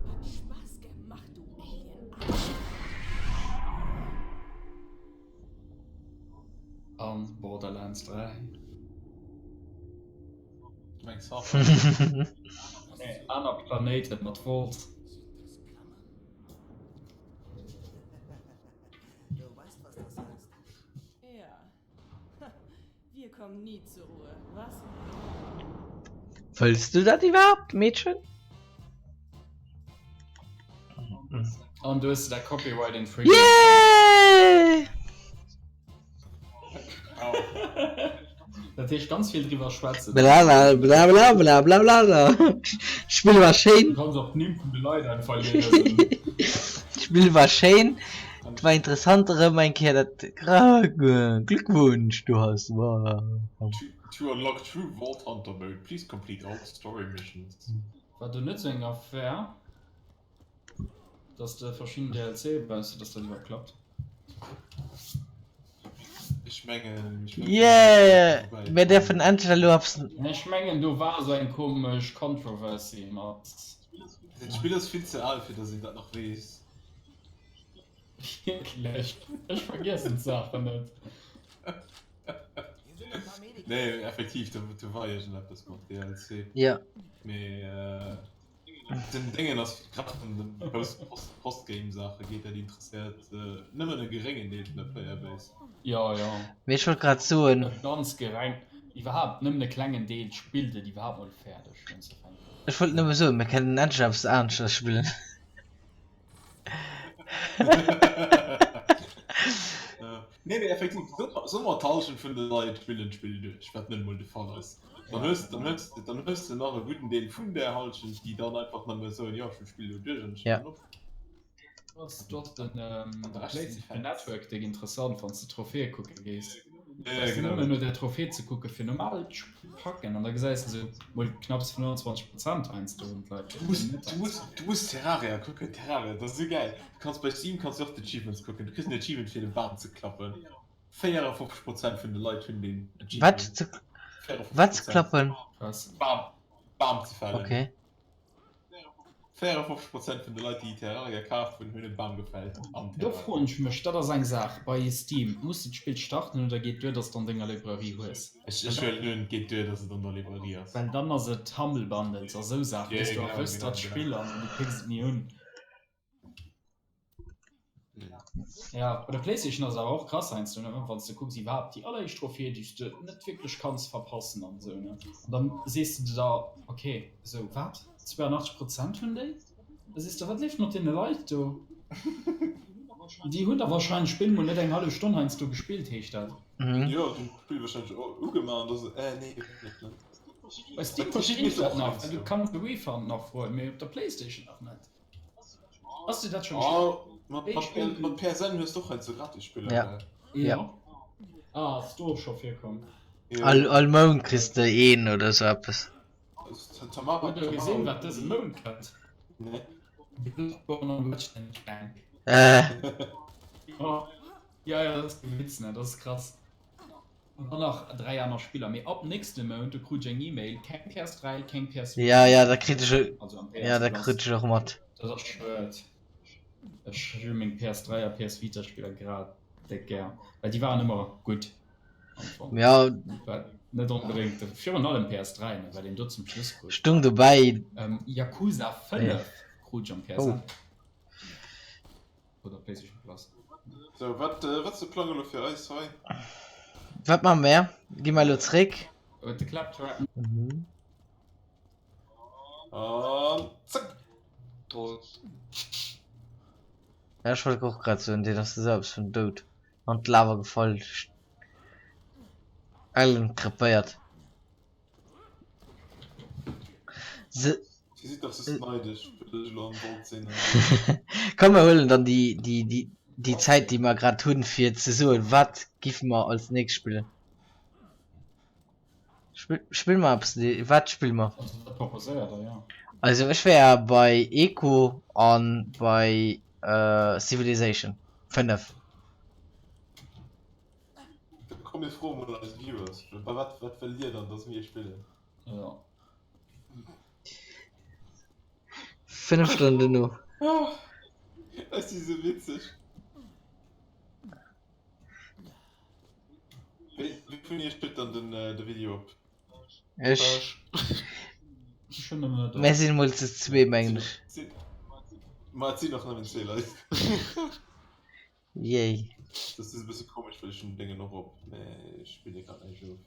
B: Hat Spaß gemacht, du Alien.
F: An Borderlands 3.
H: Du mengs Half-Life?
F: Nee, aner Planéiten mat Vault.
G: Du weißt, was das heißt.
B: Ja. Wir kommen nie zur Ruhe, was?
E: Wëlls du dat iwwerhaapt, Meedchen?
F: An du hues de dat Copyright Infringement.
E: Yeah!
F: Dat heescht ganz vill driwwer schwätzen.
E: Bla bla bla bla bla bla bla bla. D'Spill war schéin.
F: Du kanns och d'Nimm vun de Leit einfach liesen.
E: D'Spill war schéin. Et war interessant erëm eng Kéier dat Glückwunsch du has
H: To unlock true Vault Hunter mode, please complete all story missions.
F: War do net sou eng Affär, dass de verschidden DLC baus, fir dass dat iwwerhaapt klappt?
H: Ech mengen, ech mengen,
E: Yeah! Mir däerfen endlech elo eppes.
F: Ech mengen do war sou eng komesch Controversy mat.
H: Dat Spill ass vill ze al fir dass een dat nach weess.
F: Wierklech? Ech vergiessen d'Saachen net.
H: Nee, effektiv, do, do war iergendeppes mat DLC.
E: Ja.
H: Mee äh, den Déngen ass grad vun den Post, Post, Postgame-Saache geet, dat interesséiert äh, nëmmen e geréngen Deel vun der Playerbase.
F: Jo, jo.
E: Mee ech wollt grad soen.
F: E ganz gereng, iwwerhaapt nëmmen e klengen Deel spillt et iwwerhaapt mol fäerdeg unzefänken.
E: Ech wollt nëmme soen, mir kennen endlech eppes aneschters spillen.
H: Nee, mee effektiv, soe mer d'Hallschent vun de Leit spillen d'Spill duerch, wat net emol de Fall ass. Dann hues, dann hues, dann hues de nach e gudden Deel vun där Hallschent, déi dann einfach nëmme soen, jo, ech hunn d'Spill elo duerch an ech
E: Ja.
H: hören op.
F: Do ass den
H: An de Rescht sinn
F: PlayStation
H: Fans.
F: Network déck interessant, wann s de Trophäe kucke gees.
H: Ja, ja,
F: Brauchs de
H: genau.
F: nëmmen no där Trophée ze kucke fir normal packen an da gesäis de sou mol knapps 25 Prozent heiansdo hunn d'Leit
H: Du muss, du muss, du muss Terraria kucken, Terraria, dat ass esou gäil. Du kanns bei Steam kanns du och d'Achievements kucken. Du kriss en Achievement fir de Bam ze klappen. 54 Prozent vun de Leit hunn deen
E: Wat
H: Achievement.
E: ze,
H: 54
E: wat ze
H: Prozent.
E: klappen?
F: Krass.
H: Bam, Bam ze fällen.
E: Okay.
H: 54 Prozent vun de Leit déi Terraria kaf hunn, hunn e Bam gefällt am
F: Do
H: Terraria.
F: froen ech mech, dat ass eng Saach bei Steam, muss de d'Spill starten oder geet duer dass de an denger Librairie hues?
H: Ech ech huelen un et geet duer dass et an der Librairie ass.
F: Well dann ass et Humble Bundles a sou Saachen,
H: Jo
F: bis du
H: genau
F: erwëss
H: genau
F: dat
H: genau.
F: Spill an du picks et ni un. Ja, bei der Playstation ass et awer och krass heiansdo, ne, wann s de kucks iwwerhaapt déi alleréischt Trophée, déi s de net wierklech kanns verpassen an esou, ne, an dann sees de der da, ok, esou, wat, 82 Prozent hunn déi? Da sees de, wat leeft mat deene Leit do? Déi hunn da warscheinlech d'Spill mol net eng hallef Stonn heiansdo gespillt, heescht dat.
E: Mhm.
H: Jo, déi hunn d'Spill wahrscheinlech ugemaach an da se, äh, nee, net, ne.
F: Bei Steam
H: Dat
F: verstinn ech
H: geschitt mir
F: dat
H: och
F: nach, well du
H: heiansdo.
F: kanns de Refund nach froen, mee op der Playstation nach net. Ass dir dat schon
H: Oh, mat, mat, mat PSN hues du och heiansdo gratis Spiller,
E: Ja.
H: gell?
F: Ja.
E: Ja.
F: Ah, ass do och scho virkomm.
H: Jo.
E: All, all Mount kriss de een oder sou eppes.
H: Tamara,
F: Hutt der gesinn, wat dëse Mount kënnt?
H: Nee.
F: Bloodborne an Ratchet and Clank.
E: Äh.
F: Oh. Ja, ja, dat ass de Witz, ne? Dat ass krass. An dann nach 3 aner Spiller, mee ab nächste Mount, do krut ech eng E-Mail, keng PS3, keng PS4.
E: Ja, ja, dat kritt ech,
F: Also am
E: ja,
F: PS
E: dat
F: Plus.
E: krut ech och mat.
F: Dat ass schued. Ech hu meng PS3 a PS Vita Spiller grad déck gär, well déi waren ëmmer gutt am Fong.
E: Ja.
F: Wat net onbedéngt, virun allem PS3, ne, wat een do zum Schluss krut.
E: Stung dobäi.
F: Ähm, Yakuza 5 krut ech am PSN.
E: Oh.
F: Oder PlayStation Plus.
H: Sou, wat wat ass de Plang elo fir eis hei?
E: Wat maache mer? Gi mer elo zréck?
F: Huet de Claptrap.
E: Mhm.
H: An zack!
C: Tot.
E: Ja, ech wollt och grad soen, deen ass esou eppes vun dout an d'Lava gefall. Ellen krepéiert. Se
H: Dir sidd dach soss neidesch, wëll ech elo am Vault sinn.
E: Komm mer huelen dann déi, déi, déi, déi Zäit déi mer grad hunn fir ze soen wat giffe mer als nächst spillen. Spill, spille mer eppes, wat spille mer?
F: Also wat proposéiert der, jo.
E: Also ech wär bei Eco an bei Civilization 5.
H: Komm mir froe mol eis Viewers, bei wat wat wëllt dir dann dass mir spillen?
F: Jo.
E: 5 Stonnen duerno.
H: Ech si sou witzeg. Wéi wéi vun iech huet dann den de Video op?
E: Ech.
F: Ech hunn en net op.
E: Mir sinn mol ze zwee mengen ech.
H: Ma et sinn och nëmmen zwee Leit.
E: Yay.
H: Dat ass e bësse komesch, well ech hunn dengen och op, mä ech spille grad näischt of.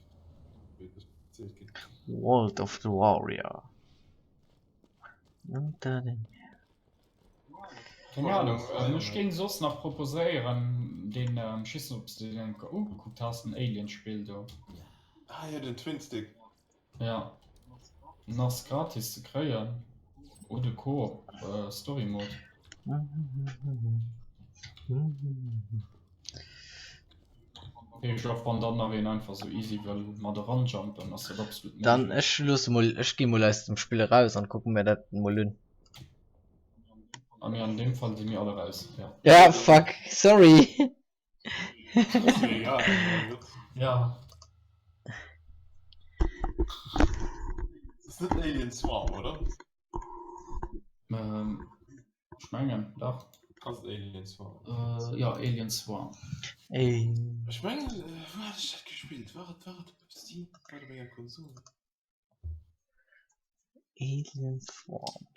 E: World of the Warrior. Unter dem
F: Keng Ahnung, ech géing soss nach proposéieren deen, ech weess net ob s de deen eng Kéier ugekuckt has, den Alien-Spill do.
H: Ah jo, den Twin Stick.
F: Ja, en ass gratis ze kréien oder Coop Story Mode. Ech och wann dann nach een einfach sou easy wëll mat eran jumpen ass dat absolut
E: Dann
F: méiglech.
E: ech loosse mol ech gi mol aus dem Spill eraus an kucke mir dat mol un.
F: A mir an deem Fall si mir all eraus, ja.
E: Ja fuck, sorry.
F: Ja.
H: Ass net Alien Swarm, oder?
F: Ähm, ech mengen, dach.
H: Ass et Alien Swarm?
F: Äh, ja, Alien Swarm.
E: Ey.
H: Ech mengen, wou hat ech dat gespillt? War et, war et op Steam? War et op enger Konsole?
E: Alien Swarm.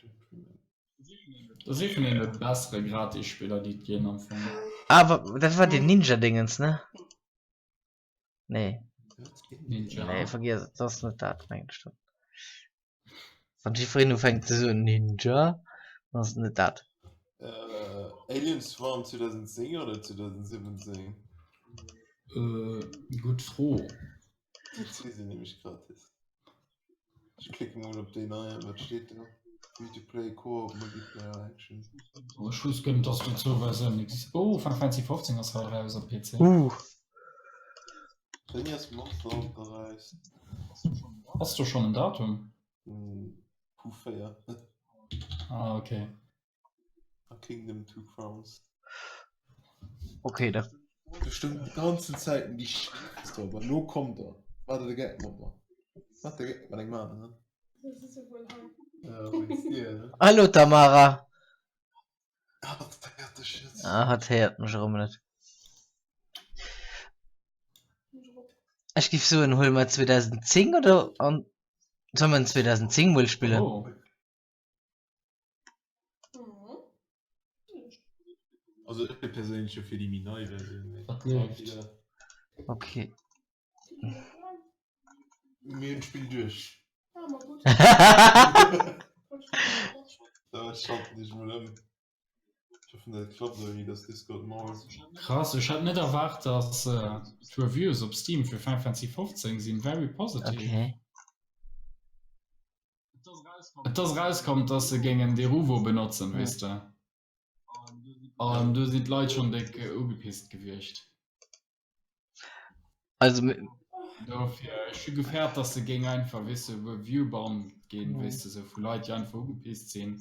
F: Dat ass ee vun deene bessere Gratisspiller, déi et ginn am Fong.
E: Ah, wa, dat war den Ninja-Dingens, ne? Nee.
F: Ninja.
E: Nee, vergiess et, dat ass net dat, mengen ech dann. Wann jiddwereen ufänkt ze soen Ninja, dann ass et net dat.
H: Äh, Alien Swarm 2010 oder 2017?
F: Äh, gutt Fro.
H: Déi zwee sinn nämlech gratis. Ech klicken mol op déi nei, wat steet do? Free to play, Co-op, Multiplayer, Action.
F: Oh, ech wusst guer net, dass déi zwou Versiounen existéieren. Oh, Final Fantasy 15 ass haut eraus op PC.
E: Uh.
H: Wéini ass Monster Hunter eraus?
F: Ass do schonn en Datum?
H: Q4.
F: Ah, okay.
H: A Kingdom Two Crowns.
E: Okay, da.
H: Do stoung déi ganzen Zäiten déi Schäiss drop an elo kommt der. Maacht der de Geck mat mer. Maacht de Geck mat engem aneren. Ja, wéinst dir, ne?
E: Hallo Tamara.
H: Hatt héiert dech net.
E: Ah, hatt héiert mech erëm net. Ech giff soen, huele mer 2010 oder an solle mer en 2010 mol spillen?
F: Oh.
H: Also ech bin perséinlech jo fir déi méi nei Versioun, mee
F: Dat leeft.
E: Okay.
H: Mir hunn d'Spill duerch. Da schalten ech mol ëm. Ech hoffen dat klappt ouni dass Discord mault.
F: Krass, ech hat net erwaart dass d'Reviews op Steam fir Final Fantasy 15 sinn very positive.
E: Okay.
F: Et ass erauskomm, dass se géingen Deruvo benotzen, weess de. An do sinn d'Leit schonn déck ugepisst gewiescht.
E: Also
F: Dofir, ech hu gefäert, dass se géing einfach, weess de, Review-bombed ginn, weess de, sou vu Leit, déi einfach ugepisst sinn,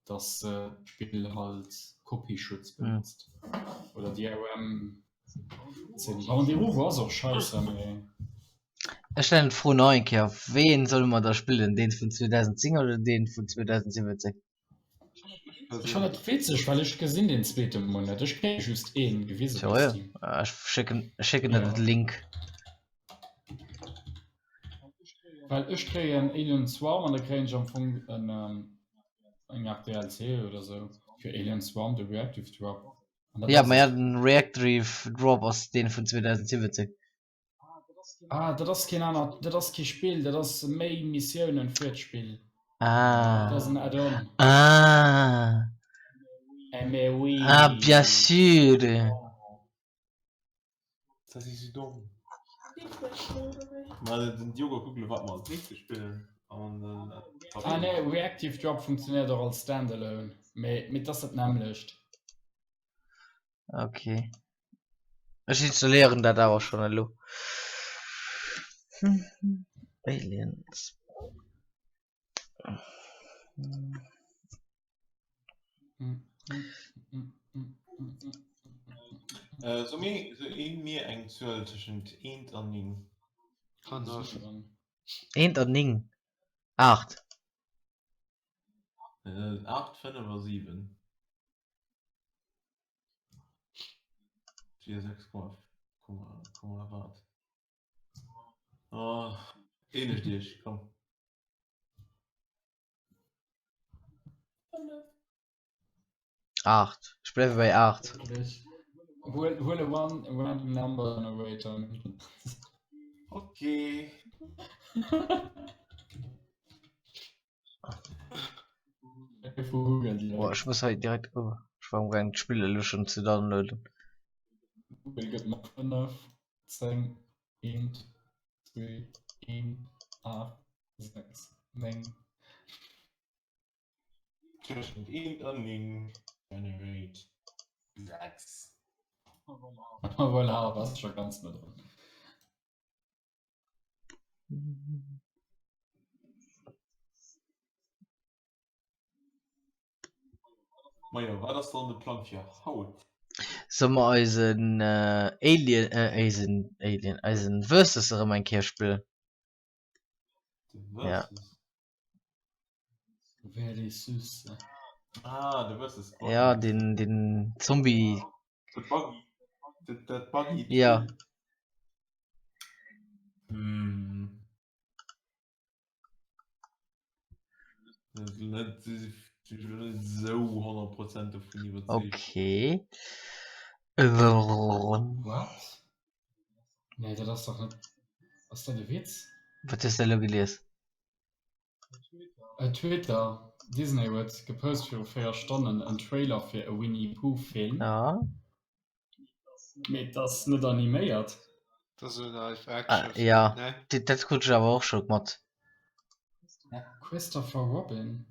F: dass d'Spill halt Kopieschutz benotzt. Oder DRM. Bon, Deruvo ass och scheisse, mee.
E: Ech stellen d'Fro nach eng Kéier, Ween solle mer da spillen, deen vun 2010 oder deen vun 2017?
F: Ech fannen et witzeg, well ech gesinn deen zweete mol net. Ech kréie just een gewisen op
E: Sérieux?
F: Steam.
E: Ech schécken, ech schécken der
F: Ja.
E: de Link.
F: Well ech kréien Alien Swarm an da kréien ech am Fong en, eng Art DLC oder sou fir Alien Swarm, de Reactive Drop.
E: Ja, ma ja, den Reactive Drop ass deen vun 2017.
F: Ah, dat ass keen anert, dat ass kee Spill, dat ass méi Missiounen fir d'Spill.
E: Ah.
F: Dat ass en Add-on.
E: Ah.
F: Eh, mais oui.
E: Ah, bien sûr.
H: Dat si sou domm. Ma den Diogo kuckt elo wat mer als nächstes spillen an
F: Ah nee, Reactive Drop funktionéiert och als Standalone, mee mee 't ass dat nämmlecht.
E: Okay. Ech installéieren dat awer schonn elo. Aliens.
H: Äh, so mir, so een mir eng Zuel tëschent eent an 9.
C: Fënnef.
E: Eent an 9. 8.
H: Äh, 8, 5 a 7. 4, 6, Komma, wat? Oh, eenegt iech, komm.
E: 8. Ech bleiwe bei 8.
F: Huel, huel e one random number generator.
H: Okay.
E: Boah, ech muss hei direkt oh, ech war amgaangen d'Spill elo schonn ze downloaden.
F: Google gëtt mer 5, 10, 1, 2, 1, 8, 6, 9.
H: Tëschent 1 an 9 generate 6.
F: Voilà, bass scho ganz no dran.
H: Majo, wat ass dann de Plang fir haut?
E: Solle mer eisen Alien, eisen Alien, eisen Versus erëm eng Kéier spillen?
H: De Versus?
F: Wer dee Süß?
H: Ah, de Versus.
E: Ja, den, den Zombie.
H: Dat Buggy. Dat, dat Buggy.
E: Ja.
H: Hm. Net, net sou 100% dovun iwwerzeegt.
E: Okay.
F: What? Nee, dat ass dach net. Ass dat e Witz?
E: Wat hues de elo gelies?
F: Twitter, Disney huet gepost viru 4 Stonnen en Trailer fir e Winnie Pooh Film.
E: Ja.
F: Mee et ass net animéiert.
C: Dat ass e Live
E: Ah,
C: Action Film,
E: ja.
C: ne?
E: Dat, dat krut ech awer och scho mat.
F: Christopher Robin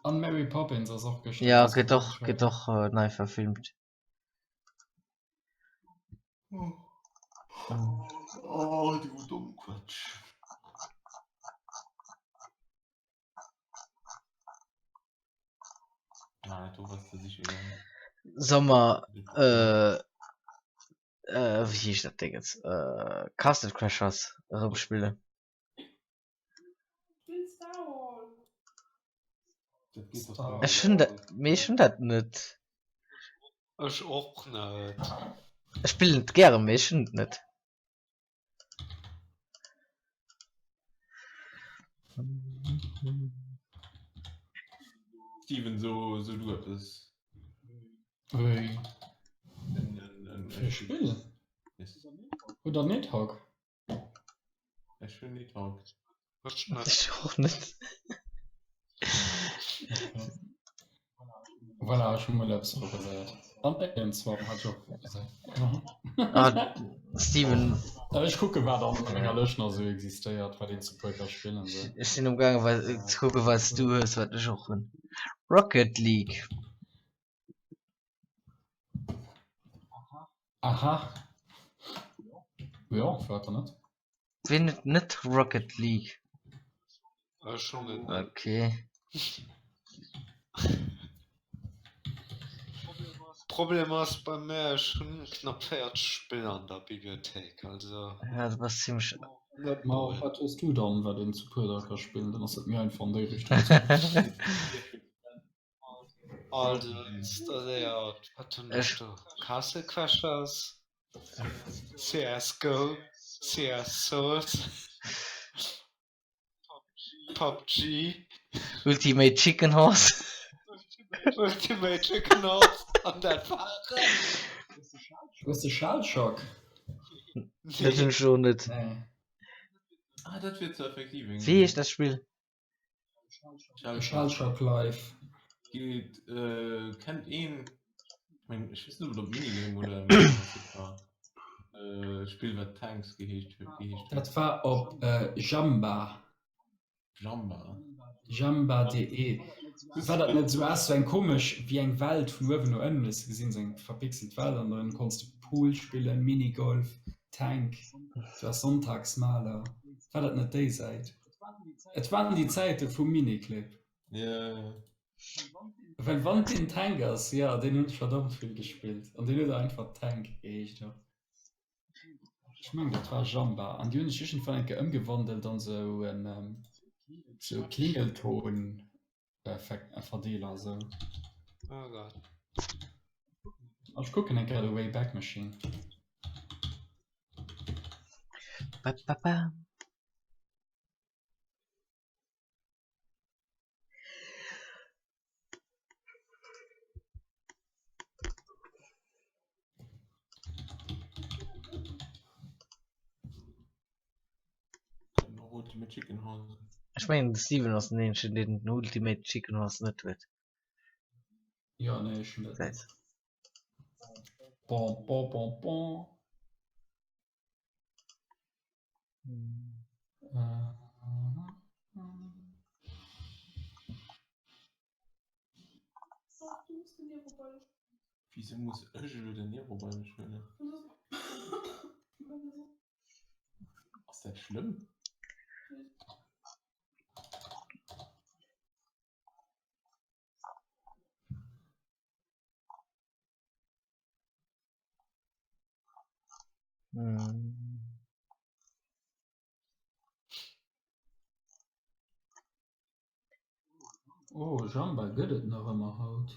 F: an Mary Poppins ass och gëschter
E: Ja, gëtt
F: rauskomm,
E: och,
F: den
E: gëtt
F: Trailer.
E: och äh, nei verfilmt.
H: Oh, du Dummquatsch. Ah, du warst du sicher gegangen.
E: Soll mer äh, äh, wéi heescht dat Dingens? Äh, Castle Crashers erëm spillen?
B: Spill Star Wars.
H: Dat geet doch
F: Star
H: gar
E: Ech hunn dat, mee ech hunn dat net.
C: Ech och net.
E: Ech spillen et gären, mee ech hunn et net.
H: Steven, so, so du eppes.
F: Wéi?
H: En, en, en,
F: Fir Spill?
H: Yes.
F: Hutt der Nidhogg?
H: Ech hunn Nidhogg.
C: Ech net.
E: Ech och net.
F: Voilà, ech hu mol eppes proposéiert. An Alien Swarm hat ech och proposéiert.
E: Ah, Steven.
F: Ech kucke wat an menger Lëscht nach esou existéiert, wat een zu puer ka spillen. Esou.
E: Ech sinn um gaange wat ze kucke wat s du hues, wat ech och hunn. Rocket League.
F: Aha. Jo, firwat dann net?
E: Wien huet net Rocket League?
C: Ech hunn et net.
E: Okay.
C: Problem ass bei mär, ech hunn knapp 40 Spiller an der Bibliothéik, also.
E: Ja, du bass zimmlech.
C: Net
F: Ma
C: mol.
F: wat hues du dann, wat een zu puer da ka spillen? Dann ass et méi einfach an déi Richtung ze goen.
C: Also installéiert, wat hunn ech do? Castle Crashers, CS Go, CS Source, PUBG.
E: Ultimate Chicken Horse.
C: Ultimate Chicken Horse an dat war et.
F: Hues de Shellshock?
E: Dat hunn ech och net.
F: Nee.
H: Ah, dat wier zwar effektiv eng.
E: Wéi heescht dat Spill?
F: Shellshock Live.
H: Geet, äh, kennt een, ech meng, ech weess net, ob et op Minigame oder wat et war, äh, Spill wat Tanks geheescht huet, geheescht huet.
F: Dat war op Jamba.
H: Jamba.
F: Jamba.de. War dat net esou ass, sou eng komesch, wéi eng Welt vun uewen no ënnen hues de gesinn, sou eng verpixelt Welt an dann konns de Pool spillen, Minigolf, Tank, du waars Sonntagsmaler. War dat net déi Säit? Et waren déi Zäite vum Miniclip.
H: Jo.
F: Well wann deen Tank ass, jo, deen hunn ech verdammt vill gespillt an deen huet einfach Tank geheescht och. Ech mengen dat war Jamba an déi hunn sech iergendwann eng Kéier ëmgewandelt an esou en esou Klingelton-Verdeeler esou.
C: Oh Gott.
F: Ech kucken eng Kéier de Wayback Machine.
E: Ba, ba, ba.
H: Ultimate Chicken Horse.
E: Ech mengen de Steven ass den eenzegen deen den Ultimate Chicken Horse net huet.
F: Jo nee ech hunn dat net. Bon bon bon bon.
H: Wieso muss ech elo den Nero bei mech huelen? Ass dat schlëmm?
F: Oh, Jamba gëtt et nach ëmmer haut.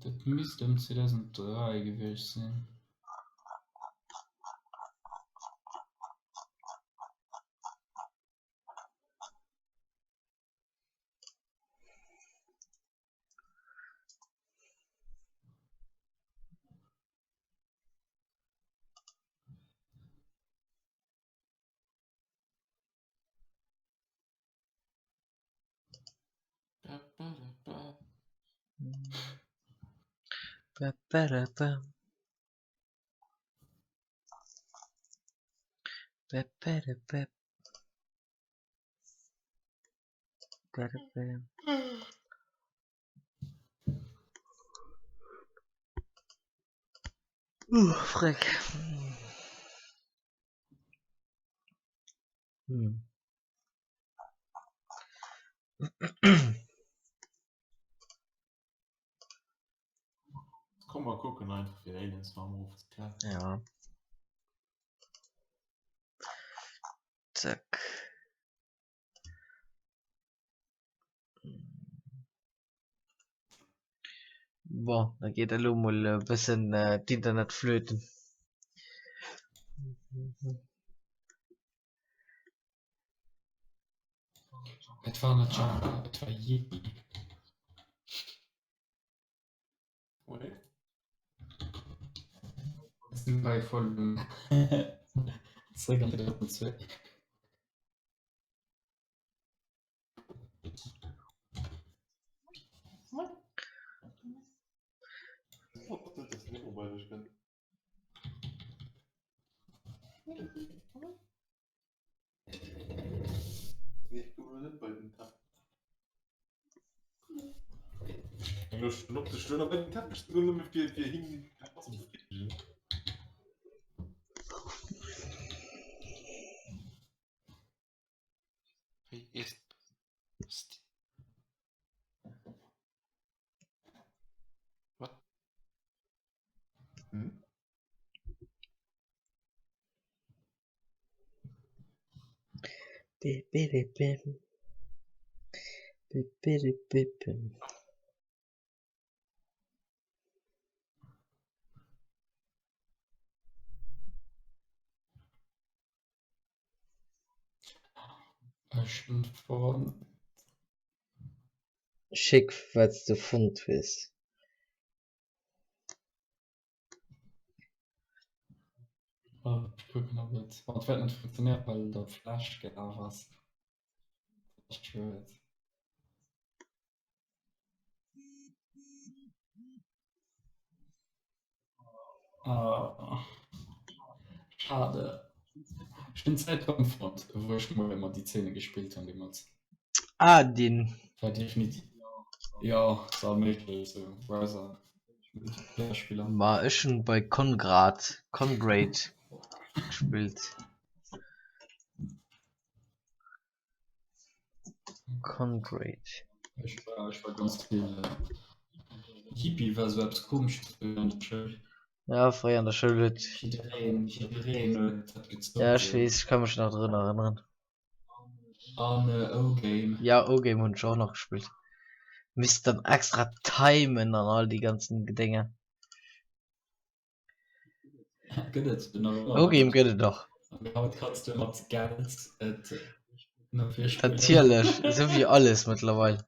F: Dat misst ëm 2003 gewiescht sinn.
E: Ba, ba, da, ba. Ba, ba, da, ba. Da, da, ba. Uh, Freck. Hm.
H: Komm mal kucken einfach fir Aliens warm ofzeklären.
E: Ja. Zack. Bon, da geet elo mol e bëssen d'Internet flöten.
F: Et war net Jamba, et war Yippie.
H: Ouais.
F: Sinn bei vollem Zréck an 2002.
C: Wie ist St What?
H: Hm?
E: Bi, bi, bi, bim. Bi, bi, bi, bi, bim.
F: Ech hunn fonnt.
E: Schéck wat s de fonnt hues.
F: Ech kucken ob et, ma et wäert net funktionéieren, well et op Flash gelaf ass. Dat ass schued. Ah, schade. Ech hunn Zäitraum fonnt, wou ech mol ëmmer déi Zeene gespillt hunn deemools.
E: Ah, deen.
F: War definitiv, jo, ass all méiglech, sou Browser Multiplayer-Spiller.
E: Ma ech hunn bei Congrad, Congrade gespillt. Congrade.
F: Ech war, ech war ganz vill Hippie war sou eppes komesches früher an der Schoul.
E: Ja, fréier an der Schoul huet.
F: Jiddereen, jiddereen huet dat gezockt.
E: Ja, ech weess, ech ka mech nach drun erënneren.
F: An O-Game.
E: Ja, O-Game hunn ech och nach gespillt. Misst dann extra timen an all déi ganzen Gedénge.
F: Gëtt et nach ëmmer?
E: O-Game gëtt et nach.
F: An haut kanns du mat Geld et no vir spillen.
E: Natierlech, esou wéi alles mëttlerweil.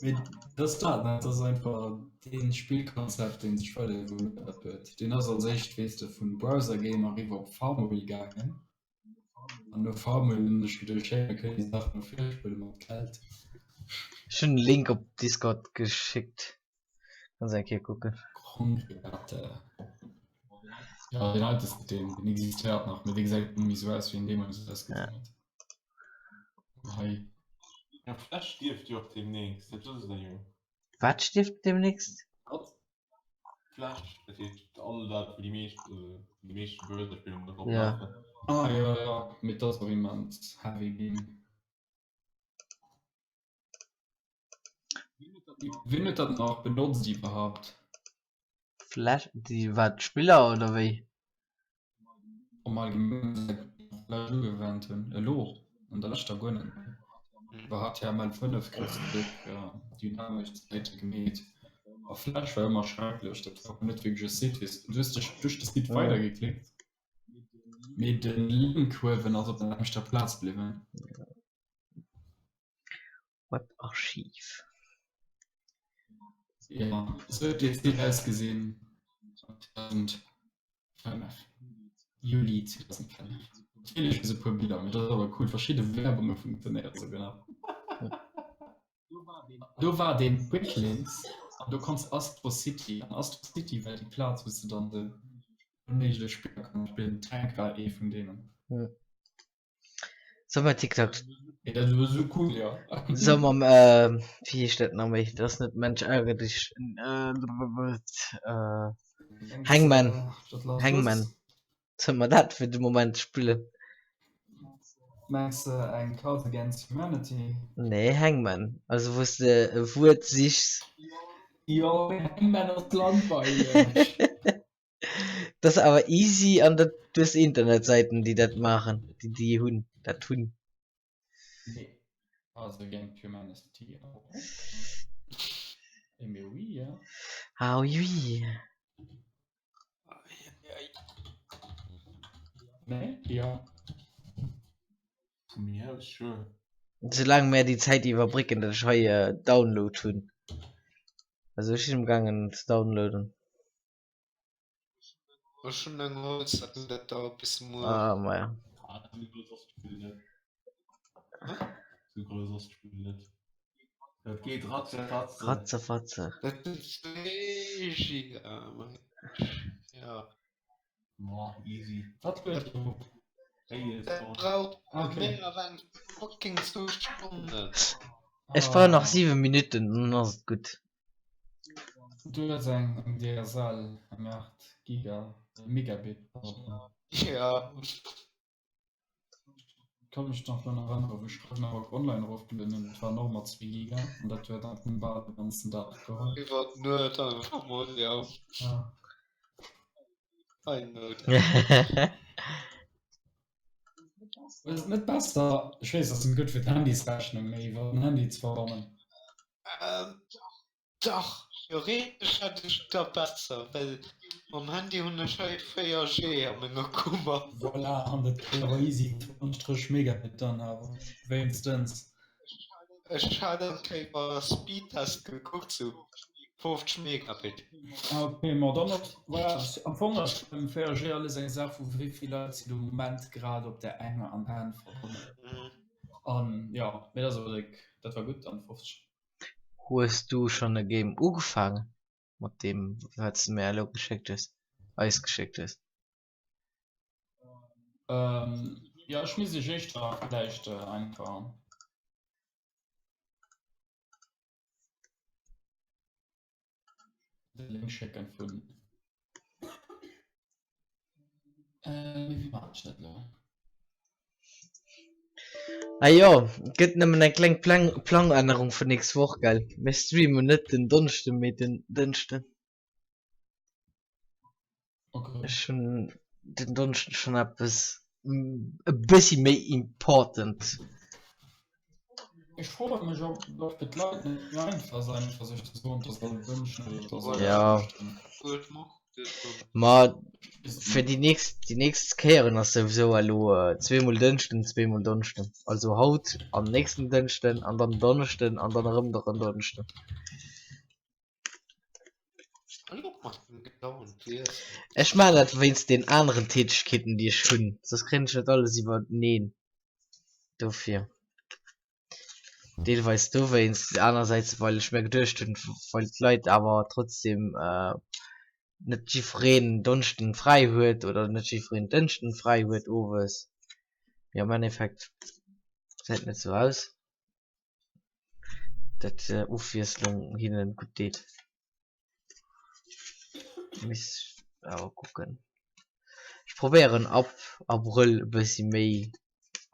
F: Mee dat ass dat, ne? Dat ass einfach dee Spillkonzept, dee sech weider evoluéiert huet. Deen ass als éischt, weess de, vun Browser-Game eriwwer op Farmville gaangen. An no Farmville hunn ech geduecht, hey, mir kënnen déi Saach no vir spille mat Geld.
E: Ech hunn den Link op Discord geschéckt, kanns eng Kéier kucken.
F: Kongregate. Ja, deen alte Site, deen, deen existéiert nach, mee dee gesäit net méi esou aus, wéi en deemools ausgesinn huet. Hei.
H: Ja, Flash stierft jo och demnächst, dat wësst der jo.
E: Wat stierft demnächst?
F: Wat?
H: Flash, dat heescht all dat wou déi meescht, déi meescht Browser-Spiller drop
E: Ja.
H: lafen.
F: Ah jo, jo, mee dat ass och immens heavy ginn. Wien huet dat nach benotzt iwwerhaapt?
E: Flash, déi wat d'Spiller oder wéi?
F: Am Allgemengen säit Flash ugewennt hunn, elo an der leschter guer net méi. Iwwer HTML5 kriss de déck dynamesch Säite gemeet. A Flash war ëmmer schrecklech, dat war net wierklech e Site, weess du hues dech duerch de Site weidergeklickt, mee de Link huewen ass op der nämmlechter Plaz bliwwen.
E: Webarchiv.
F: Jo, esou huet dee Site ausgesinn 2005, Juli 2005. Natierlech just e puer Biller, mee dat ass awer cool, verschidde Werbunge funktionéiere souguer nach. Do war deen Quick Links an do konns Astro City an Astro City war déi Plaz wou s de dann de onméiglech Spiller konns spillen, Tank war ee vun deenen.
E: Soll mer TikTok
F: Ey, dat war sou cool, ja.
E: Soll mer äh, wéi heescht dat nach méi? Dat ass net Mensch ärgere dich. Äh, äh, Hangman. Hangman. Soll mer dat fir de Moment spillen?
F: Mengs de eng Cards Against Humanity?
E: Nee, Hangman. Also wou s de e Wuert sichs.
F: Jo, mee Hangman ass langweileg.
E: Dat ass awer easy an dat du hues Internetsäiten déi dat maachen, déi déi hunn dat hunn.
F: Nee. Also Against Humanity och. Eh mais oui, ja.
E: Ah oui oui.
F: Nee, ja.
H: Vu mir aus sure.
E: Soulaang mär déi Zäit iwwerbrécken, datt ech hei Download hunn. Also ech sinn am gaangen ze downloaden.
C: Ech hunn eng Holzhacken, dat dauert bis muer.
E: Ah maja.
H: Ah, sou grouss ass d'Spill net. Sou grouss ass d'Spill net. Dat geet ratzefatze.
E: Ratzefatze.
C: Dat sinn 2 Giga, mengen ech. Ja.
H: Boah, easy.
F: Wat huet Dir op?
H: Hey, ist
C: Dat
H: doch.
C: brauch
F: Okay.
C: méi ewéi eng fucking zwou Stonnen.
E: Ech brauch nach 7 Minutten, dann ass et gutt.
F: Du hues eng DSL, eng 8 Giga, Megabit, pardon.
C: Ja.
F: Kann mech nach drun erënneren, wou ech Ragnarok Online erofgelueden hunn, dat waren och ëmmer zwee Giga an dat huet am bal de ganzen Dag geholl.
C: Iwwer d'Nuet einfach mol, ja.
F: Ja.
C: I know that.
F: Ass et net besser, ech weess, ass net gutt fir d'Handysrechnung, mee iwwer den Handy ze verbannen?
C: Ähm. Dach, theoretesch hätt ech et da besser, well mam Handy hunn ech hei 4G a menger Kummer.
F: Voilà, an dat geet awer easy 20 Megabit dann awer wéinstens.
C: Ech hat eng Kéier bei Speedtest gekuckt, sou 50 Megabit.
F: Ah ok, ma dann ass, voilà, am Fong ass beim 4G alles eng Saach vu wéi vill Leit sinn um Moment grad op där enger Antenn verbonnen. An jo, mee dat ass awer déck, dat war gutt dann 50.
E: Hues du schonn e Game ugefaangen mat deem wat s de mir elo geschéckt hues, eis geschéckt hues?
F: Ähm, jo ech misst iech éischter vläicht einfach. De Link schécken vun. Äh, wéi maachen ech dat elo?
E: Ah jo, et gëtt nëmmen eng kleng Plang Plangännerung fir nächst Woch, gell? Mir streamen net den Donneschden, mee den Dënschden.
F: Okay.
E: Ech hunn den Donneschden schonn eppes e bëssi méi important.
F: Ech froe mech ob et fir d'Leit net méi einfach ass einfach sech ze soen, dass all Dënschden oder dass all
E: Ja.
F: Dënschden.
E: Ma fir déi nächst déi nächst Kéieren ass souwisou elo zweemol Dënschden, zweemol Donneschden. Also haut an nächsten Dënschden an dann Donneschden an dann erëm der en Donneschden. Ech maachen dat wéinst den aneren Tätegkeeten déi ech hunn, soss kréien ech net alles iwwerteneen. Dofir deelweis dowéinst, anersäits well ech mir geduecht hunn, well d'Leit awer trotzdem net jiddwereen Donneschden fräi huet oder net jiddwereen Dënschden fräi huet owes. Mee am Endeffekt gesäit net sou aus. dat Ofwiesslung hinnen gutt deet. Miss awer kucken. Ech probéieren ab Abrëll e bëssi méi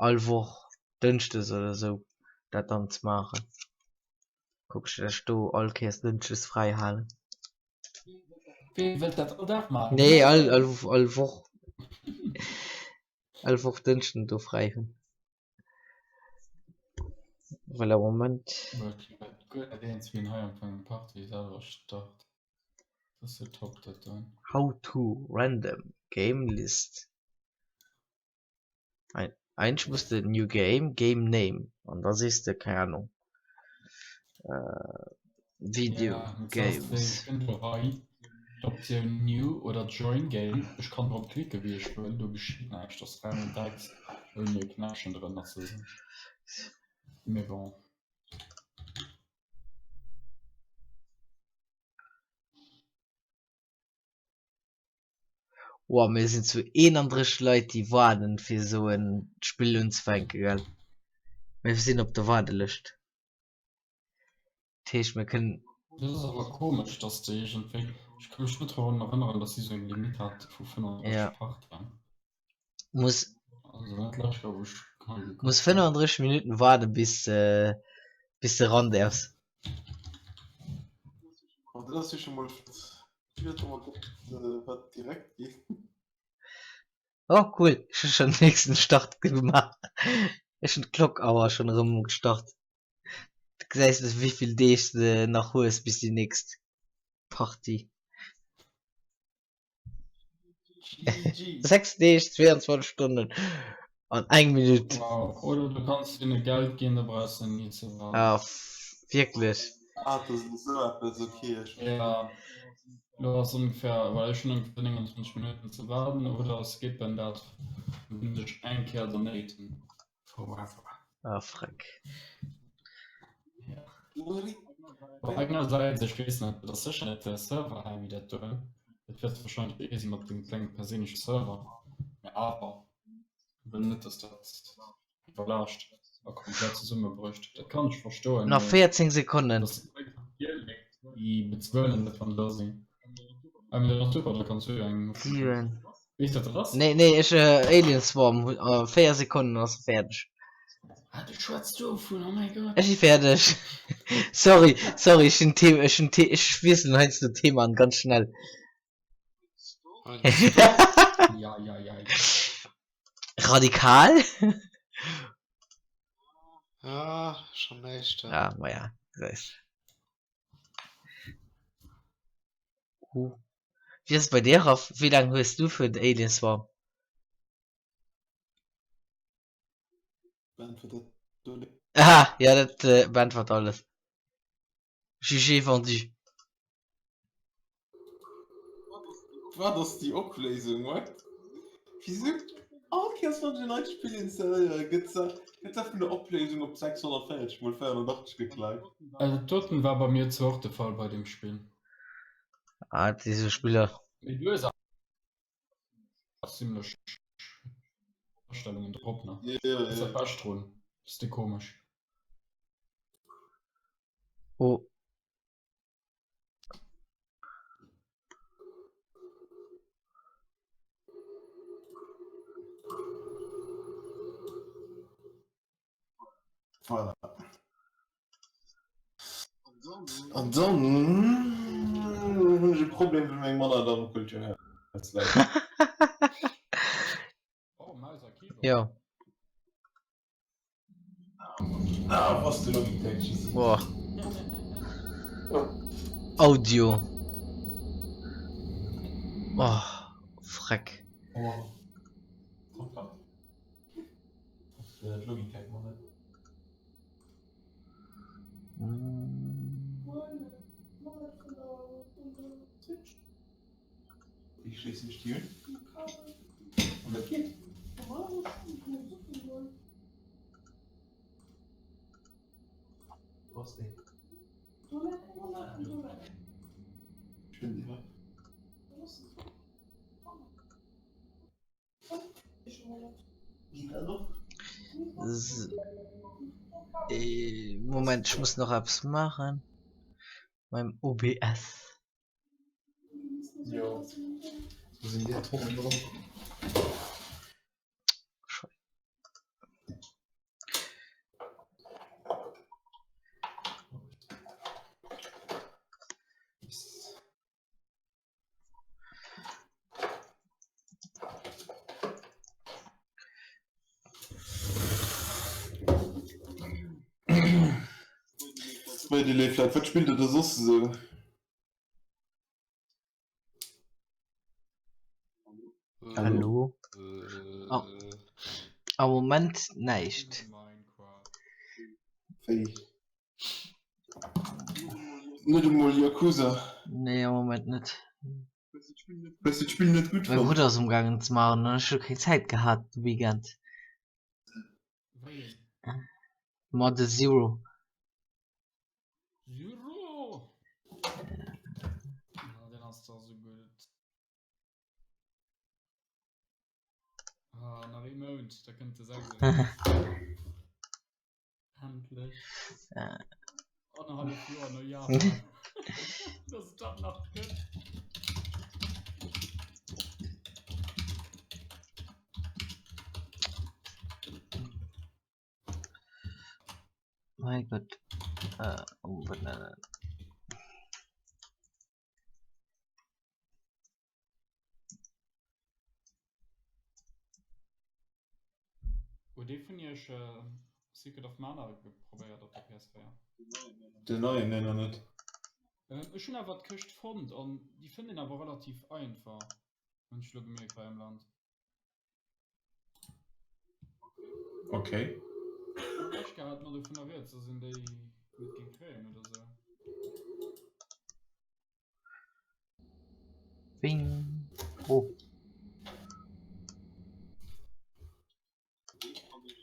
E: all Woch Dënschdes oder sou dat dann ze maachen. Kuck ech dat ech do all Kéiers Dënschdes fräi halen.
F: Wee wëllt dat all Dag maachen?
E: Nee all all all Woch all Woch Dënschden do fräi hunn. Well am Moment. How to random game list Eigentlech muss de new game, game name an da sees de keng Ahnung Video games.
F: D'Optioun New oder Join Game, ech kann drop klicken wéi ech wëll, do geschitt näischt, ass rengen Text ouni e Knäppchen drënner ze sinn. Mee bon.
E: Wow, mir sinn zu 31 Leit déi waarden fir esou en Spill unzefänken, gell? Mir sinn op der Waardelëscht. Dat heescht mir kënnen.
F: Dat ass awer komesch, dass de iergendwéi, ech ka mech net drun erënneren, dass si sou eng Limitt hate vu 35
E: Ja.
F: Partien.
E: Muss,
F: Also dat lescht war wou ech hei gekuckt
E: muss
F: hunn.
E: 35 Minutten waarden bis bis de ran däerfs.
H: Ma dat ass jo scho mol flott. Ech wier och mol kucken wat direkt geet.
E: Oh cool, ech hu schonn den nächsten Start gemaach. Ech hunn d'Klockauer schonn erëm gestart. Du gesäis net wéivill Deeg de nach hues bis déi nächst Partie.
H: GG.
E: 6 Deeg, 22 Stonnen an eng Minutt.
F: Wow, oder du kanns hinne Geld ginn, da brauchs de ni ze waarden.
E: Ah, wierklech?
H: Ah, dat ass esou eppes, ok. Ech
F: Ja, lo ass ongefähr, well ech hunn ongefähr 29 Minutten ze waarden, oder skippen dat, dann hunn ech eng Kéier donaten. Forever.
E: Ah, freck.
F: Ja. Op engersäits, ech weess net, dat ass sécher net de Server hei, wéi dat do. Dat wäert wahrscheinlech ee si mat dem klenge perséinleche Server. Mä awer, ech wëll net, dass dat iwwerlaascht a komplett zesummebrécht. Dat kann ech verstoen,
E: Nach
F: mee
E: 14 Sekonnen.
F: dass déi bezuelen net, wann do sinn. Ah, mee dat ass super, da kanns du jo eng.
E: 7.
F: Weess dat wat ass?
E: Nee, nee, ech äh, Alien Swarm hu äh, 4 Sekonnen ass fäerdeg.
F: Ah, du schwätz dovun, oh mäi Gott.
E: Ech si fäerdeg. Sorry, sorry, ech hunn The ech hunn The ech wiesselen heiansdo Themaen ganz schnell.
F: Ja, ja, ja, ja.
E: Radikal?
C: Ja, schon éischter.
E: Ah, ma ja, gesäis. Uh. Wéi ass et bei dir, Raph? Wéi laang hues du fir den Alien Swarm?
H: Beäntwert dat do net.
E: Aha, ja dat äh, beäntwert alles. Jugé vendu.
H: Wat ass déi Opléisung? What? Wisou? All Kéiers wann ech en neit Spill installéieren, gëtt se gëtt se vun der Opléisung op 640 mol 480 gekleif.
F: Also dat doten war bei mir zwar och de Fall bei deem Spill.
E: Ah, diese Spiller.
F: Mee du hues awer zimlech Astellungen drop, ne?
H: Jo,
F: Dat ass
H: jo.
F: dat Bescht drun. Ass de komesch.
E: Oh.
H: Voilà. An dann hunn ech e Problem, well meng Manner dann Kulturhaus läit.
F: Oh, Maus a Keyboard.
E: Jo.
H: Ah, was de Logitech G7.
E: Boah. Audio. Oh, Freck.
H: Oh. Logitech man.
E: Mm.
H: Ich schließe mich die Und das geht. Was denn? Schön, ja.
E: Äh, Moment, ich muss nach eppes maachen. Beim OBS.
H: Jo. Wo sinn déi Atomen dran? Bei de Léif Leit, wat spillt der da soss esou?
E: Hallo? Oh. Am Moment näischt.
H: Wéi? Net emol Yakuza?
E: Nee, am Moment net.
H: Hues du d'Spill net gutt
E: Mäi
H: fonnt?
E: Brudder ass umgaangen ze maachen an ech hu keng Zäit gehat de Weekend.
F: Wéi een?
E: Ma de Zero.
F: Zero! Ah, deen ass da sou gutt. Ah, nach ee Mount, da kënnt de 6 eraus. Endlech. Annerhallef Joer no Japan. Dass et dat nach gëtt.
E: Mein Gott. Äh, umbenennen.
F: Huet ee vun iech Secret of Mana geprobéiert op der PS4?
H: Den neien? Nee, nach net.
F: Ech hunn awer d'Këscht fonnt an déi fënnt een awer relativ einfach, hunn ech elo gemierkt hei am Land.
H: Okay.
F: Ech gehat mer dovunner rieds, dass een déi net géing kréien oder sou.
E: Bing. Oh.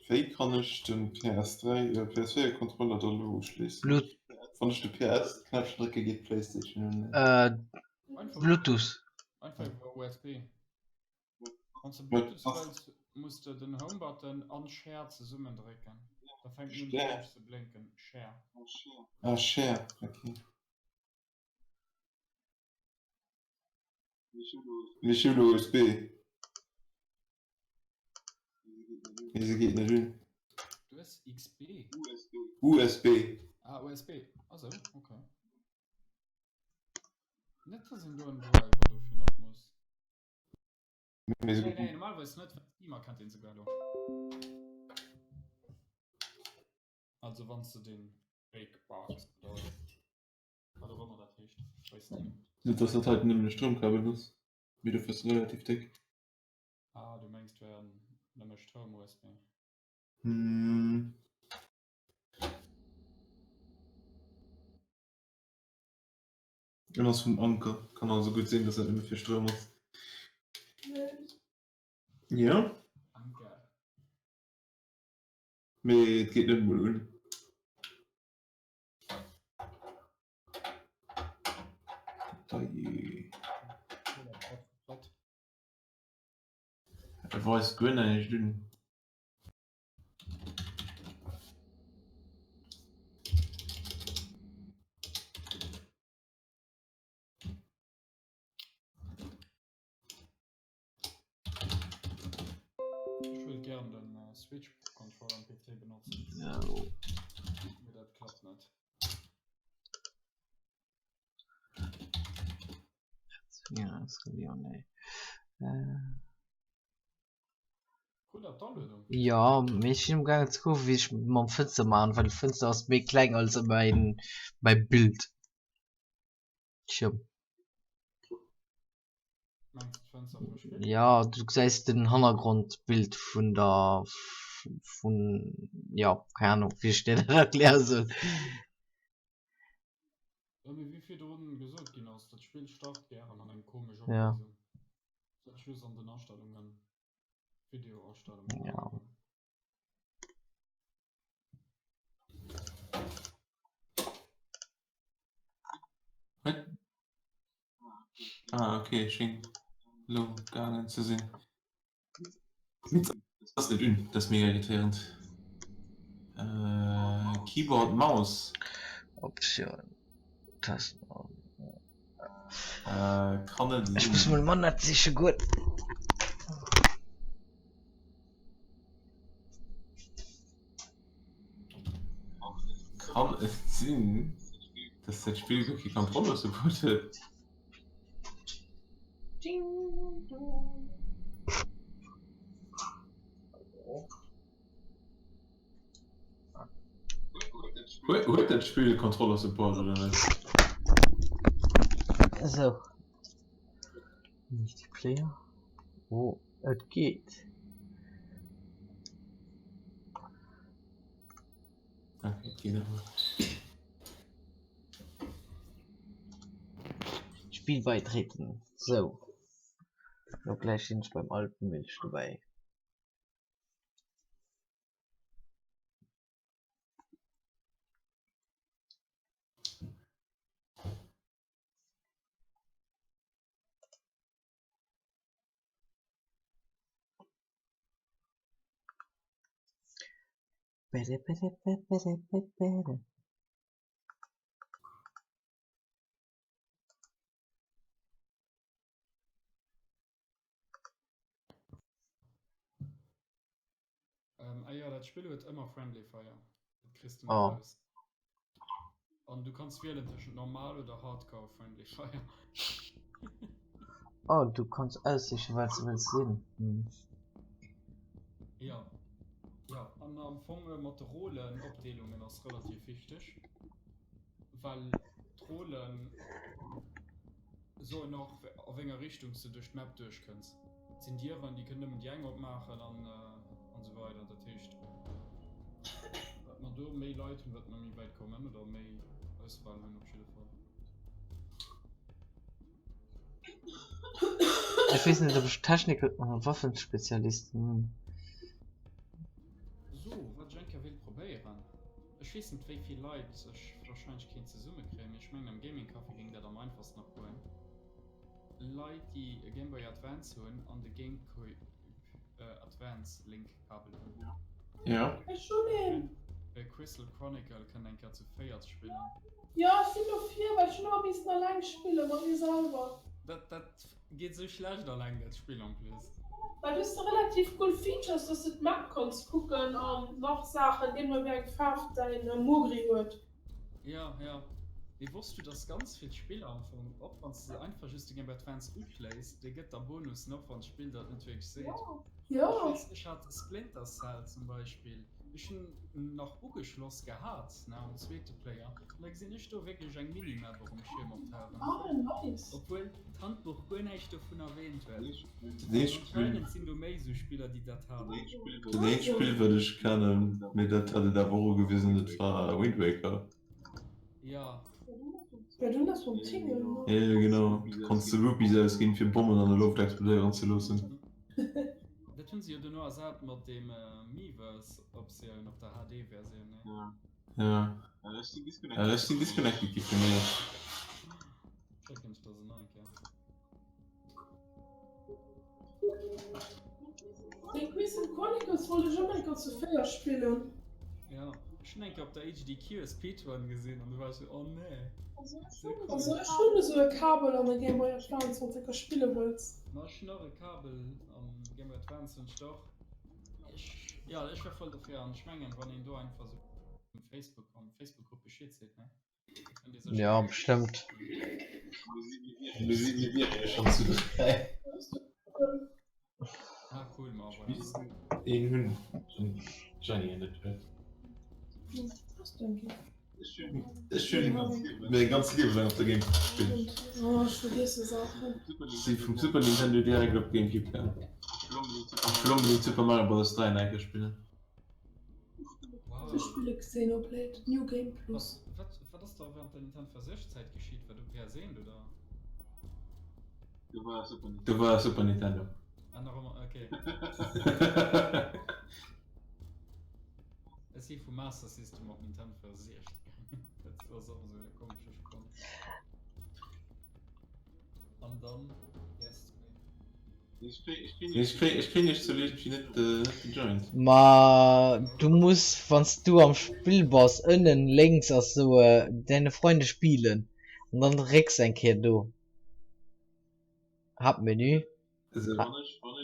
H: Wéi kann ech den PS3 äh, PS4 Controller da lo uschléissen?
E: Blut
H: Wann ech de PS Knäppchen drécke geet d'Playstation un.
E: äh,
F: Einfach,
E: Bluetooth.
F: einfach iwwer USB. Wann s de
H: Wat
F: Bluetooth
H: ass
F: wëlls, muss de den Home-Button an Share zesummen drécken. Da fänkt en un
H: Share?
F: orange ze blénken. Share.
H: Ah Share, okay. Mee ech hu lo USB. Mee se geet net un.
F: Du hues XB?
H: USB.
F: Ah, USB. Ah sou, okay. Net dass een do en Driver dofir nach muss.
H: Mee se
F: Nee,
H: geet
F: nee, normalerweis net. Steam erkennt een souguer elo. Also wann s de den Breakbox oder wat och ëmmer dat heescht. Bei Steam.
H: Net dass dat heiten nëmmen e Stroumkabel ass, mee dofir ass e relativ déck.
F: Ah, du mengs et wär nëmme Stroum-USB?
H: Hm. En ass vum Anker, kann also gutt sinn, dass dat nëmme fir Stroum ass. Jo.
F: Anker.
H: Mee et geet net emol un. Dajee. E weist guer näischt un.
F: Ech wëll gären den Switch Controller am PC benotzen. Mee dat klappt net.
E: Ja, das kann ich auch nicht. Äh. Jo, mee ech sinn amgaangen ze kucken wéi ech mam Fënster maan, well d'Fënster ass méi kleng als mäin mäi Bild. Tjo. Jo, du gesäis den Hannergrondbild vun der vun jo keng Ahnung wéi ech dir dat erkläre soll.
F: Jo, mee wéi virdrun gesot ginn ass, dat Spill start gären an eng komesch Opléisung. Dat just an den Astellungen, Videoastellungen.
E: Ja.
H: Wat? Ah, okay, schéngt lo gaangen ze sinn. Ass net un, dat ass mega irritéierend. Äh, Keyboard, Maus.
E: Option. Tasten.
H: Äh, kann net
E: Ech muss
H: sinn.
E: mol Manett siche goen.
H: Kann et sinn, dass dat Spill guer kee Controller Support huet?
E: Ding dong.
H: Huet dat Spill Controller Support oder net?
E: Esou. Multiplayer. Oh, et geet.
H: Okay, et geet awer.
E: Spiel beitreten. Sou. Lo gläich sinn ech beim Alpenmilch dobäi.
F: Ähm, ah jo, dat Spill huet ëmmer Friendly Fire. Dat kriss du net
E: Oh.
F: raus. An du kanns wielen tëschent normal oder Hardcore Friendly Fire.
E: Oh, du kanns aussichen, wat s du wëlls sinn. Hm.
F: Ja. Ja, an am Fong äh, mat de Rolenopdeelungen ass relativ wichteg, well d'Rolen soen och, a wéi enger Richtung s du duerch d'Map duerchkënns. Et sinn Dieren, déi kënnen nëmmen déi eng opmaachen an an esou weider. Dat heescht, wat mer do méi Leit hunn, wat mer méi wäit kommen oder méi Auswahl hunn op jidde Fall.
E: Ech weess net, ob ech Technical Waffenspezialist hm.
F: So, wat ech eng Kéier wéilt probéieren, ech weess net wéi vill Leit ech wahrscheinlech kéint zesummekréien, mee ech mengen am Gaming Café géing dat am einfachsten nach goen, Leit déi e Game Boy Advance hunn an de Game Advance Link Kabel hunn.
H: Ja.
B: Ech hunn een.
F: Crystal Chronicle kënnt eng Kéier zu véiert spillen.
B: Jo ech sinn dofir, well ech hunn ëmmer missen alleng spillen mat mir selwer.
F: Dat dat geet sou schlecht alleng dat Spill en plus.
B: Well du hues de relativ cool Features, dass du d'Map kanns kucken an nach Saachen, deemno wéi eng Faarf däin Mogri huet.
F: Jo, jo. Mee wosst du dass ganz vill Spiller am Fong, och wanns de einfach just de Game Boy Advance uschléiss, dee gëtt der Bonussen, och wann d'Spill der et net wierklech seet.
B: Jo.
F: Ech weess, ech hat Splinter Cell zum Beispill. Ech hunn en nach ugeschloss gehat, ne, am zweete Player, an da gesinn ech do wierklech eng Minimap och um Schierm optauchen.
B: Ah, nice.
F: Obwuel d'Handbuch guer näischt dovun erwähnt huet.
H: Dat eent Spill.
F: Anscheinend sinn do méi esou Spiller, déi dat haten.
H: Dat eent Spill, wat ech kennen, mee dat hat et awer och ugewisen, dat war Wind Waker.
F: Ja.
B: Ja, du das vom Tingle, ne?
H: Ja, ja, genau. Du konns de Rupees ausginn, fir Bommen an der Loft explodéieren ze loossen.
F: Dat hunn se jo dono ersat mat dem Miiverse-Optioun op der HD-Versioun, ne?
H: Ja. Ja, ech sinn disconnected gi vun mir.
F: Schécken ech der se nach eng Kéier.
B: Den Quiz Chronicles wollt ech ëmmer enker zu 4 spillen.
F: Ja, ech hunn eng Kéier op der HDQ e Speedrun gesinn an du war ech sou, oh nee.
B: Also ech hunn esou e Kabel an e Game Boy Advance, wann s enker spille wëlls.
F: Ma ech hunn och e Kabel am Game Boy Advance hunn ech der och. Ech, ja ech wär voll dofir an ech mengen wann een do einfach sou um Facebook an Facebook-Grupp Bescheed seet, ne?
E: Ja, bestëmmt.
F: Ah, cool, ma
H: Een hunn Jenny net huet. Ech hunn mäi ganzt Liewe laang op der Gamecube gespillt.
B: Oh, ech vergiesse Saachen.
H: Si vum Super Nintendo direkt op Gamecube gaang. Ech wëll onbedéngt Super Mario Bros. 3 nach eng Kéier spillen.
B: Ech spille Xenoblade New Game Plus.
F: Wat, wat ass da während der Nintendo 64 Zäit geschitt? War do PS1 oder?
H: Do war Super Nintendo.
F: Ah, nach ëmmer, okay. Ech si vu Master System op Nintendo 64 gaangen. Dat ass och esou e komesche Sprong. An dann PS2.
H: Ech kréien iech zwar iergendwéi net gejoint.
E: Ma du muss wanns du am Spill bass ënnen lénks ass sou deine Freunde spielen an dann drécks eng Kéier do Haaptmenü.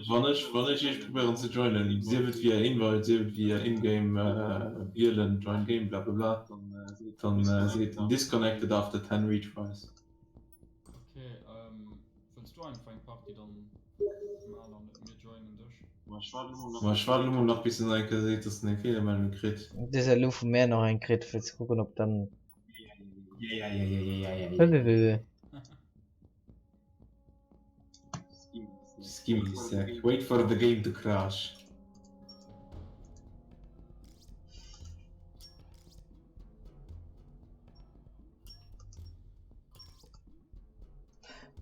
H: Wann ech wann ech iech probéieren ze joinen, sief et via Invite, sief et via Ingame wielen, Join Game blablabla, dann seet en Disconnected after 10 retries.
F: Okay, Wëlls du einfach eng Party dann maan an mir joinen dech?
H: Ma ech waarden elo mol nach bis en eng Kéier seet dass en eng Feelermeldung kritt.
E: Du hues elo vu mär nach eng kritt fir ze kucken op dann.
H: Just give me a sec, wait for the game to crash.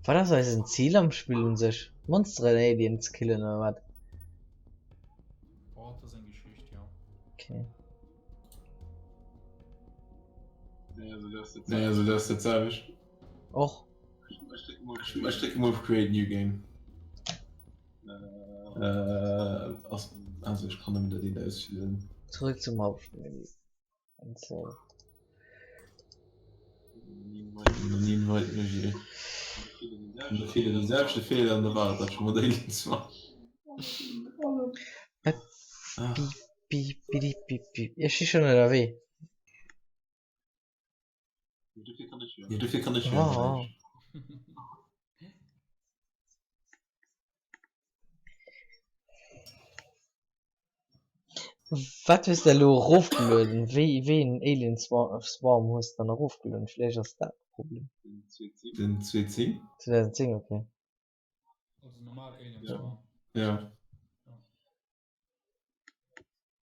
E: Wat ass eisen Zil am Spill un sech? Monsteren, Aliens killen oder wat?
F: Oh, dat ass eng Geschicht, jo.
E: Okay.
H: Nee, also dat ass dat selwecht.
E: Och.
H: Ech drécke mol op Create New Game. Äh, ass, also ech kann nëmmen dat eent auswielen.
E: Zurück zum Hauptmenü. Ech si schonn ënnerwee. Wat hues de elo erofgelueden? Wéi wéi een Alien Swarm hues de dann erofgelueden? Vläicht ass dat de Problem.
H: Den 2010.
E: 2010, okay.
F: Also normal Alien Swarm.
H: Ja.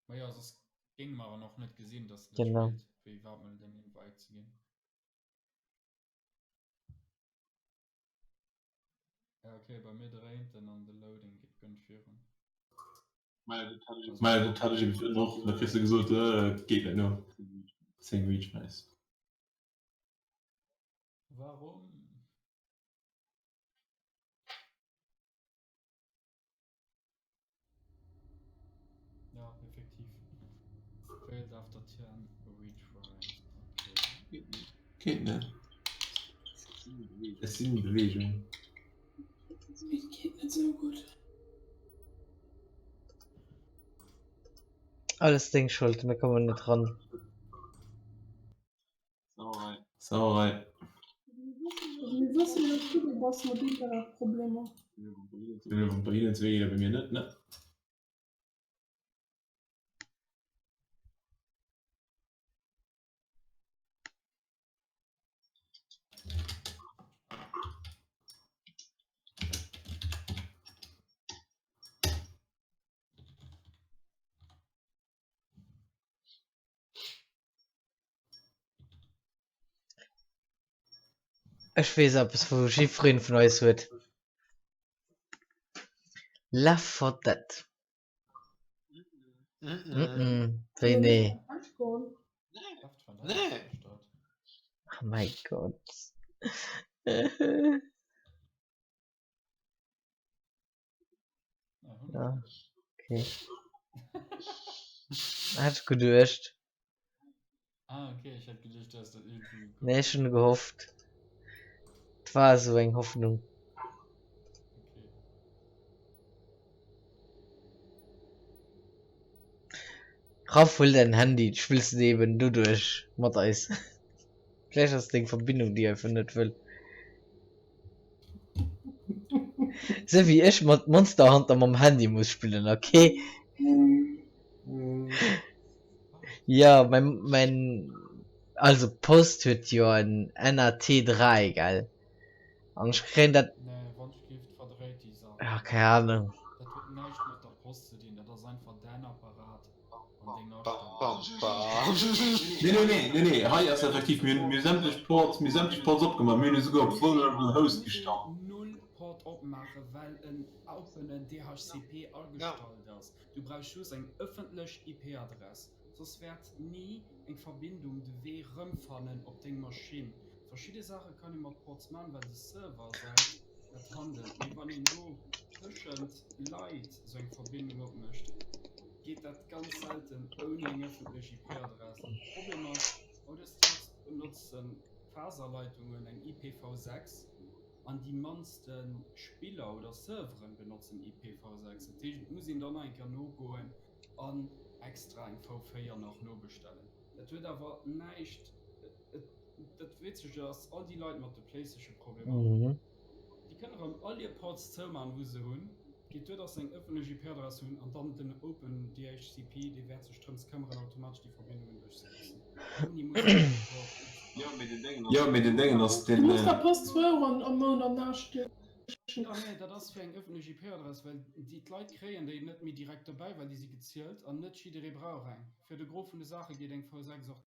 F: Ma ja, soss géinge mer en och net gesinn, dass en dat
E: Genau.
F: spillt, fir iwwerhaapt mol den Invite ze ginn. Ja, okay, bei mir dréint en an de Loading geet guer net virun.
H: Maja, dat hat ech eben virun och, da kriss de gesot, et geet net no 10 Retries.
F: Warum? Ja, effektiv. Failed after 10 retries. Okay.
H: Geet net. Ech sinn in Bewegung.
B: Et geet net sou gutt.
E: Alles deng Schold, mir kommen net ran.
H: Sauerei.
B: Also mir wëssen jo, dass du do bass mat Internetproblemer.
H: Bei hinnen zwee geet, bei mir net, ne?
E: Ech weess eppes wou jiddwereen vun eis huet. Left 4 Dead. Wéi nee?
C: Nee.
E: Oh mäi Gott. Ja, okay. Hat ech geduecht.
F: Ah, okay, ich hätt geduecht, du häss dat iergendwou gekuckt.
E: Nee, ech hunn gehofft. Et war esou eng Hoffnung.
F: Okay.
E: Raff, huel däin Handy, du spills et eben doduerch mat eis. Vläicht ass deng Verbindung, déi einfach net wëll. Sou wéi ech mat Monster Hunter mam Handy muss spillen, okay? Ja, mein, mein, also Post huet jo en NAT 3, gell? An ech kréien dat.
F: Nee, wann ech giff, verdréit déi Saach.
E: Ja, keng Ahnung.
F: Dat huet näischt mat der Post ze dinn, dat ass einfach däin Apparat.
H: Nee, nee, nee, nee, nee, hei ass effektiv, mir hunn, mir hu sämtlech Ports, mir hu sämtlech Ports opgemaach, mir hunn esouguer op Vulnerable Host gestallt.
F: Null Port opmaachen, well en openen DHCP agestallt ass. Du brauchs just eng ëffentlech IP-Adress, soss wäert ni eng Verbindung de Wee rëmfannen op deng Maschinn. Verschidde Saache kann ee mat Ports man, well de Server säit dat handelt, mee wann een do tëschent Leit sou eng Verbindung opmécht, geet dat ganz selten ouni eng ëffentlech IP-Adress. An de Problem ass, hautdesdaags benotzen Faserleitungen eng IPv6 an déi mannste Spiller oder Serveren benotzen IPv6. Dat heescht, et muss een dann nach eng Kéier nogoen an extra eng V4 nach nobestellen. Dat huet awer näischt, dat Witzege ass, all déi Leit mat de PlayStation-Problemer, Déi kënnen erëm all hir Ports zoumaan wou se hunn. Geet duer dass se eng ëffentlech IP-Adress hunn an dann den Open DHCP dee wäert sech drëms këmmeren automatesch déi Verbindungen duerchzeloossen ouni mussen eng Port opzemaachen.
H: Jo mee den Déngen ass
B: Du
H: den.
B: muss der Post 2 Euro am Mount an den Aarsch stiechen.
F: Ah nee, dat ass fir eng ëffentlech IP-Adress, well déi d'Leit kréien déi net méi direkt dobäi, well déi si gezielt an net jidderee brauch eng. Fir de Gros vun de Saache geet eng V6 och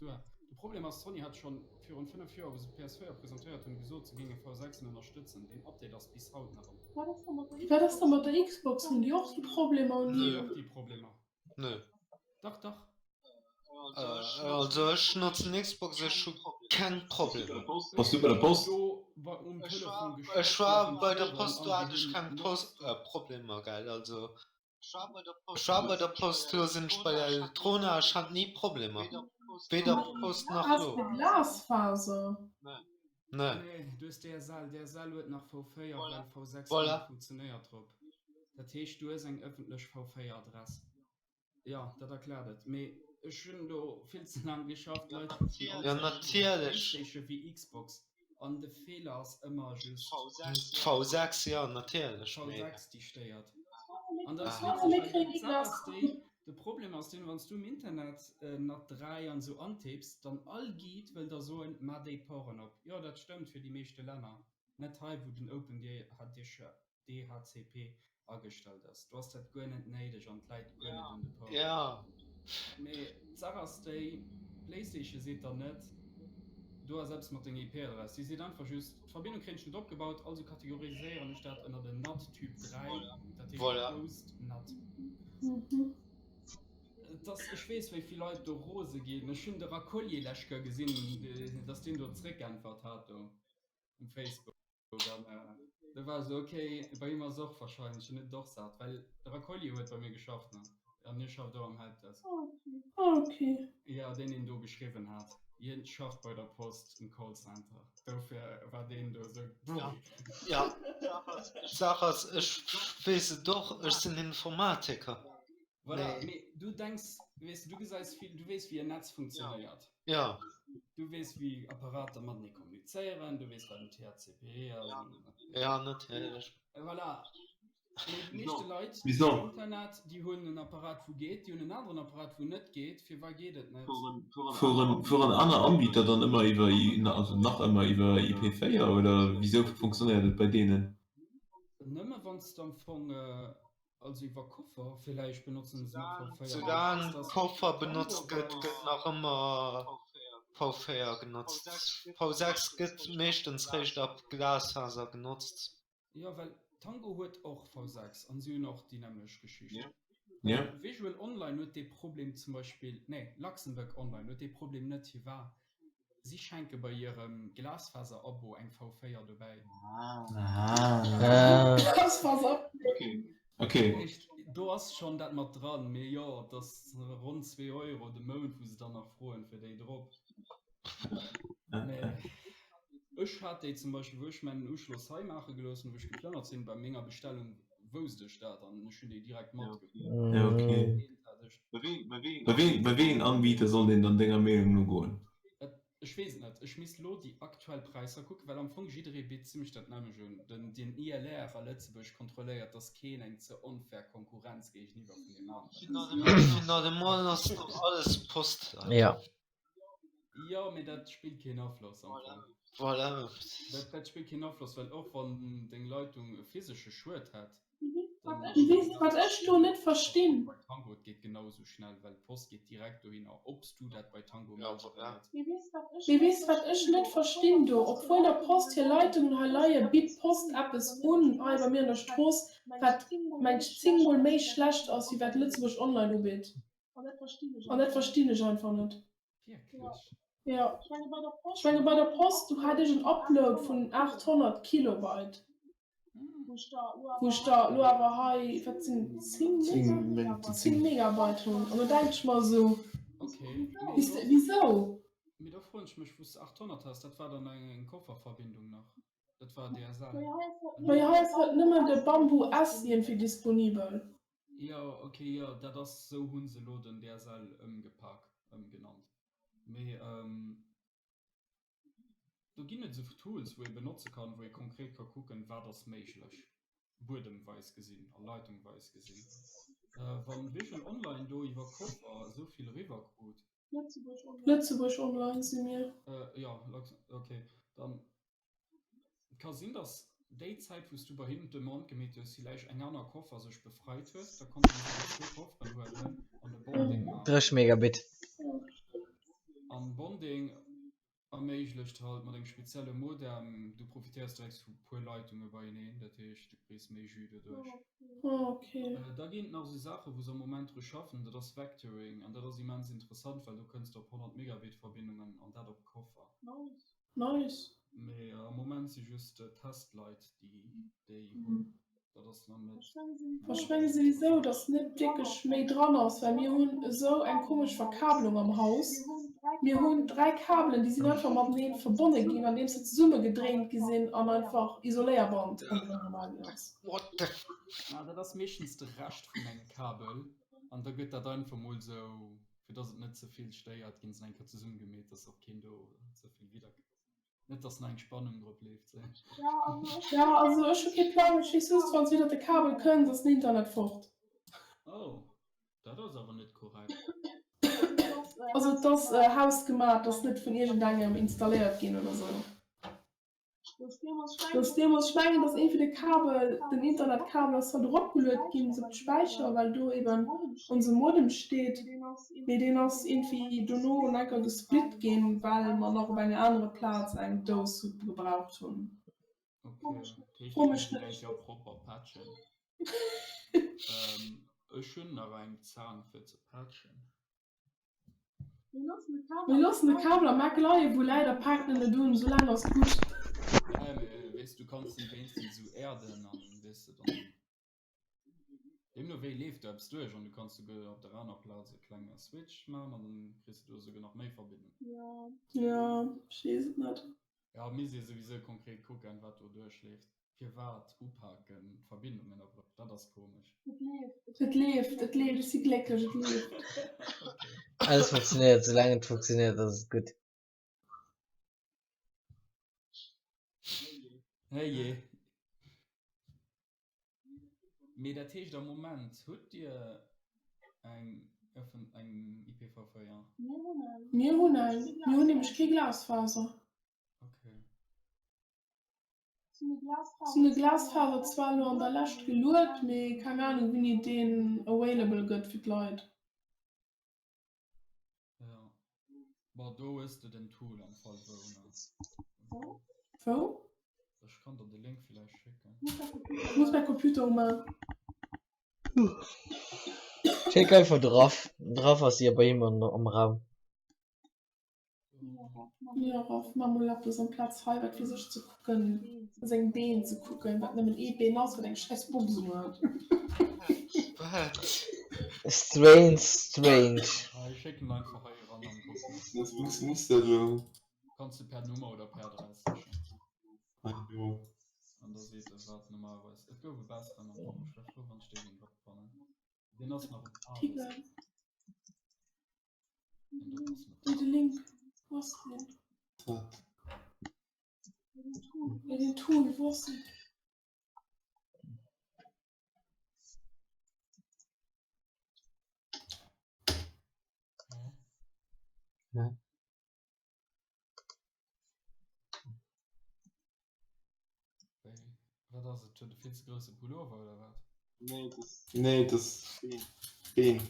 F: Duer. De Problem ass, Sony hat schonn virun 5 Joer, wou se d'PS4 presentéiert hunn, gesot, se géinge V6 ënnerstëtzen. Deen Update ass bis haut nach am.
B: Wat ass da mat der Xbox? Hunn déi och déi Problemer?
F: Déi hunn och déi Problemer.
C: Nö.
F: Dach, dach.
C: Also ech notzen Xbox, ech hu keng Problemer.
H: Bass du bei der Post?
C: Ech war bei der Post, do hat ech keng Problemer, gell, also. Ech war bei der Post, lo sinn ech bei der Eltrona, ech hat ni Problemer, weder Post nach
B: Has
C: lo.
B: de Glasfaser?
C: Nee.
F: Nee, du hues DSL. DSL huet nach V4, well V6 net
C: Voilà.
F: funktionéiert drop. Dat heescht, du hues eng ëffentlech V4-Adress. Jo, dat erkläert et. Mee ech hunn do vill ze laang geschafft. D'Leit ruffen
C: Ja,
F: all ze oft
C: natierlech.
F: Playstation wéi Xbox an de Feeler ass ëmmer just
C: V6, jo, natierlech, mee.
F: V6 déi stéiert. An dat ass
C: Ah.
F: witzeg, well d'Saach ass déi, de Problem ass deen, wann s du im Internet NAT 3 an esou antipps, dann all Guide wëll der soen, mar déi Porten op. Jo, dat stëmmt fir déi meeschte Länner, net hei wou den Open DHCP agestallt ass. Do ass dat guer net néideg an d'läit guer net un de Porten.
C: Ja.
F: Mee d'Saach ass déi, d'Playstation seet der net, do ass eppes mat denger IP-Adress. Si seet einfach just, d'Verbindung kréien ech net opgebaut, also kategoriséieren ech dat ënnert en NAT Typ 3, dat heescht
C: Voilà.
F: Closed NAT. Et ass, ech weess wéi vill Leit do rose ginn. Ech hunn de Racollier lescht Kéier gesinn, dass deen do zréckgeäntwert hat do um Facebook. Dann, äh, da war esou, okay, bei him ass och wahrscheinlech en huet et och sat, well de Racolli huet bei mir geschafft, ne? An hie schafft och am Helpdesk.
B: Ah, okay.
F: Ja, deen deen do geschriwwen hat, hien schafft bei der Post im Callcenter, dofir war deen do esou,
C: Ja, ja. D'Saach ass, ech weess et och, ech sinn Informatiker.
F: Voilà,
C: Nee.
F: mee du denks, weess de, du gesäis vill, du weess wéi en Netz funktionéiert.
C: Ja.
F: Du weess wéi Apparater matenee kommunizéieren, du weess wat en THCP ass.
C: Ja, natierlech.
F: Voilà. Mee déi meeschte Leit
H: Wieso?
F: um Internet, déi hunn en Apparat wou geet, déi hunn en aneren Apparat wou net geet. Firwat geet et net?
H: Fueren, fueren aner Anbieter dann ëmmer iwwer, also nach ëmmer iwwer IP4 oder wisou funktionéiert et bei deenen?
F: Nëmme wann s de am Fong Also iwwer Koffer, villäicht benotzen se nach V4.
C: Soulaang Koffer benotzt gëtt, gëtt nach ëmmer V4 genotzt. V6 gëtt meeschtens réischt ab Glasfaser genotzt.
F: Jo, well Tango huet och V6 an si hunn och déi nämmlecht Geschicht.
H: Ja.
F: Visual Online huet dee Problem zum Beispill, nee, Luxembourg Online huet dee Problem net. Firwat? Si schenke bei hirem Glasfaser-Abo eng V4 dobäi.
E: Ah.
I: Glasfaser.
H: Okay.
F: Dat heescht, do ass schonn dat mat dran. Mee jo, et ass ronn zwee Euro de Mount, wou se dann nach froen fir déi drop. Mee ech hat déi zum Beispill, wou ech mäin Uschloss hei maache gelooss hunn, wou ech geplënnert sinn, bei menger Bestellung wousst ech dat an ech hunn déi direkt matgeholl.
H: Ja, okay. Bei wéi, bei wéi een Anbieter sollt een dann denger Meenung no goen?
F: Ech weess et net. Ech misst elo déi aktuell Präisser kucken, well am Fong jidderee bitt zimmlech dat nämmlecht un. Den, den ILR a Lëtzebuerg kontrolléiert, dass keen eng ze onfair Konkurrenz géigeniwwer vun deem aneren huet.
C: Finalement ass doch alles Postleitung.
E: Ja.
F: Jo, mee dat spillt keen Afloss am Fong.
C: Voilà.
F: Dat, dat spillt keen Afloss, well och wann deng Leitung e physesche Schued hätt, dann
I: Mee weess de wat ech do net verstinn?
F: bei Tango, et geet genau esou schnell, well d'Post geet direkt dohinner, ob s du dat bei Tango
C: Ja,
F: méchs oder
C: voilà.
F: net.
I: Mee weess de wat ech net verstinn do? Obwuel der Post hir Leitungen hei leie, bitt d'Post eppes un hei bei mir an der Strooss, wat meng ech 10 mol méi schlecht ass wéi wat Lëtzebuerg Online ubitt. An dat verstinn ech einfach net.
F: Wierklech?
I: Jo. Ech menge bei der Post, do hat ech en Upload vun 800 Kilobyte, wou ech der elo awer hei, wat sinn 10 Mega, 10 Megabyte hunn. An do denke ech mer esou, wisou?
F: Mee da froen ech mech, wou s de 800 has, dat war dann eng Kofferverbindung nach? Dat war DSL.
I: Mee hei ass halt nëmmen de Bambu S iergendwéi disponibel.
F: Jo, ok, jo, dat ass, sou hu se elo den DSL ëmgepak, ëmgenannt. Mee do ginn et esou Tools, wou ee benotze kann, wou ee konkret ka kucken, wat ass méiglech, buedemweis gesinn a leitungweis gesinn. Wann Visual Online do iwwer Koffer esou vill eriwwer krut.
I: Lëtzebuerg Online si mir.
F: Jo, ok, dann Et ka sinn, datt déi Zäit, wou s du bei hinnen d'Demande gemeet hues, villäicht eng aner Koffer sech befreit huet. Da konnten se déi zwou Kofferen huelen an e Bonding maachen.
E: 30 Megabit.
F: An Bonding erméiglecht halt mat engem spezielle Modem, du profitéiers direkt vu puer Leitunge beieneen, dat heescht du kriss méi Jus doduerch. Da ginn et nach esou Saachen, wou se am Moment dru schaffen, dat ass Vectoring an dat ass immens interessant, well do kënns de op 100 Megabit Verbindungen an dat op Koffer.
I: Nice.
F: Mee am Moment si just Testleit déi déi hunn. Dat ass nach net.
I: Ech menge souwisou, datt net wierklech méi dran ass, well mir hunn esou eng komesch Verkabelung am Haus. Mir hunn 3 Kabelen, déi sinn einfach matenee verbonne ginn, andeems se zesummegedréint gi sinn an einfach Isoléierband ronderëm gemaach ginn ass.
C: What the f.
F: Ah, dat ass meeschtens de Rescht vun engem Kabel an da gëtt dat einfach mol sou Fir dass et net ze vill stéiert, ginn se eng Kéier zesummegemeet, dass och keen do ze vill widder. Net dass nach eng Spannung drop leeft.
I: Ja, also ech hu kee Plang, ech weess just, wann s widder de Kabel kënns, ass den Internet fort.
F: Oh, dat ass awer net korrekt.
I: Also et ass hausgemaach, et ass net vun iergendengem installéiert ginn oder sou. Dass deemools, ech mengen, dass iergendwéi de Kabel, den Internetkabel ass halt eropgeluet ginn op de Späicher, well do eben onse Modem steet, mee deen ass iergendwéi dono enker gesplitt ginn, well mer nach op enger anerer Plaz eng Dous gebraucht hunn.
F: Ok, dat heescht,
I: Fro
F: dir
I: mech
F: musst
I: net.
F: eng Kéier propper patchen. Ech hunn nach eng Zaang fir ze patchen.
I: Mir loossen de Kabel am Eck leien, wou läit a paken en net un, soulaang ass gutt.
F: Nee, mee weess du kanns en wéinstens esou erden an weess de dann deemno wéi leeft do eppes duerch an du kanns souguer op der aner Plaz e klenge Switch man an dann kriss de do esouguer nach méi Verbindung.
I: Jo, ech weess et net.
F: Jo, misst ee souwisou konkret kucken wat do duerchleeft. Firwat upaken d'Verbindung ënnerbrëcht? Dat ass komesch.
I: Et leeft, et leeft, ech si glécklech, et leeft.
E: Alles funktionéiert, soulaang et funktionéiert ass et gutt.
F: Herrjee. Mee dat heescht am Moment hutt Dir eng ëffen eng IPv4?
I: Mir hunn eng, mir hunn nämlech kee Glasfaser.
F: Okay.
I: Si hunn de Glasfaser zwar elo an der Lescht geluet, mee keng Ahnung wéini deen available gëtt fir d'Leit.
F: Ja. Bon, do hues de den Tool am Fall wou, ne?
I: Wou?
F: Ech kann der de Link villäicht schécken.
I: Ech muss mäi Computer uman.
E: Schéck einfach de Raff. De Raff ass jo bei him am Raum.
I: Jo Raff, ma mol eppes amplaz hei wat fir sech ze kucken, seng Been ze kucken, wat nëmmen ee Been ass, wat eng schäiss Box unhuet.
C: Wat?
E: Strange, strange.
F: Ech schécken einfach hei eran an Grupp.
H: Was muss, muss dat elo?
F: Kanns de per Nummer oder per Adress sichen.
H: Hei do.
F: An da seet e wat normalerweis. Et gouf e besseren am Fong. Ech wär frou wann ech dee géing opfannen. Deen ass nach op ale Site. Deen do ass net.
I: Déi de Link, wou ass deen?
H: Wat?
I: Nee den Tool, wou ass deen?
F: Hä?
E: Hä?
F: Wéi, wat ass et? Huet e vill ze grousse Pullover oder wat?
H: Nee, dat ass Been.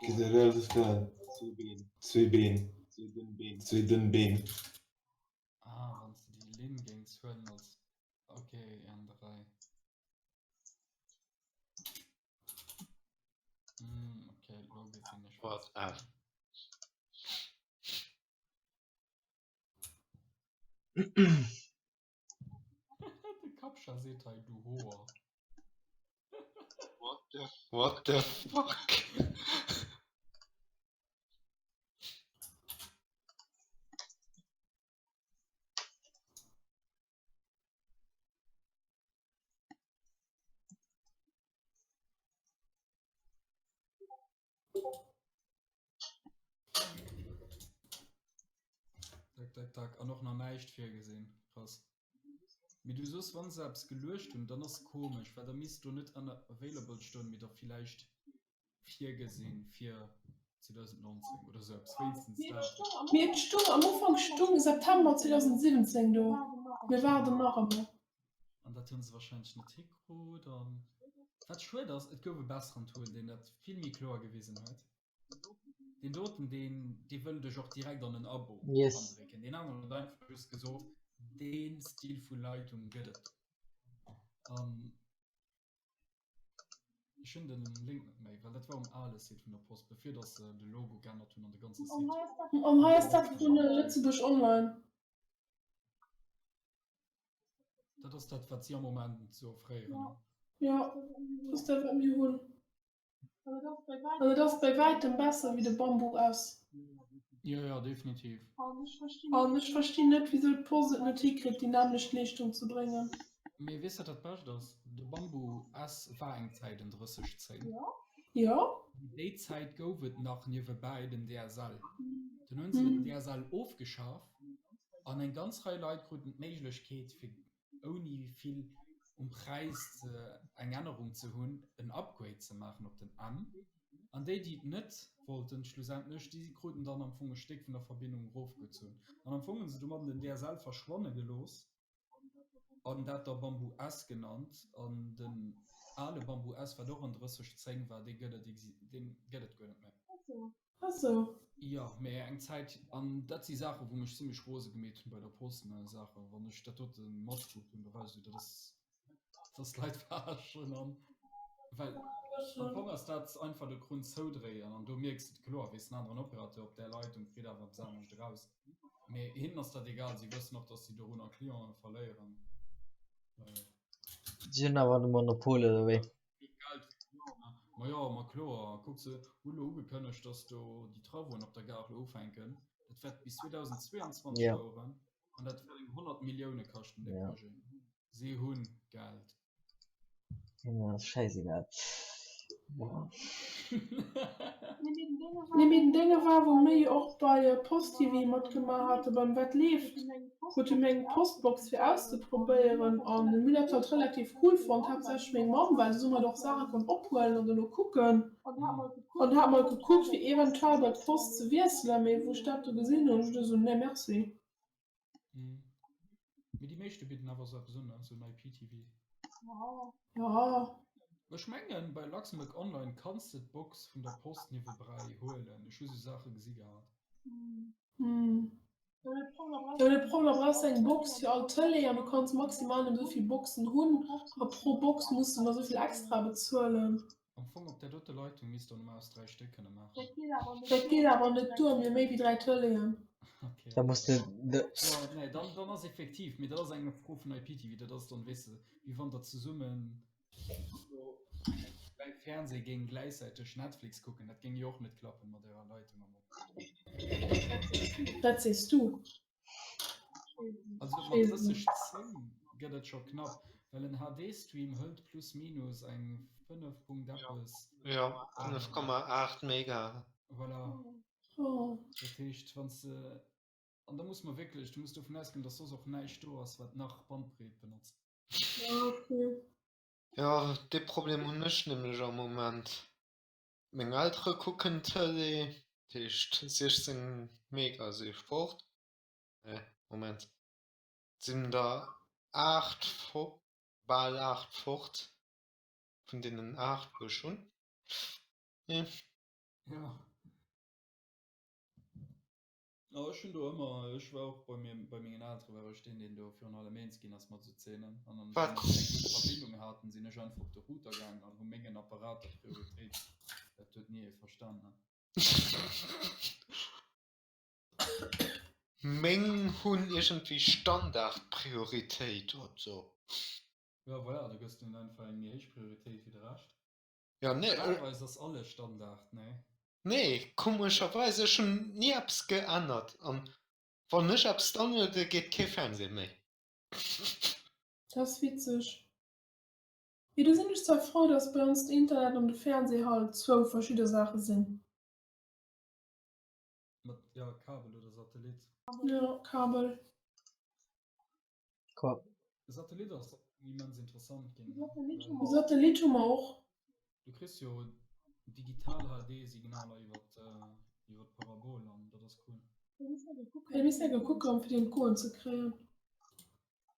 H: Gesäit relativ geil. Zwee Been. Zwee dënn Been.
F: Ah, wann s de déi Linn géings huelen als, okay, N3. Mm, okay, lo gesinn ech
C: What
F: wat.
C: F?
F: De Captcha seet hei, du Hoer.
C: What the fuck?
F: Tak, tak, tak. An och nach näischt virgesinn. Krass. Mee du soos, wann se eppes geluecht hunn, dann ass komesch, well da misst do net ënner available stoen, mee da villäicht virgesinn fir 2019 oder sou eppes, wéinstens dat.
I: Mee et stung am Ufank stung September 2017 do. Mir waarden nach ëmmer.
F: An dat hunn se wahrscheinlech net hikrut. An wat schued ass, et gouf e besseren Tool, deen dat vill méi kloer gewisen huet. Deen doten, deen, dee wëll dech och direkt an en Abo
E: Yes.
F: erandrécken. Deen aneren huet einfach just gesot, dee Stil vu Leitung gëtt et. An ech hunn den Link net méi, well dat war um ale Site vun der Post, bevir dass se de Logo geännert hunn an de ganze Site.
I: An hei ass dat vun Lëtzebuerg Online.
F: Dat ass dat, wat si am Moment sou offréieren, ne?
I: Jo, dat ass dat, wat mir hunn. An et ass bei wäitem besser wéi de Bambu S.
F: Jo, jo, definitiv.
I: An ech verstinn net, wisou d'Post et net hikritt, déi nämmlecht Leeschtung ze bréngen.
F: Mee weess wat dat Bescht ass? De Bambu S war eng Zäit en 30 10.
I: Jo.
F: Mee déi Zäit gouf et nach niewebäi den DSL. Dunn hunn se den DSL ofgeschaf an eng ganz Rei Leit kruten d'Méiglechkeet fir ouni vill um Präis eng Ännerung ze hunn, en Upgrade ze maachen op den M. An déi, déi et net wollten, schlussendlech, déi kruten dann am Fong e Stéck vun der Verbindung erofgezunn. An am Fong hu se domadden den DSL verschwanne gelooss an dat da Bamboo S genannt. An den ale Bamboo S, wat och en 3010 war, dee gëtt et, dee gëtt et guer net méi.
I: Ah sou.
F: Jo, mee eng Zäit, an dat si Saachen, wou mech zimlech rose gemeet hunn bei der Post, ne, Saachen, wann ech dat dote matkritt hunn, da war ech esou, dat ass, dat ass Leit verarschen an, well am Fong ass dat einfach de Krunn zoudréien an do mierks de et kloer, weess, en aneren Opérateur op där Leitung kritt awer eppes anescht eraus, mee hinnen ass dat egal, si wëssen och, datt si dorunner Clienten verléieren.
E: Si hunn awer de Monopol, oder wéi?
F: Ma jo, ma kloer. Kuck, se hu lo ugekënnegt, dass do déi Travauxen op der Gare lo ufänken. Dat wäert bis 2022
E: Ja.
F: daueren an dat wäert eng 100 Millioune kaschten, dee
E: Ja.
F: Projet. Si hunn Geld.
E: Hinnen ass schäisegal. Ja.
I: Nee, mee den Dénge war, wou mir jo och bei Post TV matgemaach hate beim Wat leeft, krute mir eng Postbox fir auszeprobéieren an mir hunn dat halt relativ cool fonnt, haaptsächlech meng Mamm, well se soumat och Saache konnt ophuelen an dono kucken. An hat mol gekuckt fir eventuell bei d'Post ze wiesselen, mee wou ech dat do gesinn hunn, hunn ech gesot, nee merci.
F: Mee déi meeschte bidden awer esou eppes un, ne, esou en IPTV.
I: Jo.
F: Ech mengen bei Luxembourg Online kanns de d'Box vun der Post niewebräi huelen. Ech hu sou Saache gesi gehat.
I: Jo, de Problem, da brauchs de eng Box fir all Tëlee an du kanns maximal nëmme souvill Boxen hunn a pro Box muss de nach souvill extra bezuelen.
F: Am Fong op där dote Leitung misst der normalerweis 3 Stéck kënne maachen.
I: Dat geet awer net duer, mir hu méi wéi 3 Tëleeën.
F: Okay.
E: Da muss de de.
F: Jo, nee, dann, dann ass effektiv, mee dat ass eng Fro vun IPTV, dat ass dann, weess de, wéi wann der zesummen do 3 Fernseh géing gläichzäiteg Netflix kucken, dat géing jo och net klappen mat ärer Leitung am Moment.
I: Dat sees du.
F: Also mat 30 10 gëtt et scho knapp, well en HD-Stream hëlt plus minus eng 5 Punkt eppes.
C: Jo, 5,8 Mega.
F: Voilà. Dat heescht, wann s de, an da muss mer wierklech, du muss dovun ausgoen, datt soss och näischt do ass, wat nach Bandbreet benotzt.
C: Jo, dee Problem hunn ech nämlech am Moment. Meng Eltere kucken Tëlee, dat heescht 16 Mega si fort. Nee, Moment, et sinn der 8 fort, bal 8 fort vun deenen 8 wou ech hunn. Nee.
F: Jo. Oh, ech hunn do ëmmer, ech war och bei mir, bei mengen Eltere war ech deen, deen do virun allem eens ginn ass mat esou Zeenen. An dann, wa
C: Wat?
F: mer keng gutt Verbindung haten, sinn ech einfach op de Router gaangen an hu mengen Apparater Prioritéit. Dat huet ni ee verstanen.
C: Meng hunn iergendwéi Standardprioritéit oder sou.
F: Jo, voilà, da gëss du hinnen einfach eng méi héich Prioritéit wéi de Rescht.
C: Ja, nee.
F: Normalerweis ass alles Standard, nee?
C: Nee, komescherweis, ech hunn ni eppes geännert an wann ech eppes downloade geet kee Fernseh méi.
I: Dat ass witzeg. Mee do sinn ech zwar frou, dass bei ons den Internet an de Fernseh halt zwou verschidde Saache sinn.
F: Mat, ja, Kabel oder Satellit.
I: Jo, Kabel.
E: Quoi?
F: Satellit ass immens interessant ginn.
I: Satellit hu mer och.
F: Du kriss jo digital HD Signaler iwwer iwwer d'Parabol an dat ass cool.
I: Mir missten eng Kéier kucken fir deen d'goen ze kréien.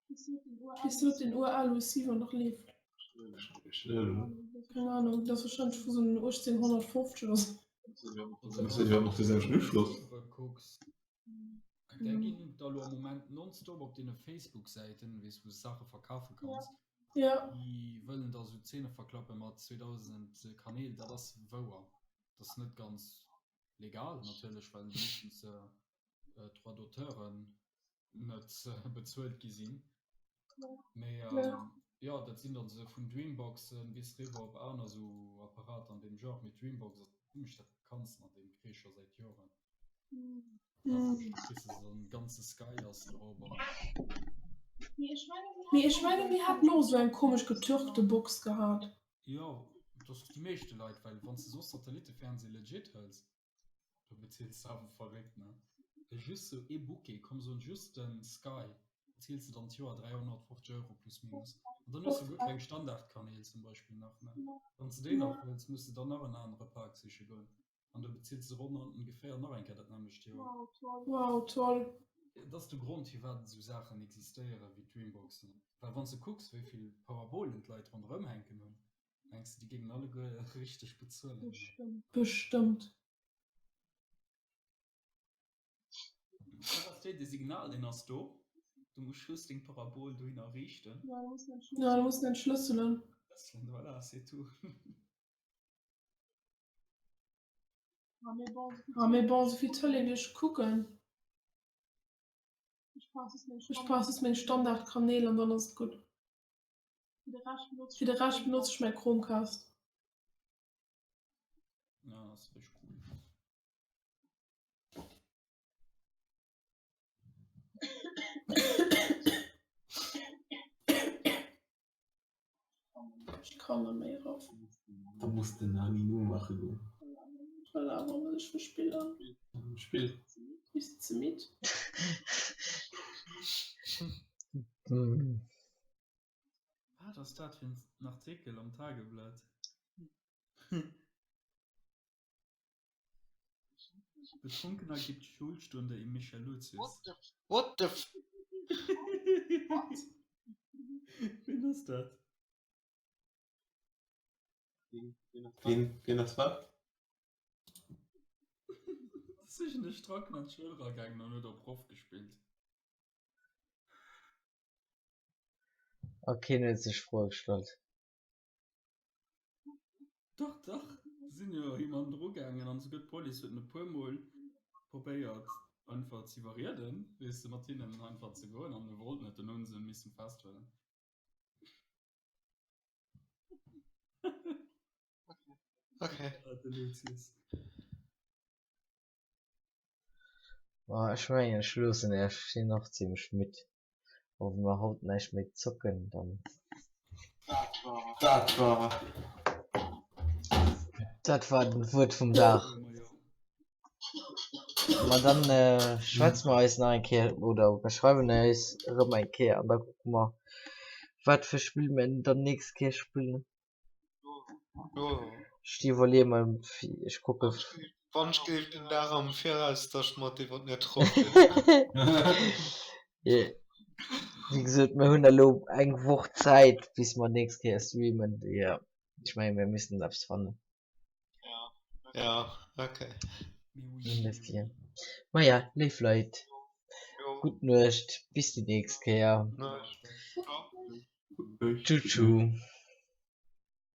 I: Bis sot den URL Receiver nach leeft. Keng Ahnung, dat ass wahrscheinlech vu sou 1850 oder sou.
H: Ass dat iwwerhaapt nach dee selwechten Uschloss?
F: Där ginn der elo am Moment nonstop op deene Facebook-Säiten, weess, wou s Saache verkafe kanns.
I: Ja.
F: Déi wëllen der esou Zeene verklappe mat 2000 Kanäl. Dat ass wouer. Dat ass net ganz legal natierlech, well meeschtens d'Droits d'auteuren net bezuelt gi sinn. Mee jo, dat sinn dann esou vun Dreamboxen bis riwwer op aner esou Apparater an deem Genre. Mee d'Dreambox ass zimmlech dat bekanntsten an deem Krees scho säit Joren. Ganze Sky ass drop an.
I: Mee ech mengen mir haten och esou eng komesch getürkte Box gehat.
F: Jo, dat ass déi meeschte Leit, well wann s de soss Satellittefernseh legit hëls, do bezils de awer verréckt, ne? Just sou ee Bouquet, komm soen just den Sky, bezils de dann d'Joer 350 Euro plus minus. An dann hues de guer keng Standardkanäl zum Beispill nach, ne? Wann s de déi nach wëlls, muss de dann nach en anere Pak siche goen. An do bezills de ronn ongeféier nach eng Kéier dat nämmlecht Joer.
I: Wow, toll!
F: Et ass de Grond firwat esou Saachen existéieren wéi d'Dreamboxen. Well wann s de kucks wéi vill Parabolen d'Leit ronderëm hänken hunn, mengs de déi géingen alleguer richteg bezuelen?
I: Bestëmmt.
F: Dat ass déi, de Signal deen ass do, du muss just deng Parabol dohinner riichten.
I: Ja, du muss en entschlësselen.
F: Entschlësselen, voilà, c'est tout.
I: Ah mee bon, souvill Tëlee wéi ech kucken, ech brauch just meng Standardkanäl an dann ass et gutt. Fir de Rescht benotze ech mäi Chromecast.
F: Ja, ass richteg cool.
I: Ech kann net méi eraf.
H: Da muss de Nani Nu maache goen.
I: Ech wëll awer net, ech wëll spillen.
H: Spill.
I: Ech sinn ze midd.
F: Wat ass dat fir en Artikel am Tageblatt? Betrunkener gibt Schulstunde im Michaluzius.
C: What the f.
F: Ween ass dat?
H: Wien, wien ass wat?
F: Ass iergend e Stracken an d'Schoul eragaangen an huet op Proff gespillt.
E: A keen huet sech Froe gestallt.
F: Dach, dach, se sinn jo him hannendru gaangen an esouguer d'Police huet en e puer Mol probéiert einfach ze iwwerrieden, weess de, mat hinnen einfach ze goen an e wollt net. Dunn hu se e missen festhuelen.
C: Okay.
F: De Lucius.
E: Ma ech mengen ech loossen Iech, ech sinn och zimmlech midd. A wa mer haut näischt méi zocken, dann.
H: Dat war.
E: Dat war den Wuert vum Dag. Ma dann schwätze mer eis nach eng Kéier oder mer schreiwen eis erëm eng Kéier an da kucke mer wat fir Spill mer dann nächst Kéier spillen. Ech iwwerleeë mer, ech kucke.
C: Wann ech géif den Dag am Viraus, datt ech mer iwwer net roffen.
E: Wéi gesot, mir hunn elo eng Woch Zäit, bis mer d'nächst Kéier streamen. Jo, ech menge mir missten eppes fannen.
C: Ja, okay.
E: Maja, léif Leit, gutt Nuecht, bis déi nächst Kéier. Tschu tschu.